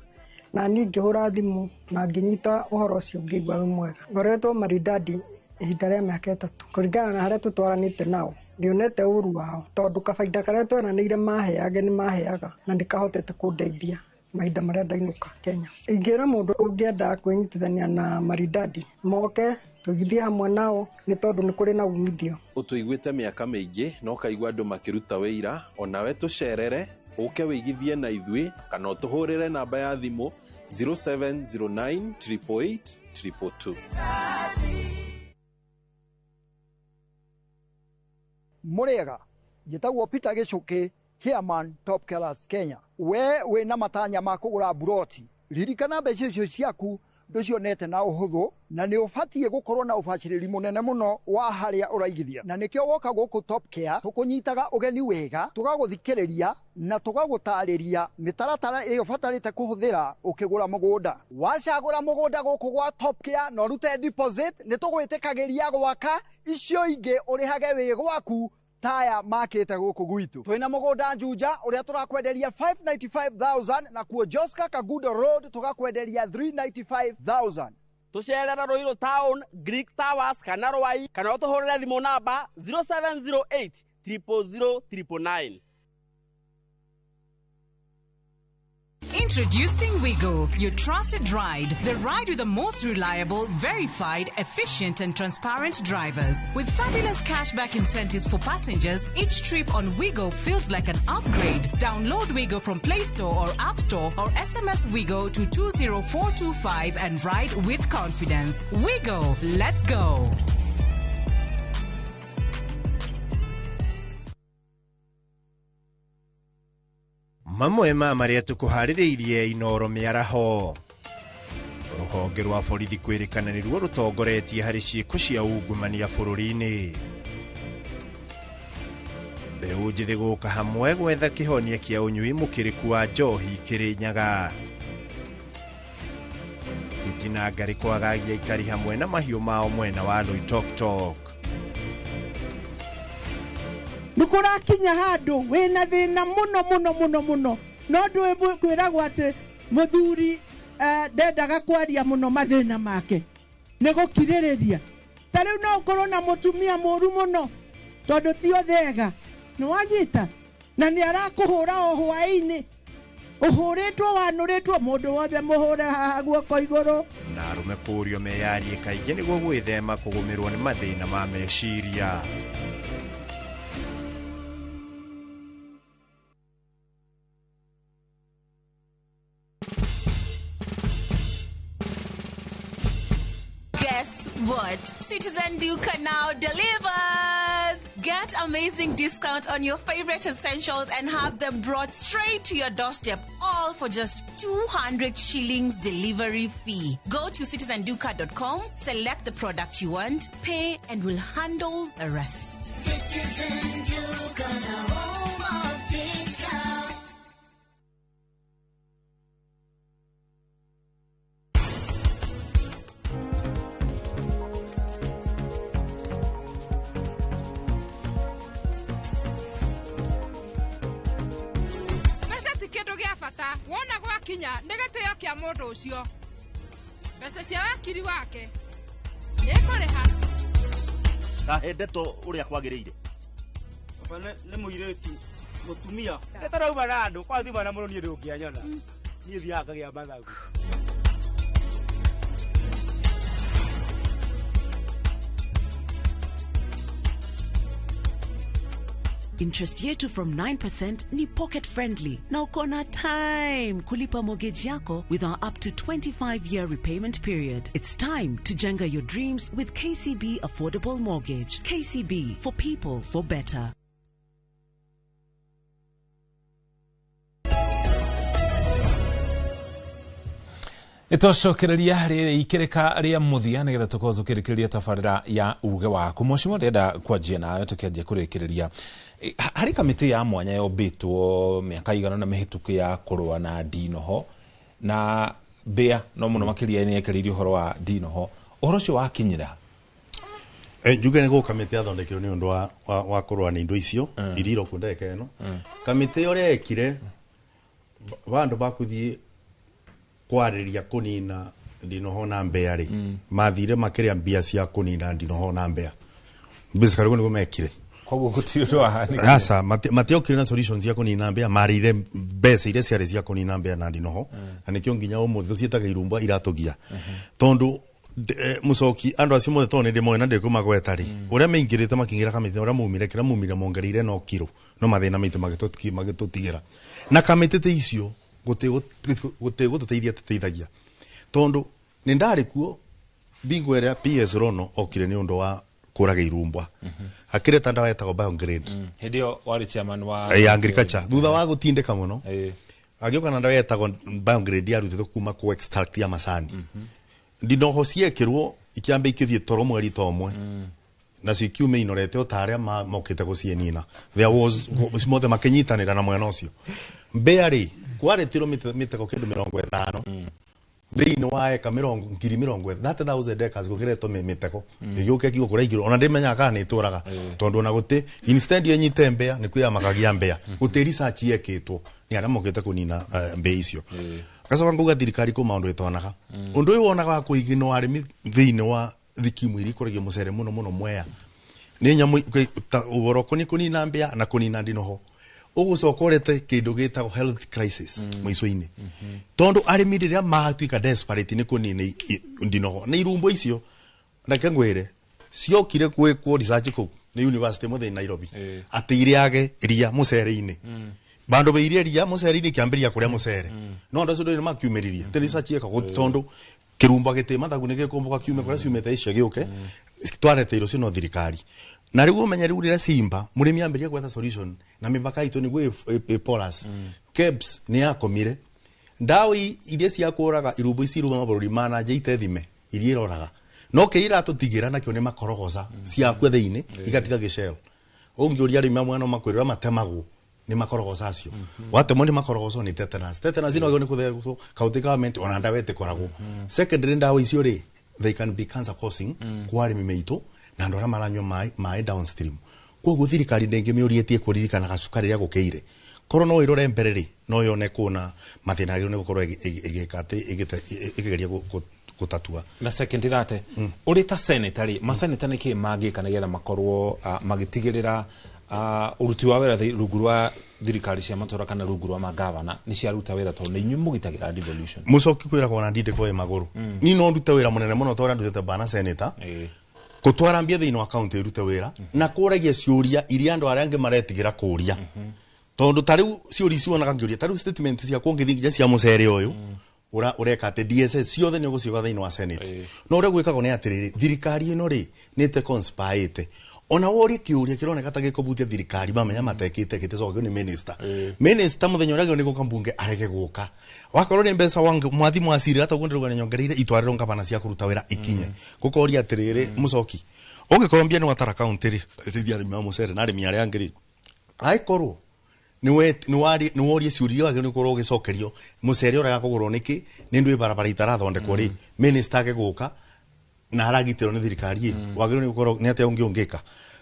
na niĩ ngĩhũra thimũ na ngĩnyita ũhoro ũcio ngĩigua wĩ mwega. Ngoretwo Maridadi ihinda rĩa mĩaka 3 kũringana na harĩa tũtwaranĩte nao. Ndionete ũru wao tondũ kabaida karĩa tweranĩire maheage nĩ maheaga na nĩkahotete kũndeithia mahinda marĩa ndainũka Kenya. Ingĩra mũndũ ũngĩenda kwĩnyitithania na Maridadi moke tũgithie hamwe nao nĩ tondũ nĩ kũrĩ na umithio. Ũtũiguĩte mĩaka mĩingĩ na ũkaigua andũ makĩruta wĩira, onawe tũcerere ũke wĩigithie na ithuĩ kana ũtũhũrĩre namba ya thimũ 0709 888 222. Mũrĩega, njĩtagwo Peter Gĩcũkĩ, Chairman Top Killers Kenya. We wĩna matanya ma kũgũra buroti, ririkana mbeca icio ciaku ndũcionete na ũhũthũ, na nĩ ũbatiĩ gũkorwo na ũbacĩrĩri mũnene mũno wa harĩa ũraigithia, na nĩkĩo woka gũkũ Top Care tũkũnyitaga ũgeni wega, tũgagũthikĩrĩria na tũgagũtarĩria mĩtaratara ĩrĩa ũbatarĩte kũhũthĩra ũkĩgũra mũgũnda. Wacagũra mũgũnda gũkũ gwa Top Care na ũrute deposit, nĩ tũgwĩtĩkagĩria gwaka icio ingĩ ũrĩhage wĩ gwaku taya makĩte gũkũ gwitũ. Twĩna mũgũnda Juja ũrĩa tũrakwenderia 595,000 na kuo Joska Kagudo Road tũgakwenderia 395,000. Tũcerera Ruiru Town, Greek Towers kana Rwai, kana ũtũhũrĩre thimũ namba 0708 000 999. Introducing Wigo, your trusted ride. The ride with the most reliable, verified, efficient and transparent drivers. With fabulous cashback incentives for passengers, each trip on Wigo feels like an upgrade. Download Wigo from Play Store or App Store or SMS Wigo to 20425 and ride with confidence. Wigo, let's go. Mamwe ma marĩa tũkũharĩrĩirie Inooro mĩaraho. Rũhonge rwa borithi kwĩrĩkana nĩruo rũtongoretie harĩ ciĩko cia ungumania bũrũri-inĩ. Mbeũ njĩthĩ gũka hamwe gwetha kĩhonia kĩa ũnyui mũkĩrĩku wa njohi Kĩrĩnyaga. Hiti na ngarĩ kwagagia aikari hamwe na mahiũ mao mwena wa Loitoktok. Nĩkũrakinya handũ wĩna thĩna mũno mũno mũno mũno, no ndũĩ kwĩragwo atĩ mũthuri ndendaga kwaria mũno mathĩna make, nĩ gũkirĩrĩria. Ta rĩu no ũkorwo na mũtumia mũru mũno tondũ ti othe ega, Nĩ wanyita na nĩ arakũhũra o hwaĩ-inĩ, ũhũrĩtwo wanũrĩtwo, mũndũ wothe mũhũre haha guoko igũrũ. Na arũme kũũrio meyarie kaingĩ nĩguo gwĩthema kũgũmĩrwo nĩ mathĩna ma meciria. Guess what? Citizen Duka now delivers! Get amazing discount on your favorite essentials and have them brought straight to your doorstep, all for just 200 shillings delivery fee. Go to citizenduka.com, select the product you want, pay, and we'll handle the rest. Citizen Duka, the home of discount. Kindu gia bata wona gwakinya nĩ gĩtĩo kĩa mũndũ ũcio, mbeca cia wakiri wake nĩngũrĩha. Kahe ndeto ũrĩa kwagĩrĩire. Baba nĩ mũirĩtu mũtumia ĩtarauma na andũ kwa thima na mũno niĩ ndũngĩanyona, niĩ thiaga ngagĩa mathagu. Interest yetu from 9% ni pocket friendly na uko na time kulipa mortgage yako with our up to 25-year repayment period. It's time to jenga your dreams with KCB Affordable Mortgage. KCB, for people, for better. Itocokereria rĩrĩ ikĩrĩka rĩa mũthia nĩgetha tũkorwo tũkĩrĩkĩrĩria tabarĩra ya uge waku. Mheshimiwa, ndĩrenda kwanjia nawe tũkĩanjia kũrĩkĩrĩria. Harĩ kamĩtĩ ya mwanya yombĩtwo mĩaka igana na mĩhĩtũku ya kũrũa na ndinoho na mbĩa, no mũno makĩria nĩ yekĩrĩirie ũhoro wa ndinoho. Ũhoro ũcio wakinyĩra? Njuge nĩ gũka kamĩtĩ yathondekirwo nĩ ũndũ wa kũrũa na indo icio iria irokwo ndagĩka ĩno. Kamĩtĩ ũrĩa yekire bandũ bakũthiĩ kwarĩria kũnina ndinoho na mbea rĩ, mathire makĩrĩa mbia cia kũnina ndinoho na mbea. Basically ũguo nĩguo mekire. Koguo gũtirĩ ũndũ wahanĩkire. Aca, matiokire na solutions cia kũnina mbea, marĩire mbeca iria ciarĩ cia kũnina mbea na ndinoho, na nĩkĩo nginya ũmũthĩ tũciĩtaga irumbwa iratũgia. Tondũ mũcoki andũ acio mothe tondũ nĩndĩmoĩ na ndĩkũmagweta rĩ, ũrĩa meingĩrĩte makĩingĩra kamĩtĩ, ũrĩa maumire kĩrĩa maumire mongereire no kiro, no mathĩna maitũ magĩtũtigĩra. Na kamĩtĩ ta icio gũtigũtũteithia tũteithagia, tondũ nĩ ndarĩ kuo bingo ĩrĩa PS Rono okire nĩ ũndũ wa kũraga irumbwa, akĩreta ndawa yetagwo Biograde. Hĩndĩ ĩyo warĩ chairman wa agriculture, thutha wa gũtindĩka mũno agĩũka na ndawa yetagwo Biograde yarutĩtwo kuma kũ extract ya macani. Ndinoho ciekĩrwo ikĩamba ikĩthiĩ toro mweri ta ũmwe, nacio ikiuma inorete o ta arĩa mokĩte gũciĩnina. There was mothe makĩnyitanĩra na mwena ũcio. Mbea rĩ, kwaretirwo mĩtego kĩndũ 50 thĩinĩ wa eka 30,000 30,000 acres gũkĩretwo mĩtego ĩgĩũka ĩkiuga kũrĩa igĩrwo, ona ndĩmenyaga kana nĩ ĩtũraga, tondũ ona gũtĩ instead ĩnyite mbea nĩ kwĩyamakagia mbea, gũtĩ research yekĩtwo nĩ arĩa mokĩte kũnina mbea icio. Gacoka ngauga thirikari kũ maũndũ ĩtonaga. Ũndũ ũyũ wonaga wa kũiginwo arĩmi thĩinĩ wa thikimu iria ikũragio mũcere mũno mũno Mwea nĩ nyamũ ũhoro ũkoniĩ kũnina mbea na kũnina ndinoho, ũgũcoka ũrete kĩndũ gĩtagwo health crisis mũico-inĩ, tondũ arĩmi rĩrĩa matuĩka desperate nĩ kũnina ndinoho na irumbo icio, reke ngwĩre ciokire gwĩkwo research kũu nĩ university ĩmwe thĩinĩ Nairobi, atĩ irĩage ria mũcere-inĩ, bandũ bairie ria mũcere-inĩ ikĩambĩrĩria kũrĩa mũcere, no andũ acio ndũĩ nĩmakiumĩririe tĩ research yekagwo, tondũ kĩrumba gĩtĩ mathagu nĩ gĩkũmbũka kiume kũrĩa ciumĩte icio gĩũke twareteirwo cio no thirikari. Na rĩu ũmenye rĩu rĩrĩa cimba mũrĩmi ambĩrĩria gwetha solution na mĩbaka itũ nĩguo ĩ porous. KEBS nĩ yakomire ndawa iria cia kũraga irumbo ici iruma mabũrũri ma na nja itethime iria iroraga, no kĩrĩa iratũtigĩra nakĩo nĩ makorogoca ciakua thĩinĩ igatiga gĩcero. Ũngĩũria arĩmi amwe no makwĩrĩra matemagwo nĩ makorogoca acio, watemwo nĩ makorogoco nĩ tetanus. Tetanus ino nĩ kũthegwo county government ona ndawa ĩtĩkoragwo. Secondary ndawa icio rĩ, they can be cancer causing kwa arĩmi meitũ na andũ arĩa maranyua maĩ downstream. Koguo thirikari ndĩngĩmĩũria ĩtie kũririkana gacukari rĩrĩa gũkĩire, korwo no ĩrore mbere rĩ, no yone kũna mathĩna agĩrĩirwo nĩ gũkorwo ĩgĩka atĩ ĩkĩgeria gũtatua. Na second thate, ũrĩ ta senator rĩ, maseneta nĩ kĩĩ mangĩka nĩgetha makorwo magĩtigĩrĩra Uruti wa wĩra rungu rwa thirikari cia matũra kana rungu rwa magavana nĩ ciaruta wĩra tondũ nĩ inyuĩ mũgitagĩra devolution. Mucoki kwiragwo na ndinde kwa maguru ni no ndute wira munene muno tora ndutete bana senator gutwara mbia thiini wa county irute wira na kuragia ciuria iria andu aria angi maretigira kuria tondu tariu ciuria ici wonaga ngiuria tariu statement ciakwa ngithii nginya cia mucere uyu ura ureka ati DSS ciothe ni uguciuga thiini wa senate no uria gwikagwo ni atiriri thirikari ino ri ni te conspire ona worie kiuria kironeka ta gikubutia thirikari mamenya matekite gitecokio ni minister minister muthenya uria ni guka mbunge arege guka wakorwo ni mbeca wangu mwathi mwacirira ta guo ndirauga nyongereire itwariro ngabana cia kuruta wira ikinye gukoria atiriri mucoki ungikorwo mbia ni watara county ri ithithia arimi a mucere na arimi aria angi ri aikorwo ni worie ciuria wagä nä korwo å gä cokerio må cere å rega kå gå rwo nä kä nä ndå barabara itarathondekwo rä minister age gå ka na aragitĩrwo nĩ thirikari ĩ wagĩrĩirwo nĩ gũkorwo nĩ atĩa ũngĩ ũngĩka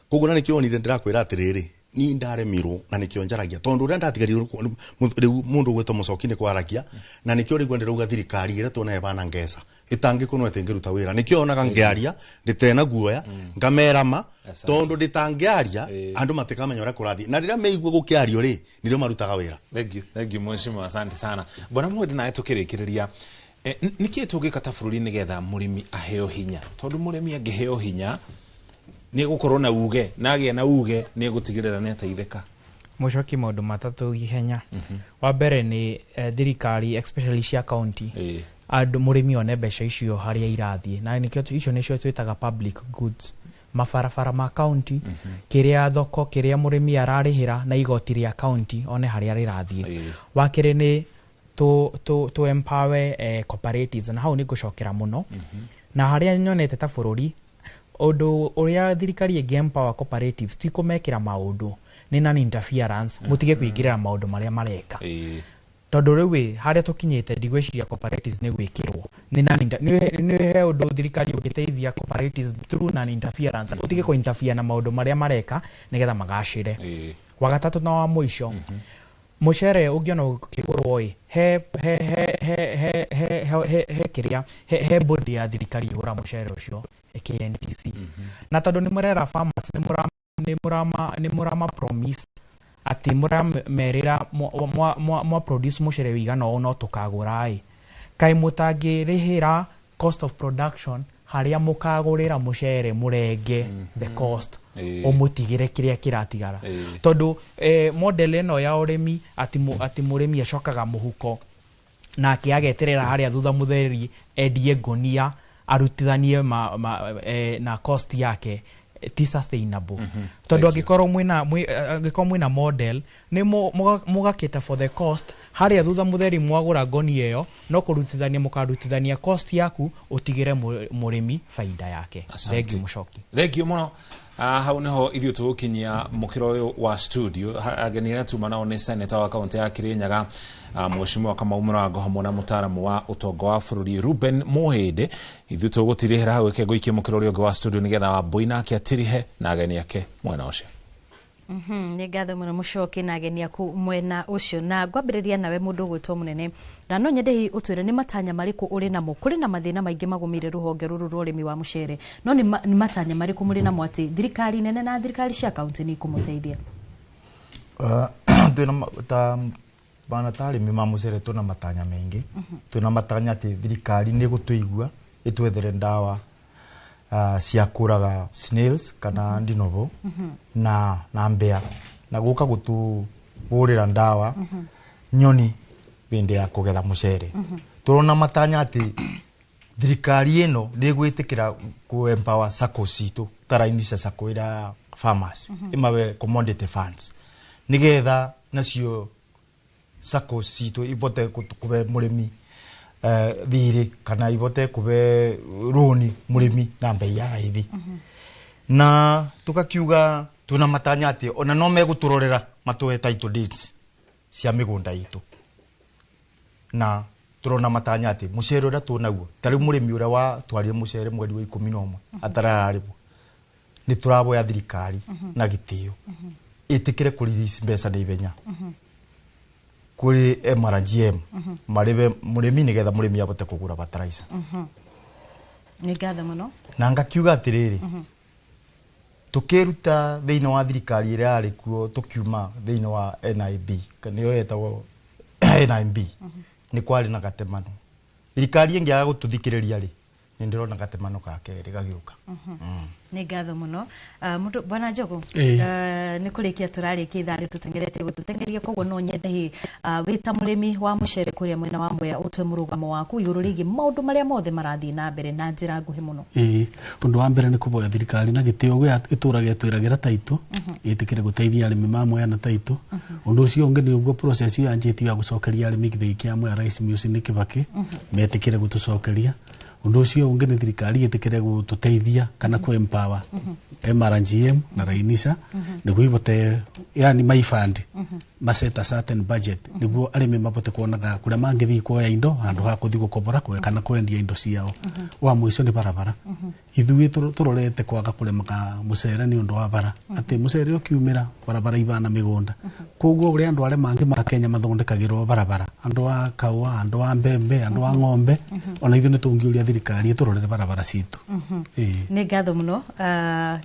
koguo na nĩkĩo onire ndĩrakwĩra atĩrĩrĩ niĩ ndaremirwo na nĩkĩo njaragia tondũ ũrĩa ndatigarirwo rĩu mũndũ ũgwĩtwo mũcoki nĩ kwaragia na nĩkĩo rĩu ndĩrauga thirikari ĩrĩa tuona ĩbana ngeca ĩtangĩkũnwo ĩtĩngĩruta wĩra nĩkĩo onaga ngĩaria ndĩtena guoya ngamerama tondũ ndĩtangĩaria andũ matikamenya ũrĩa kũrathiĩ na rĩrĩa meigua gũkĩario rĩ nĩrĩo marutaga wĩra. Thank you mheshimiwa, asante sana bwana Mwende. Nawe tũkĩrĩkĩrĩria nĩkĩĩ tũngĩka ta bũrũri nĩgetha mũrĩmi aheo hinya tondũ mũrĩmi angĩheo hinya nĩ egũkorwo na uge na agĩa na uge nĩ egũtigĩrĩra nĩ ateithĩka. Mũcoki maũndũ matatũ ihenya. Wa mbere nĩ thirikari especially cia county andũ mũrĩmi one mbeca icio harĩa irathiĩ na nĩkĩo icio nĩcio twĩtaga public goods mabarabara ma county kĩrĩa thoko kĩrĩa mũrĩmi ararĩhĩra na igoti rĩa county one harĩa rĩrathiĩ. Wa kerĩ nĩ to empower cooperatives na hau nĩ ngũcokera mũno na harĩa nyonete ta bũrũri ũndũ ũrĩa thirikari ĩngĩ empower cooperatives ti kũmekĩra maũndũ nĩ non interference mũtige kũingĩrĩra maũndũ marĩa mareka tondũ rĩu ĩ harĩa tũkinyĩte ndigwĩciria cooperatives nĩ gwĩkĩrwo nĩ he ũndũ thirikari ũngĩteithia cooperatives through non interference ũtige kũ interfere na maũndũ marĩa mareka nĩgetha magacĩre. Wa gatatũ na wa mũico mucere ũngĩona ũkĩgũrwo ĩ he he he he he he he he kĩrĩa he body ya thirikari ĩgũra mucere ũcio KNTC na tondũ nĩ mũrera farmers nĩ mũrama promise atĩ mũramerĩra mwa produce mucere wĩigana ũũ no tũkagũra ĩ kaĩ mũtangĩrĩhĩra cost of production harĩa mũkagũrĩra mucere mũrenge the cost ũmũtigĩre kĩrĩa kĩratigara tondũ model ĩno ya ũrĩmi atĩ mũrĩmi acokaga mũhuko nake ageterera harĩa thutha mũtheri endie ngonia arutithanie na cost yake ti sustainable tondũ angĩkorwo mwĩna model nĩ mũgakĩta for the cost harĩa thutha mũtheri mwagũra ngonia ĩyo no kũrutithania mũkarutithania cost yaku ũtigĩre mũrĩmi faida yake. Thank you mũcoki. Thank you mũno. Hau niho ithuĩ tũgũkinyia mũkĩra ũyũ wa studio ageni arĩa tuma nao nĩ seneta wa kaunti ya Kirinyaga Mheshimiwa Kamau Mũrango hamwe na mũtaaramu wa ũtonga wa bũrũri Ruben Mũhĩndĩ. Ithuĩ tũgũtirihĩra hau ĩke ngũikie mũkĩra ũrĩa ũngĩ wa studio nĩgetha Wambũi nake atirihe na ageni ake mwena ũcio. Nĩ ngatho mũno mũcoki na ageni aku mwena ũcio na ngwambĩrĩria nawe mũndũ ũgwĩtwo mũnene na no nyende hihi ũtwĩre nĩ matanya marĩkũ ũrĩ namo. Kũrĩ na mathĩna maingĩ magũmĩire rũhonge rũrũ rwa ũrĩmi wa mũcere no nĩ matanya marĩkũ mũrĩ namo atĩ thirikari nene na thirikari cia kaunti nĩ ikũmũteithia? Twĩna ta bana ta arĩmi ma mũcere twĩna matanya maingĩ. Twĩna matanya atĩ thirikari nĩ ĩgũtũigua ĩtwethere ndawa cia kũraga snails kana ndinovo na mbea na gũka gũtũhũrĩra ndawa nyoni hĩndĩ ya kũgetha mũcere. Tũrona matanya atĩ thirikari ĩno nĩ ĩgwĩtĩkĩra kũ empower sacco citũ ta raini cia sacco ĩrĩa farmers ĩmawe commodity funds nĩgetha nacio sacco citũ ibote kũhe mũrĩmi thirĩ kana ibote kũhe rũni mũrĩmi na mbei ya raithi. Na tukakiuga twĩna matanya atĩ ona no megũtũrorera matũhe title deeds cia mĩgũnda itũ na tũrona matanya atĩ mũcere ũrĩa twĩnaguo ta rĩu mũrĩmi ũrĩa watwarire mũcere mweri wa 11 atarararĩhwo nĩ tũraboya thirikari na gĩtĩo ĩtĩkĩre kũ release mbeca na ihenya kũrĩ MRGM marĩhe mũrĩmi nĩgetha mũrĩmi abote kũgũra fertilizer. Nĩ ngatho mũno. Na ngakiuga atĩrĩrĩ Tukiruta thĩinĩ wa thirikari ĩrĩa yarĩ kuo, tukiuma thĩinĩ wa NIB, nĩyo yetagwo NIB, nĩ kwarĩ na gatemano. Thirikari ĩngĩaga gũtũthikĩrĩria rĩ, nĩ ndĩrona gatemano ka kerĩ gagĩũka. Nĩ ngatho mũno. Mũndũ bwana Njogu, nĩ kũrĩkia tũrarĩkia, ithaa rĩtũteng'erete gũtũteng'eria, koguo no nyende hi wĩ ta mũrĩmi wa mũcere kũrĩa mwena wa Mwea ũtue mũrũgamo waku igũrũ rĩgiĩ maũndũ marĩa mothe marathiĩ na mbere na njĩra nguhĩ mũno. Ĩĩ, ũndũ wa mbere nĩ kũboya thirikari na gĩtĩo gĩa ĩtũraga ĩtwĩragĩra taitũ ĩtĩkĩre gũteithia arĩmi ma Mwea na taitũ. Ũndũ ũcio ũngĩ nĩ ũguo process ĩyo yanjĩtio ya gũcokeria arĩmi gĩthĩi kĩa Mwea Rice Mills nĩ Kibaki, metĩkĩre gũtũcokeria. Ũndũ ũcio ũngĩ nĩ thirikari ĩtĩkĩre gũtũteithia kana kũ empower MRGM na Rainisha nĩguo ivote, yani maibandi maset a certain budget nĩguo arĩmi mabote kuonaga kũrĩa mangĩthiĩ kuoya indo handũ ha kũthiĩ gũkobora kana kwendia indo ciao. Wa mũico nĩ barabara. Ithuĩ tũrorete kwaga kũrĩmaga mũcere nĩ ũndũ wa bara, atĩ mũcere ũkiumĩra barabara ibana mĩgũnda, koguo ũrĩa andũ arĩa mangĩ ma Kenya mathondekagĩrwo barabara, andũ a kaũa, andũ a mbembe, andũ a ng'ombe, ona ithuĩ nĩ tũngĩũria thirikari ĩtũrorere barabara citũ. Ĩĩ. Nĩ ngatho mũno,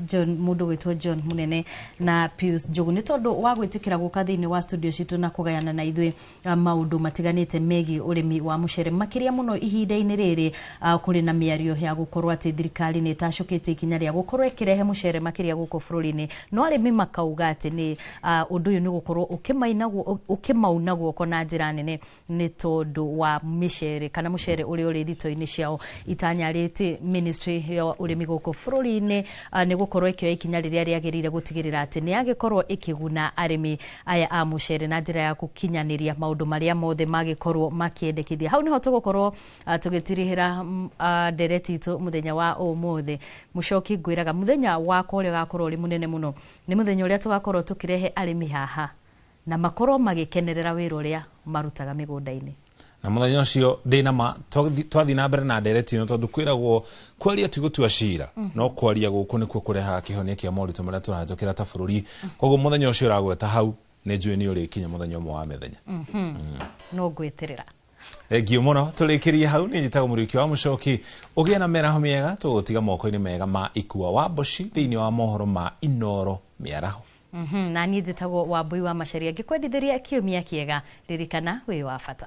John, mũndũ gwĩtwo John Munene na Pius Njogu, nĩ tondũ wa gwĩtĩkĩra gũka thĩinĩ wa studio citũ na kũgayana na ithuĩ maũndũ matiganĩte megiĩ ũrĩmi wa mũcere, makĩria mũno ihinda-inĩ rĩrĩ kũrĩ na mĩario ya gũkorwo atĩ thirikari nĩ ĩtacũkĩtie ikinya rĩa gũkorwo ĩkĩrehe mũcere makĩria gũkũ bũrũri-inĩ, no arĩmi makauga atĩ nĩ ũndũ ũyũ nĩ gũkorwo ũkĩmauna guoko na njĩra nene nĩ tondũ wa mĩcere kana mũcere ũrĩa ũrĩ thito-inĩ ciao. Itanya rĩtĩ ministry ya ũrĩmi gũkũ bũrũri-inĩ nĩ gũkorwo ĩkĩoya ikinya rĩrĩa rĩagĩrĩire gũtigĩrĩra atĩ nĩ yagĩkorwo ĩkĩguna arĩmi aya a mũcere na njĩra ya gũkinyanĩria maũndũ marĩa mothe magĩkorwo makĩendekithia. Hau nĩho tũgũkorwo tũgĩtirihĩra ndereti itũ mũthenya wa ũmũthĩ. Mũcoki, ngwĩraga mũthenya wakwa ũrĩa ũgakorwo ũrĩ mũnene mũno nĩ mũthenya ũrĩa tũgakorwo tũkĩrehe arĩmi haha na makorwo magĩkenerera wĩra ũrĩa marutaga mĩgũnda-inĩ. Na mũthenya ũcio ndĩna ma twathiĩ na mbere na ndereti ĩno, tondũ kwĩragwo kwaria ti gũtua cira, no kwaria gũkũ nĩkuo kũrehaga kĩhonia kĩa moritũ marĩa tũrahĩtũkĩra ta bũrũri. Koguo mũthenya ũcio ũragweta hau nĩ njũĩ nĩ ũrĩkinya mũthenya ũmwe wa mĩthenya. No ngwĩtĩrĩra. Thengio mũno, tũrĩkĩrie hau. Nĩ njĩtagwo Mũriũki wa Mũcoki, ũgĩe na mĩaraho mĩega, tũgũtiga moko-inĩ mega ma Ikua wa Mboci thĩinĩ wa mohoro ma Inoro mĩaraho. Na niĩ njĩtagwo Wambui wa Macharia, ngĩkwendithĩria kiumia kĩega. Ririkana wĩ wa bata.